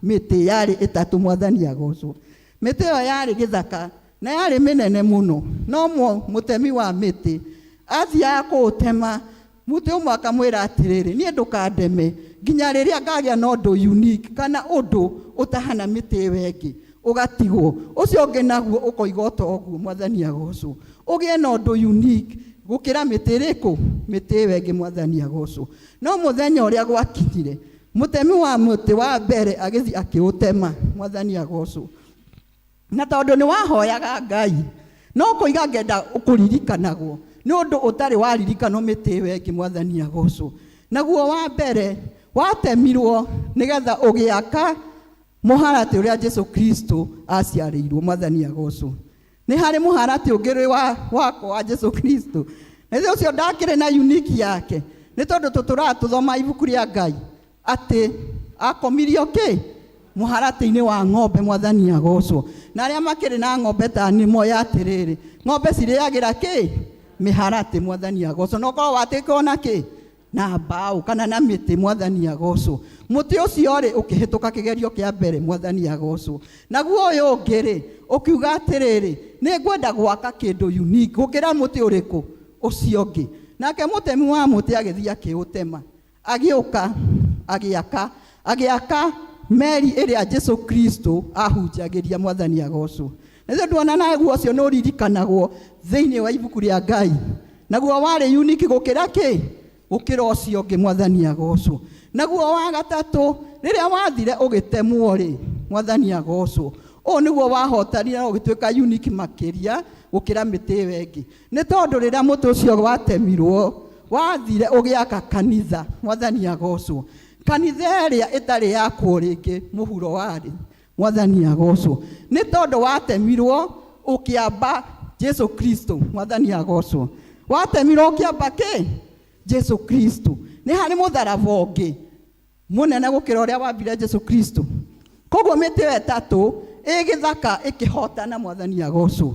mĩtĩ yarĩ ĩtatũ, Mwathani agocwo. Mĩtĩ ĩyo yarĩ gĩthaka na yarĩ mĩnene mũno, no mũtemi wa mĩtĩ athiaga kũũtema mũtĩ ũmwe akamwĩra atĩrĩrĩ, niĩ ndũkandeme nginya rĩrĩa ngagĩa na ũndũ unique kana ũndũ ũtahana mĩtĩ ĩyo ĩngĩ, ũgatigwo. Ũcio ũngĩ naguo ũkoiga ota ũguo, Mwathani agocwo, ũgĩe na ũndũ unique gũkĩra mĩtĩ ĩrĩkũ, mĩtĩ ĩyo ĩngĩ, Mwathani agocwo. No mũthenya ũrĩa gwakinyire, mũtemi wa mũtĩ wa mbere agĩthiĩ akĩũtema, Mwathani agocwo. Na tondũ nĩ wahoyaga Ngai no kũiga ngenda kũririkanagwo nĩ ũndũ ũtarĩ waririkanwo mĩtĩ ĩyo ĩngĩ, Mwathani agocwo. Naguo wa mbere watemirwo nĩgetha ũgĩaka mũharatĩ ũrĩa Jesu Kristo aciarĩirwo, Mwathani agocwo. Nĩ harĩ mũharatĩ ũngĩ rĩ wakwa wa Jesu Kristo, na ũcio ndakĩrĩ na unique yake, nĩ tondũ tũtũraga tũthoma ibuku rĩa Ngai atĩ akomirio kĩ mũharatĩ-inĩ wa ng'ombe, Mwathani agocwo. Na arĩa makĩrĩ na ng'ombe ta nĩ moya atĩrĩrĩ, ng'ombe cirĩagĩra kĩ mĩharatĩ, Mwathani agocwo. Na ũkorwo watĩkwo na kĩ, na mbaũ kana na mĩtĩ, Mwathani agocwo. Mũtĩ ũcio rĩ ũkĩhĩtũka kĩgerio kĩa mbere, Mwathani agocwo. Naguo ũyũ ũngĩ rĩ ũkiuga atĩrĩrĩ, nĩ ngwenda gwaka kĩndũ unique gũkĩra mũtĩ ũrĩkũ ũcio ũngĩ. Nake mũtemi wa mũtĩ agĩthiĩ akĩũtema, agĩũka agĩaka agĩaka meri ĩrĩa Jesu Kristo ahunjagĩria, Mwathani agocwo. Nĩguo nduona naguo ũcio nĩ ũririkanagwo thĩinĩ wa ibuku rĩa Ngai, naguo warĩ unique gũkĩra kĩ, gũkĩra ũcio ũngĩ, Mwathani agocwo. Naguo wa gatatũ rĩrĩa wathire ũgĩtemwo rĩ, Mwathani agocwo, ũũ nĩguo wahotanire na ũgĩtuĩka unique makĩria gũkĩra mĩtĩ ĩyo ĩngĩ, nĩ tondũ rĩrĩa mũtĩ ũcio watemirwo wathire ũgĩaka kanitha, Mwathani agocwo. Kanitha ĩrĩa ĩtarĩ yakwo rĩngĩ mũhuro warĩ, Mwathani agocwo, nĩ tondũ watemirwo ũkĩamba Jesu Kristo, Mwathani agocwo. Watemirwo ũkĩamba kĩ, Jesu Kristo. Nĩ harĩ mũtharaba ũngĩ mũnene gũkĩra ũrĩa wambire Jesu Kristo? Koguo mĩtĩ ĩyo ĩtatũ ĩ gĩthaka ĩkĩhotana, Mwathani agocwo,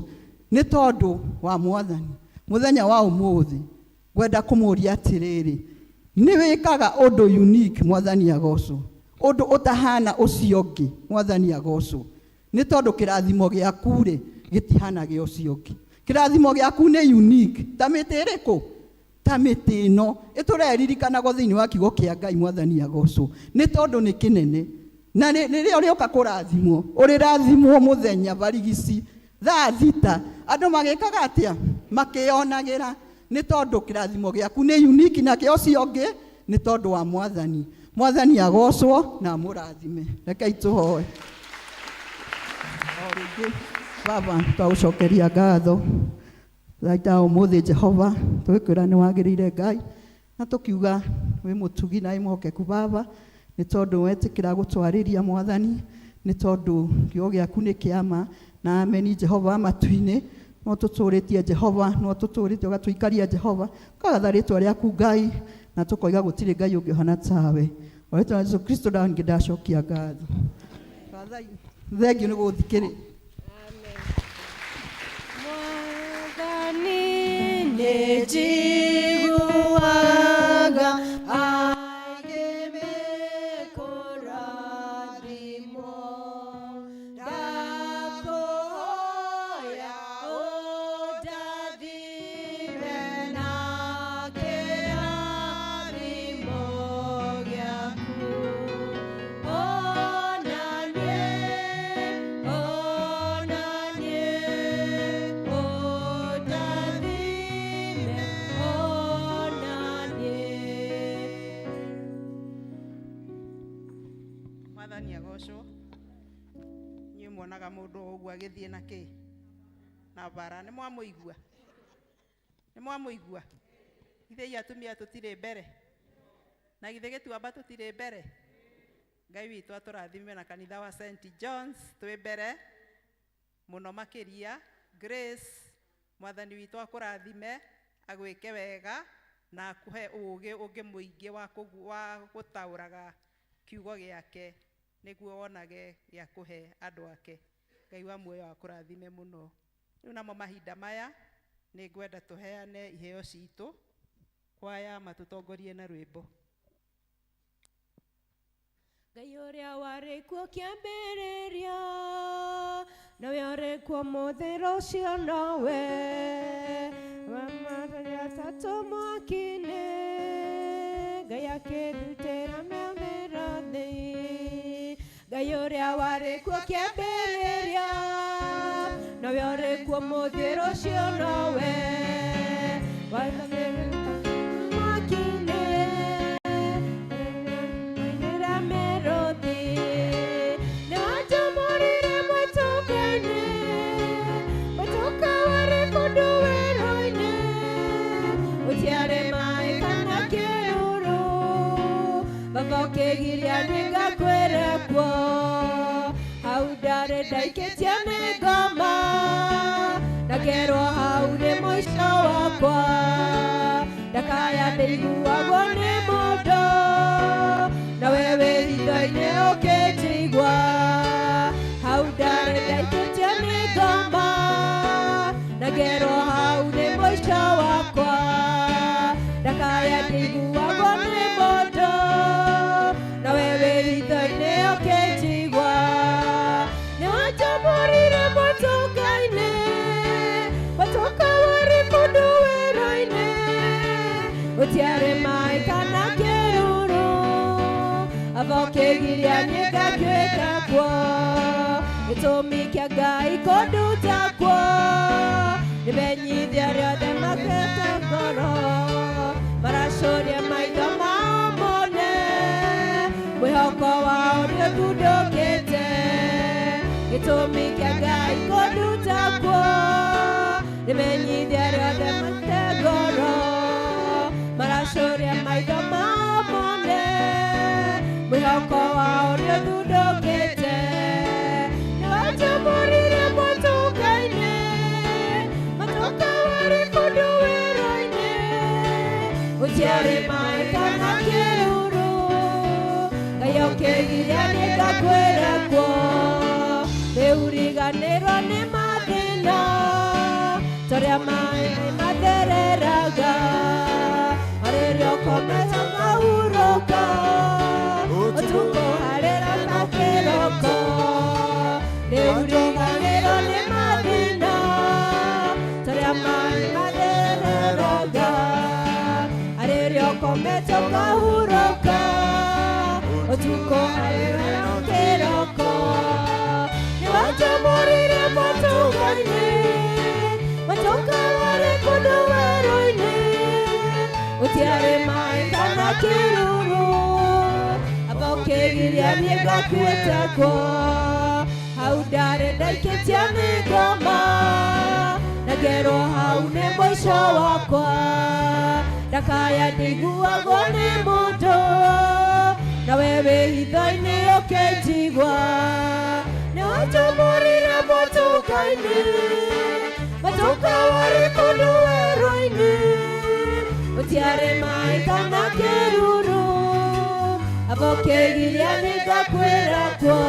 nĩ tondũ wa Mwathani. Mũthenya wa ũmũthĩ ngwenda kũmũria atĩrĩrĩ, nĩ wĩkaga ũndũ unique, Mwathani agocwo, ũndũ ũtahana ũcio ũngĩ, Mwathani agocwo, nĩ tondũ kĩrathimo gĩaku rĩ gĩtihana gĩa ũcio ũngĩ. Kĩrathimo gĩaku nĩ unique ta mĩtĩ ĩrĩkũ, ta mĩtĩ ĩno ĩtũreririkanagwo thĩinĩ wa kiugo kĩa Ngai, Mwathani agocwo, nĩ tondũ nĩ kĩnene. Na rĩrĩa ũrĩũka kũrathimwo, ũrĩrathimwo mũthenya barigici thaa 6, andũ magĩkaga atĩa, makĩonagĩra, nĩ tondũ kĩrathimo gĩaku nĩ unique na kĩa ũcio ũngĩ, nĩ tondũ wa Mwathani. Mwathani agocwo na amũrathime. Rekei tũhoe o rĩngĩ. Baba, twagũcokeria ngatho thaita ũmũthĩ. Jehova, twĩkwĩra nĩ wagĩrĩire Ngai, na tũkiuga wĩ mũtugi na wĩ mwĩhokeku Baba, nĩ tondũ wetĩkĩra gũtwarĩria Mwathani, nĩ tondũ kiugo gĩaku nĩ kĩama na ameni. Jehova wa matu-inĩ, no tũtũrĩtie Jehova, no tũtũrĩtie ũgatũikaria Jehova, ũkagatha rĩtwa rĩaku Ngai, na tũkoiga gũtirĩ Ngai ũngĩhana tawe. O rĩtwa rĩa Jesu Kristo ndangĩ ndacokia ngatho. Thengiũ nĩ gũthikĩrĩria. Mwathani, nĩ njiguaga angĩ mekũrathimwo, ndakũhoya ũndathime na kĩrathimo gĩaku. Ona niĩ, ona niĩ, ũndathime ona niĩ. Mwathani agocwo. Inyuĩ mwana Muonaga mũndũ o ũguo agĩthiĩ na kĩ na bara. Nĩ mwamũigua? Nĩ mwamũigua? Githĩ atumia tũtirĩ mbere? Na githĩ gĩtuamba tũtirĩ mbere? Ngai witũ atũrathime na kanitha wa St. John's twĩ mbere mũno makĩria. Grace, mwathani witũ akũrathime, agwĩke wega na akũhe ũũgĩ ũngĩ mũingĩ wa gũtaũraga kiugo gĩake nĩguo wonage gĩa kũhe andũ ake. Ngai wa muoyo akũrathime mũno. Rĩu namo mahinda maya nĩ ngwenda tũheane iheo citũ, kwaya matũtongorie na rwĩmbo. Ngai ũrĩa warĩ kuo kĩambĩrĩria, nawe ũrĩ kuo mũthĩ rũciũ nowe, atatũ mwaki-inĩ, Ngai akĩndutĩra mĩrothi. Ngai ũrĩa warĩ kuo kĩambĩrĩria, nawe ũrĩ kuo mũthĩ rũciũ nowe, mwaki-inĩ, Baba ũkĩgiria nĩngakwĩra kuo, hau ndarĩ ndaikĩtie nĩ ngoma, na ngerwo hau nĩ mũico wakwa, ndakaya ndĩiguagwo nĩ mũndũ, nawe wĩ hitho-inĩ ũkĩnjigua, hau ndarĩ ndaikĩtie nĩ ngoma, na ngerwo hau nĩ mũico wakwa, ndakaya ndĩiguagwo nĩ mũndũ, nawe wĩ hitho-inĩ ũkĩnjigua. Nĩwanjamũrire mũtũka-inĩ, mũtũka warĩ kũndũ werũ-inĩ, gũtiarĩ maĩ kana kĩruru, aba ũkĩgiria niĩ ngatuĩka kuo, gĩtũmi kĩa Ngai kũnduta kuo, nĩmenyithia arĩa othe makuĩte ngoro, maracũria maitho mao mone, mwĩhoko wao nĩũthundũkĩte, gĩtũmi kĩa Ngai kũnduta kuo, nĩmenyithia arĩa othe makuĩte ngoro, maracũria maitho mao mone, mwĩhoko wao nĩũthundũkĩte. Nĩwanjamũrire mũtũka-inĩ, mũtũka warĩ kũndũ werũ-inĩ, gũtiarĩ maĩ kana kĩruru, Ngai ũkĩgiria niĩ ngakwĩra kuo, rĩu riganĩrwo nĩ mathĩna, torĩa maĩ mathereraga, rĩrĩa ũkomete ũkahurũka, ũtukũ harĩra na kĩroko, rĩu riganĩrwo nĩ mathĩna, torĩa maĩ mathereraga, rĩrĩa ũkomete ũkahurũka, ũtukũ harĩra na kĩroko. Nĩwanjamũrire mũtũka-inĩ, mũtũka warĩ kũndũ werũ-inĩ, gũtiarĩ maĩ kana kĩruru, aba ũkĩgiria niĩ ngakuĩte kuo, hau ndarĩ ndaikĩtie nĩ ngoma, na ngerwo hau nĩ mũico wakwa, ndakaya ndiguagwo nĩ mũndũ, nawe wĩ hitho-inĩ ũkĩnjigua. Nĩwanjamũrire mũtũka-inĩ, mũtũka warĩ kũndũ werũ-inĩ, gũtiarĩ maĩ kana kĩruru, aba ũkĩgiria niĩ ngakwĩra kuo.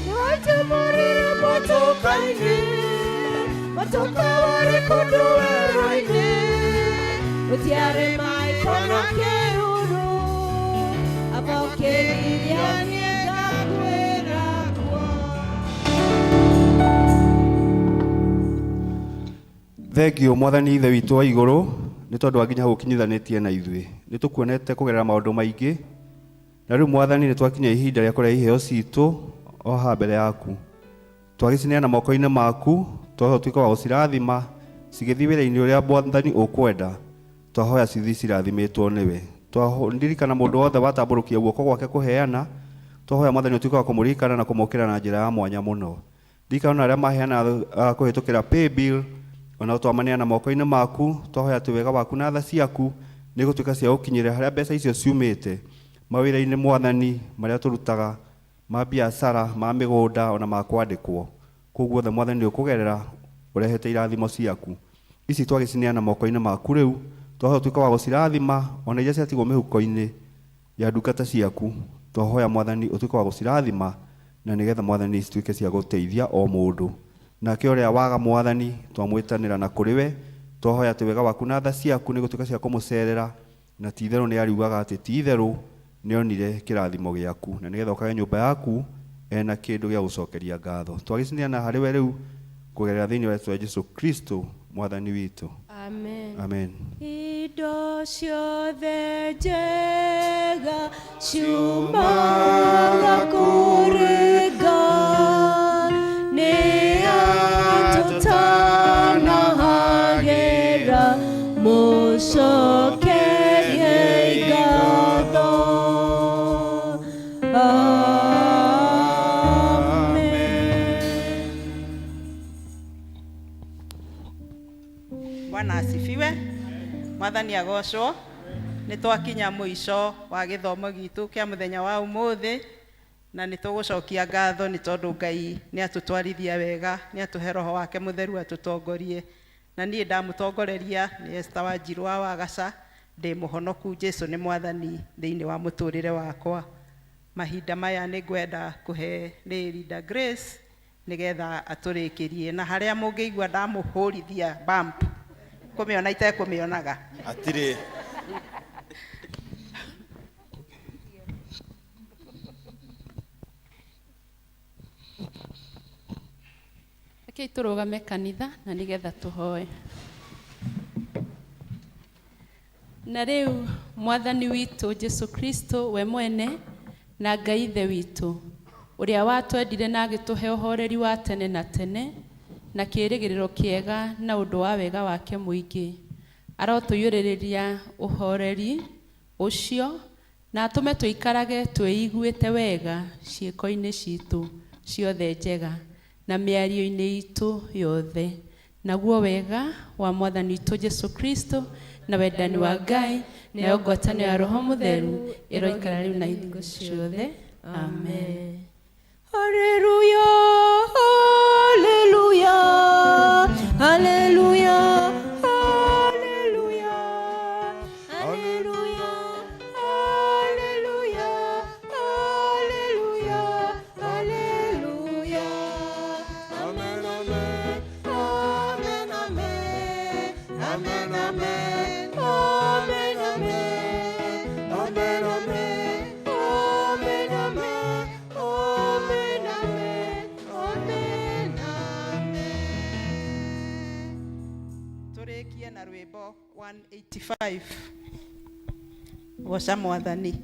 Nĩwanjamũrire mũtũka-inĩ, mũtũka warĩ kũndũ werũ-inĩ, gũtiarĩ maĩ kana kĩruru, aba ũkĩgiria niĩ ngakwĩra kuo. Thengio mwathani ithe witũ wa igũrũ nĩ tondũ wa nginya hau ũkinyithanĩtie na ithuĩ. Nĩ tũkuonete kũgerera maũndũ maingĩ, na rĩu mwathani nĩ twakinya ihinda rĩa kũrehe iheo citũ o haha mbere yaku. Twagĩcineana moko-inĩ maku, twahoya ũtuĩke wa gũcirathima cigĩthiĩ wĩra-inĩ ũrĩa mwathani ũkwenda. Twahoya cithiĩ cirathimĩtwo nĩwe. Ndirikana mũndũ wothe watambũrũkia guoko gwake kũheana, Twahoya Mwathani ũtuĩke wa kũmũririkana na kũmũkĩra na njĩra ya mwanya mũno. Ririkana ona arĩa maheana kũhĩtũkĩra paybill, ona twamaneana moko-inĩ maku. Twahoya atĩ wega waku na tha ciaku nĩ gũtuĩka cia gũkinyĩra harĩa mbeca icio ciumĩte, mawĩra-inĩ Mwathani marĩa tũrutaga, ma biacara, ma mĩgũnda, ona ma kwandĩkwo. Kũu guothe Mwathani nĩ ũkũgerera ũrehete irathimo ciaku. Ici twagĩcineana moko-inĩ maku rĩu, twahoya ũtuĩke wa gũcirathima, ona iria ciatigwo mĩhuko-inĩ ya ndungata ciaku. Twahoya Mwathani ũtuĩke wa gũcirathima, na nĩgetha Mwathani cituĩke cia gũteithia o mũndũ. Nake ũrĩa waga Mwathani twamwĩtanĩra na kũrĩ we, twahoya atĩ wega waku na tha ciaku nĩ gũtuĩka cia kũmũcerera, na ti itherũ nĩ ariugaga atĩ ti itherũ nĩonire kĩrathimo gĩaku, na nĩgetha ũkage nyũmba yaku ena kĩndũ gĩa gũcokeria ngatho. Twagĩcineana harĩ we rĩu kũgerera thĩinĩ wa rĩĩtwa rĩa Jesu Kristo Mwathani witũ. Amen. Amen. Indo ciothe njega ciumaga kũrĩ Ngai, nĩ atũtanahagĩra, mũcokerie ngatho. Amen. Bwana asifiwe. Mwathani agocwo. Nĩ twakinya mũico wa gĩthomo gitũ kĩa mũthenya wa ũmũthĩ, na nĩ tũgũcokia ngatho nĩ tondũ Ngai nĩ atũtwarithia wega, nĩ atũhe roho wake mũtheru atũtongorie. Na niĩ ndamũtongoreria nĩ Esther Wanjiru wa Wagaca, ndĩ mũhonoku, Jesu nĩ Mwathani thĩinĩ wa mũtũrĩre wakwa. Mahinda maya nĩ ngwenda kũhe Linda Grace nĩgetha atũrĩkĩrie, na harĩa mũngĩigua ndamũhũrithia bump kũmĩona itekũmĩonaga. Atirĩ. Rekei tũrũgame kanitha na nĩgetha tũhoe. Na rĩu Mwathani witũ Jesu Kristo we mwene na Ngai Ithe witũ ũrĩa watwendire na agĩtũhe ũhoreri wa tene na tene na kĩĩrĩgĩrĩro kĩega na ũndũ wa wega wake mũingĩ, arotũiyũrĩrĩria ũhoreri ũcio na atũme tũikarage twĩiguĩte wega ciĩko-inĩ citũ ciothe njega na mĩario-inĩ itũ yothe. Naguo wega wa Mwathani witũ Jesu Kristo na wendani wa Ngai nayo ngwatanĩro ya Roho Mũtheru ĩroikara rĩu na hingo ciothe. Amen. Hallelujah, hallelujah, hallelujah, hallelujah, hallelujah, hallelujah, hallelujah, hallelujah. Amen, amen, amen, amen, amen, amen, amen, amen, amen, amen, amen, amen, amen, amen, amen. Tũrĩkie na rwĩmbo 185, goca Mwathani.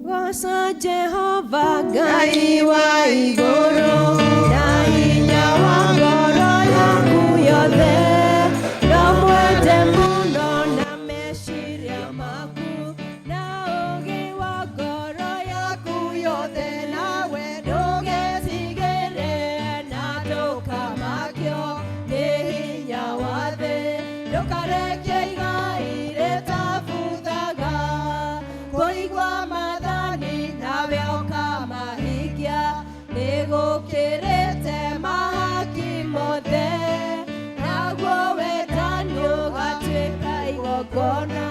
Goca Jehova Ngai wa igũrũ na hinya wa ngoro yaku yothe, no mwende mũno na meciria maku na ũũgĩ wa ngoro yaku yothe, nawe ndũgetigĩre na ndũkamakio nĩ hinya wa thĩ, ndũkareke igai rĩtabuthaga kũigua maathani nawe ũkamahingia, nĩgũkĩrĩte mahaki mothe, naguo wendani ũgatuĩka igongona,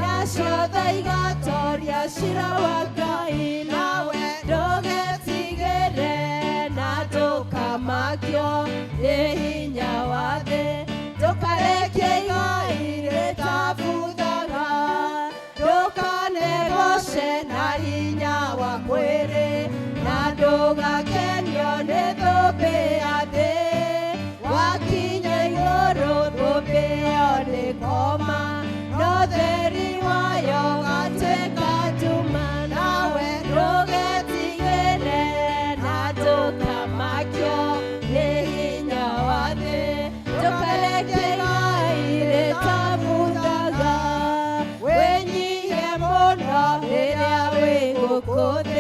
nacio tha igatoria cira wa Ngai, nawe ndũgetigĩre na ndũkamakio nĩ hinya wa thĩ, ndũkareke igai rĩtabuthaga, ndũkanegoce na hinya wa mwĩrĩ, na ndũgakenio nĩ thũmbĩ ya thĩ, wakinya igũrũ thũmbĩ ĩyo nĩ koma, no theri wayo gatuĩka nduma, nawe ndũgetigĩre na ndũkamakio nĩ hinya wa thĩ, ndũkareke igai rĩtabuthaga, wĩnyihie mũno rĩrĩa wĩ Gũkũ thĩ.